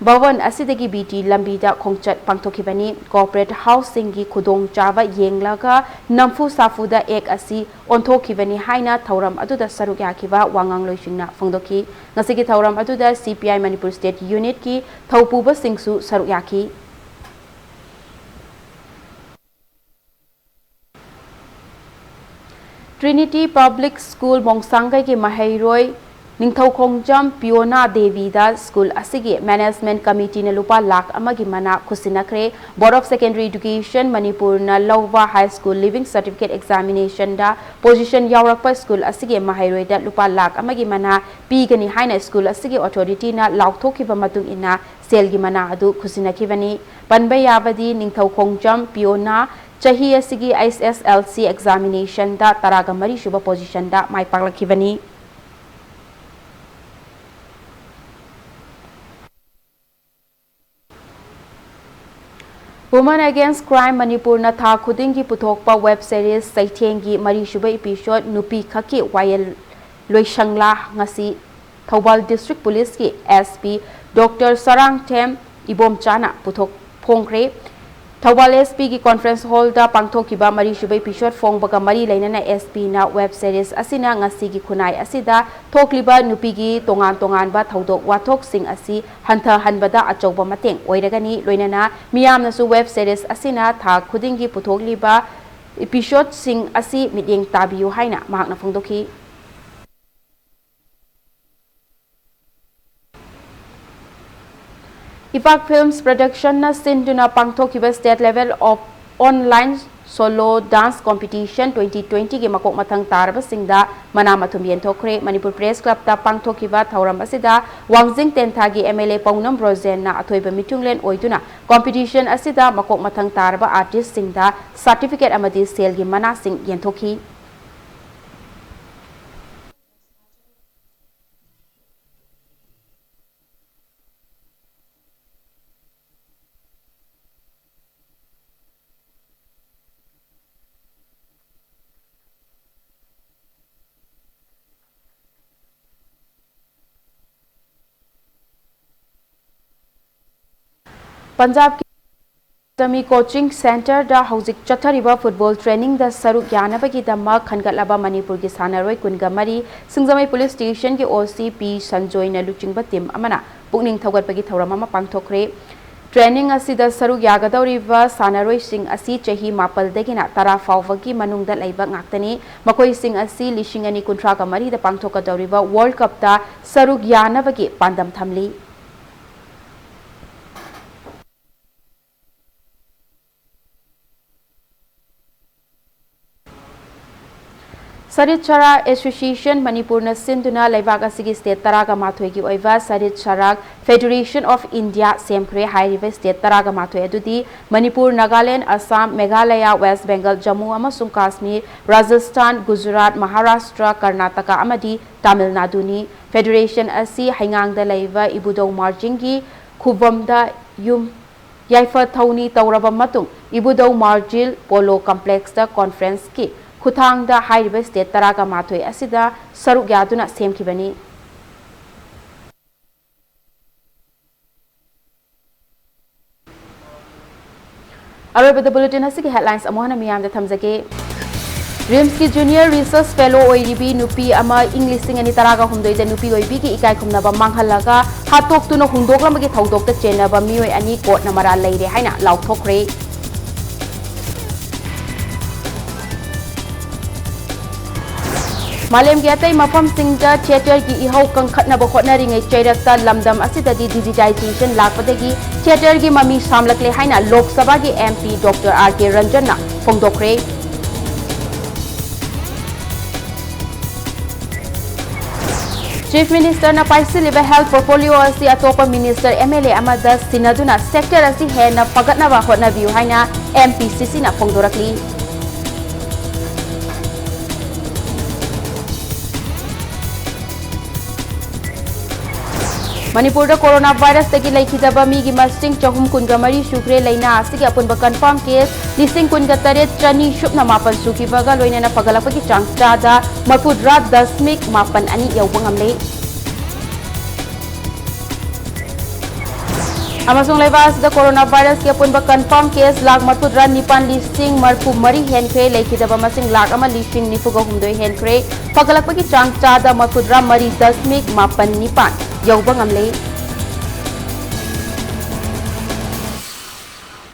ꯚꯕꯟ ꯑꯁꯤꯗꯒꯤ ꯕꯤ ꯇꯤ ꯂꯝꯕꯤꯗ ꯈꯣꯡꯆꯠ ꯄꯥꯡꯊꯣꯛꯈꯤꯕꯅꯤ꯫ ꯀꯣꯔꯄꯣꯔꯦꯠ ꯍꯥꯎꯁꯁꯤꯡꯒꯤ ꯈꯨꯗꯣꯡꯆꯥꯕ ꯌꯦꯡꯂꯒ ꯅꯝꯐꯨ ꯁꯥꯐꯨꯗ ꯑꯦꯛ ꯑꯁꯤ ꯑꯣꯟꯊꯣꯛꯈꯤꯕꯅꯤ ꯍꯥꯏꯅ ꯊꯧꯔꯝ ꯑꯗꯨꯗ ꯁꯔꯨꯛ ꯌꯥꯈꯤꯕ ꯋꯥꯉꯥꯡꯂꯣꯏꯁꯤꯡꯅ ꯐꯣꯡꯗꯣꯛꯈꯤ꯫ ꯉꯁꯤꯒꯤ ꯊꯧꯔꯝ ꯑꯗꯨꯗ ꯁꯤ ꯄꯤ ꯑꯥꯏ ꯃꯅꯤꯄꯨꯔ ꯁ꯭ꯇꯦꯠ ꯌꯨꯅꯤꯠꯀꯤ ꯊꯧꯄꯨꯕꯁꯤꯡꯁꯨ ꯁꯔꯨꯛ ꯌꯥꯈꯤ꯫ Trinity Public School ꯃꯣꯡꯁꯥꯡꯒꯩꯒꯤ ꯃꯍꯩꯔꯣꯏ ꯅꯤꯡꯊꯧꯈꯣꯡꯖꯝ ꯄꯤꯌꯣꯅꯥ ꯗꯦꯕꯤꯗ ꯁ꯭ꯀꯨꯜ ꯑꯁꯤꯒꯤ ꯃꯦꯅꯦꯖꯃꯦꯟꯠ ꯀꯃꯤꯇꯤꯅ ꯂꯨꯄꯥ ꯂꯥꯈ ꯑꯃꯒꯤ ꯃꯅꯥ ꯈꯨꯠꯁꯤꯟꯅꯈ꯭ꯔꯦ꯫ Board of Secondary Education ꯃꯅꯤꯄꯨꯔꯅ ꯂꯧꯕ ꯍꯥꯏ ꯁ꯭ꯀꯨꯜ ꯂꯤꯚꯤꯡ ꯁꯔꯇꯤꯐꯤꯀꯦꯠ ꯑꯦꯛꯖꯥꯃꯤꯅꯦꯁꯟꯗ ꯄꯣꯖꯤꯁꯟ ꯌꯥꯎꯔꯛꯄ ꯁ꯭ꯀꯨꯜ ꯑꯁꯤꯒꯤ ꯃꯍꯩꯔꯣꯏꯗ ꯂꯨꯄꯥ ꯂꯥꯈ ꯑꯃꯒꯤ ꯃꯅꯥ ꯄꯤꯒꯅꯤ ꯍꯥꯏꯅ ꯁ꯭ꯀꯨꯜ ꯑꯁꯤꯒꯤ ꯑꯣꯊꯣꯔꯤꯇꯤꯅ ꯂꯥꯎꯊꯣꯛꯈꯤꯕ ꯃꯇꯨꯡ ꯏꯟꯅ ꯁꯦꯜꯒꯤ ꯃꯅꯥ ꯑꯗꯨ ꯈꯨꯠꯁꯤꯟꯅꯈꯤꯕꯅꯤ꯫ ꯄꯟꯕ ꯌꯥꯕꯗꯤ ꯅꯤꯡꯊꯧꯈꯣꯡꯖꯝ ꯄꯤꯌꯣꯅꯥ ꯆꯍꯤ ꯑꯁꯤꯒꯤ ꯑꯩꯆ ꯑꯦꯁ ꯑꯦꯜ ꯁꯤ ꯑꯦꯛꯖꯥꯃꯤꯅꯦꯁꯟꯗ ꯇꯔꯥꯒ ꯃꯔꯤ ꯁꯨꯕ ꯄꯣꯖꯤꯁꯟꯗ ꯃꯥꯏ ꯄꯥꯛꯂꯛꯈꯤꯕꯅꯤ꯫ Women Against Crime ꯃꯅꯤꯄꯨꯔꯅ ꯊꯥ ꯈꯨꯗꯤꯡꯒꯤ ꯄꯨꯊꯣꯛꯄ ꯋꯦꯕ ꯁꯦꯔꯤꯁ ꯆꯩꯊꯦꯡꯒꯤ ꯃꯔꯤꯁꯨꯕ ꯏꯄꯤꯁꯣꯗ ꯅꯨꯄꯤ ꯈꯛꯀꯤ ꯋꯥꯌꯦꯜ ꯂꯣꯏꯁꯪꯂꯥ ꯉꯁꯤ ꯊꯧꯕꯥꯜ ꯗꯤꯁꯇ꯭ꯔꯤꯛ ꯄꯨꯂꯤꯁꯀꯤ ꯑꯦꯁ ꯄꯤ ꯗꯣꯛꯇꯔ ꯁꯔꯥꯡꯊꯦꯝ ꯏꯕꯣꯝꯆꯥꯅ ꯄꯨꯊꯣꯛ ꯐꯣꯡꯈ꯭ꯔꯦ꯫ ꯊꯧꯕꯥꯜ ꯑꯦꯁ ꯄꯤꯒꯤ ꯀꯣꯟꯐ꯭ꯔꯦꯟꯁ ꯍꯣꯜꯗ ꯄꯥꯡꯊꯣꯛꯈꯤꯕ ꯃꯔꯤꯁꯨꯕ ꯏꯄꯤꯁꯣꯗ ꯐꯣꯡꯕꯒ ꯃꯔꯤ ꯂꯩꯅꯅ ꯑꯦꯁ ꯄꯤꯅ ꯋꯦꯕ ꯁꯦꯔꯤꯁ ꯑꯁꯤꯅ ꯉꯁꯤꯒꯤ ꯈꯨꯟꯅꯥꯏ ꯑꯁꯤꯗ ꯊꯣꯛꯂꯤꯕ ꯅꯨꯄꯤꯒꯤ ꯇꯣꯉꯥꯟ ꯇꯣꯉꯥꯟꯕ ꯊꯧꯗꯣꯛ ꯋꯥꯊꯣꯛꯁꯤꯡ ꯑꯁꯤ ꯍꯟꯊꯍꯟꯕꯗ ꯑꯆꯧꯕ ꯃꯇꯦꯡ ꯑꯣꯏꯔꯒꯅꯤ꯫ ꯂꯣꯏꯅꯅ ꯃꯤꯌꯥꯝꯅꯁꯨ ꯋꯦꯕ ꯁꯦꯔꯤꯁ ꯑꯁꯤꯅ ꯊꯥ ꯈꯨꯗꯤꯡꯒꯤ ꯄꯨꯊꯣꯛꯂꯤꯕ ꯏꯄꯤꯁꯣꯗꯁꯤꯡ ꯑꯁꯤ ꯃꯤꯠꯌꯦꯡ ꯇꯥꯕꯤꯌꯨ ꯍꯥꯏꯅ ꯃꯍꯥꯛꯅ ꯐꯣꯡꯗꯣꯛꯈꯤ꯫ ꯏꯄꯥꯛ ꯐꯤꯜꯝꯁ ꯄ꯭ꯔꯗꯛꯁꯟꯅ ꯁꯤꯟꯗꯨꯅ ꯄꯥꯡꯊꯣꯛꯈꯤꯕ State Level of Online Solo Dance Competition twenty twenty ꯒꯤ ꯃꯀꯣꯛ ꯃꯊꯪ ꯇꯥꯔꯕꯁꯤꯡꯗ ꯃꯅꯥ ꯃꯊꯨꯝ ꯌꯦꯟꯊꯣꯛꯈ꯭ꯔꯦ꯫ ꯃꯅꯤꯄꯨꯔ ꯄ꯭ꯔꯦꯁ ꯀ꯭ꯂꯕꯇ ꯄꯥꯡꯊꯣꯛꯈꯤꯕ ꯊꯧꯔꯝ ꯑꯁꯤꯗ ꯋꯥꯡꯖꯤꯡ ꯇꯦꯟꯊꯥꯒꯤ ꯑꯦꯝ ꯑꯦꯜ ꯑꯦ ꯄꯧꯅꯝ ꯔꯣꯖꯦꯟꯅ ꯑꯊꯣꯏꯕ ꯃꯤꯊꯨꯡꯂꯦꯟ ꯑꯣꯏꯗꯨꯅ ꯀꯣꯝꯄꯤꯇꯤꯁꯟ ꯑꯁꯤꯗ ꯃꯀꯣꯛ ꯃꯊꯪ ꯇꯥꯔꯕ ꯑꯥꯔꯇꯤꯁꯁꯤꯡꯗ ꯁꯥꯔꯇꯤꯐꯤꯀꯦꯠ ꯑꯃꯗꯤ ꯁꯦꯜꯒꯤ ꯃꯅꯥꯁꯤꯡ ꯌꯦꯟꯊꯣꯛꯈꯤ꯫ ꯄꯟꯖꯥꯕꯀꯤ ꯁꯃꯤ ꯀꯣꯆꯤꯡ ꯁꯦꯟꯇꯔꯗ ꯍꯧꯖꯤꯛ ꯆꯠꯊꯔꯤꯕ ꯐꯨꯠꯕꯣꯜ ꯇ꯭ꯔꯦꯅꯤꯡꯗ ꯁꯔꯨꯛ ꯌꯥꯅꯕꯒꯤꯗꯃꯛ ꯈꯟꯒꯠꯂꯕ ꯃꯅꯤꯄꯨꯔꯒꯤ ꯁꯥꯟꯅꯔꯣꯏ ꯀꯨꯟꯒ ꯃꯔꯤ, ꯁꯤꯡꯖꯃꯩ ꯄꯨꯂꯤꯁ ꯁ꯭ꯇꯦꯁꯟꯒꯤ ꯑꯣ ꯁꯤ ꯄꯤ ꯁꯟꯖꯣꯏꯅ ꯂꯨꯆꯤꯡꯕ ꯇꯤꯝ ꯑꯃꯅ ꯄꯨꯛꯅꯤꯡ ꯊꯧꯒꯠꯄꯒꯤ ꯊꯧꯔꯝ ꯑꯃ ꯄꯥꯡꯊꯣꯛꯈ꯭ꯔꯦ꯫ Training ꯑꯁꯤꯗ ꯁꯔꯨꯛ ꯌꯥꯒꯗꯧꯔꯤꯕ ꯁꯥꯟꯅꯔꯣꯏꯁꯤꯡ ꯑꯁꯤ ꯆꯍꯤ ꯃꯥꯄꯜꯗꯒꯤꯅ ꯇꯔꯥ ꯐꯥꯎꯕꯒꯤ ꯃꯅꯨꯡꯗ ꯂꯩꯕ ꯉꯥꯛꯇꯅꯤ꯫ ꯃꯈꯣꯏꯁꯤꯡ ꯑꯁꯤ ꯂꯤꯁꯤꯡ ꯑꯅꯤ ꯀꯨꯟꯊ꯭ꯔꯥꯒ ꯃꯔꯤꯗ ꯄꯥꯡꯊꯣꯛꯀꯗꯧꯔꯤꯕ World Cupꯇ ꯁꯔꯨꯛ ꯌꯥꯅꯕꯒꯤ ꯄꯥꯟꯗꯝ ꯊꯝꯂꯤ꯫ ꯁꯔꯤꯠ ꯁꯔꯥꯛ Association ꯃꯅꯤꯄꯨꯔꯅ ꯁꯤꯟꯗꯨꯅ ꯂꯩꯕꯥꯛ ꯑꯁꯤꯒꯤ state ꯇꯔꯥꯒ ꯃꯥꯊꯣꯏꯒꯤ ꯑꯣꯏꯕ ꯁꯔꯤꯠ ꯁꯔꯥꯛ Federation of India ꯁꯦꯝꯈ꯭ꯔꯦ꯫ ꯍꯥꯏꯔꯤꯕ state ꯇꯔꯥꯒ ꯃꯥꯊꯣꯏ ꯑꯗꯨꯗꯤ ꯃꯅꯤꯄꯨꯔ, ꯅꯥꯒꯥꯂꯦꯟ, ꯑꯁꯥꯝ, ꯃꯦꯘꯥꯂꯌꯥ, ꯋꯦꯁ ꯕꯦꯡꯒꯜ, ꯖꯝꯃꯨ ꯑꯃꯁꯨꯡ ꯀꯥꯁꯃꯤꯔ, ꯔꯥꯖꯁꯊꯥꯟ, ꯒꯨꯖꯔꯥꯠ, ꯃꯍꯥꯔꯥꯁꯇ꯭ꯔ, ꯀꯔꯅꯥꯇꯀꯥ ꯑꯃꯗꯤ ꯇꯥꯃꯤꯜ ꯅꯥꯗꯨꯅꯤ꯫ Federation ꯑꯁꯤ ꯍꯩꯉꯥꯡꯗ ꯂꯩꯕ ꯏꯕꯨꯙꯧ ꯃꯥꯔꯖꯤꯡꯒꯤ ꯈꯨꯕꯝꯗ ꯌꯨꯝ ꯌꯥꯏꯐ ꯊꯧꯅꯤ ꯇꯧꯔꯕ ꯃꯇꯨꯡ ꯏꯕꯨꯙꯧ ꯃꯥꯔꯖꯤꯜ ꯄꯣꯂꯣ ꯀꯝꯄ꯭ꯂꯦꯛꯁꯇ conferenceꯀꯤ ꯈꯨꯠꯊꯥꯡꯗ ꯍꯥꯏꯔꯤꯕ state ꯇꯔꯥꯒ ꯃꯥꯊꯣꯏ ꯑꯁꯤꯗ ꯁꯔꯨꯛ ꯌꯥꯗꯨꯅ ꯁꯦꯝꯈꯤꯕꯅꯤ꯫ ꯑꯔꯣꯏꯕꯗ bulletin ꯑꯁꯤꯒꯤ headlines ꯑꯃꯨꯛ ꯍꯟꯅ ꯃꯤꯌꯥꯝꯗ ꯊꯝꯖꯒꯦ꯫ RIMSꯀꯤ junior research fellow ꯑꯣꯏꯔꯤꯕꯤ ꯅꯨꯄꯤ ꯑꯃ ꯏꯪ ꯂꯤꯁꯤꯡ ꯑꯅꯤ ꯇꯔꯥꯒ ꯍꯨꯝꯗꯣꯏꯗ ꯅꯨꯄꯤ ꯑꯣꯏꯕꯤꯒꯤ ꯏꯀꯥꯏ ꯈꯨꯝꯅꯕ ꯃꯥꯡꯍꯜꯂꯒ ꯍꯥꯠꯇꯣꯛꯇꯨꯅ ꯍꯨꯟꯗꯣꯛꯂꯝꯕꯒꯤ ꯊꯧꯗꯣꯛꯇ ꯆꯦꯟꯅꯕ ꯃꯤꯑꯣꯏ ꯑꯅꯤ courtꯅ ꯃꯔꯥꯜ ꯂꯩꯔꯦ ꯍꯥꯏꯅ ꯂꯥꯎꯊꯣꯛꯈ꯭ꯔꯦ꯫ ꯃꯥꯂꯦꯝꯒꯤ ꯑꯇꯩ ꯃꯐꯝꯁꯤꯡꯗ theatreꯒꯤ ꯏꯍꯧ ꯀꯟꯈꯠꯅꯕ ꯍꯣꯠꯅꯔꯤꯉꯩ ꯆꯩꯔꯛꯇ ꯂꯝꯗꯝ ꯑꯁꯤꯗꯗꯤ digitization ꯂꯥꯛꯄꯗꯒꯤ theatreꯒꯤ ꯃꯃꯤ ꯁꯥꯝꯂꯛꯂꯦ ꯍꯥꯏꯅ ꯂꯣꯛ ꯁꯚꯥꯒꯤ MP Doctor R K Ranjanꯅ ꯐꯣꯡꯗꯣꯛꯈ꯭ꯔꯦ꯫ Chief Ministerꯅ ꯄꯥꯏꯁꯤꯜꯂꯤꯕ health portfolio ꯑꯁꯤ ꯑꯇꯣꯞꯄ minister, MLA ꯑꯃꯗ ꯁꯤꯟꯅꯗꯨꯅ sector ꯑꯁꯤ ꯍꯦꯟꯅ ꯐꯒꯠꯅꯕ ꯍꯣꯠꯅꯕꯤꯌꯨ ꯍꯥꯏꯅ MPCCꯅ ꯐꯣꯡꯗꯣꯔꯛꯂꯤ꯫ ꯃꯅꯤꯄꯨꯔꯗ coronavirusꯇꯒꯤ ꯂꯩꯈꯤꯗꯕ ꯃꯤꯒꯤ ꯃꯁꯤꯡ ꯆꯍꯨꯝ ꯀꯨꯟꯒ ꯃꯔꯤ ꯁꯨꯈ꯭ꯔꯦ꯫ ꯂꯩꯅꯥ ꯑꯁꯤꯒꯤ ꯑꯄꯨꯟꯕ confirm case ꯂꯤꯁꯤꯡ ꯀꯨꯟꯒ ꯇꯔꯦꯠ ꯆꯅꯤ ꯁꯨꯞꯅ ꯃꯥꯄꯟ ꯁꯨꯈꯤꯕꯒ ꯂꯣꯏꯅꯅ ꯐꯒꯠꯂꯛꯄꯒꯤ ꯆꯥꯡ ꯆꯥꯗ ꯃꯔꯐꯨꯇꯔꯥ ꯗꯁꯃꯤꯛ ꯃꯥꯄꯟ ꯑꯅꯤ ꯌꯧꯕ ꯉꯝꯂꯦ꯫ ꯑꯃꯁꯨꯡ ꯂꯩꯕꯥꯛ ꯑꯁꯤꯗ coronavirusꯀꯤ ꯑꯄꯨꯟꯕ confirm case ꯂꯥꯈ ꯃꯔꯐꯨꯇꯔꯥ ꯅꯤꯄꯥꯟ ꯂꯤꯁꯤꯡ ꯃꯔꯐꯨ ꯃꯔꯤ ꯍꯦꯟꯈ꯭ꯔꯦ꯫ ꯂꯩꯈꯤꯗꯕ ꯃꯁꯤꯡ ꯂꯥꯈ ꯑꯃ ꯂꯤꯁꯤꯡ ꯅꯤꯐꯨꯒ ꯍꯨꯝꯗꯣꯏ ꯍꯦꯟꯈ꯭ꯔꯦ꯫ ꯐꯒꯠꯂꯛꯄꯒꯤ ꯆꯥꯡ ꯆꯥꯗ ꯃꯔꯐꯨꯇꯔꯥ ꯃꯔꯤ ꯗꯁꯃꯤꯛ ꯃꯥꯄꯟ ꯅꯤꯄꯥꯟ ꯌꯧꯕ ꯉꯝꯂꯦ꯫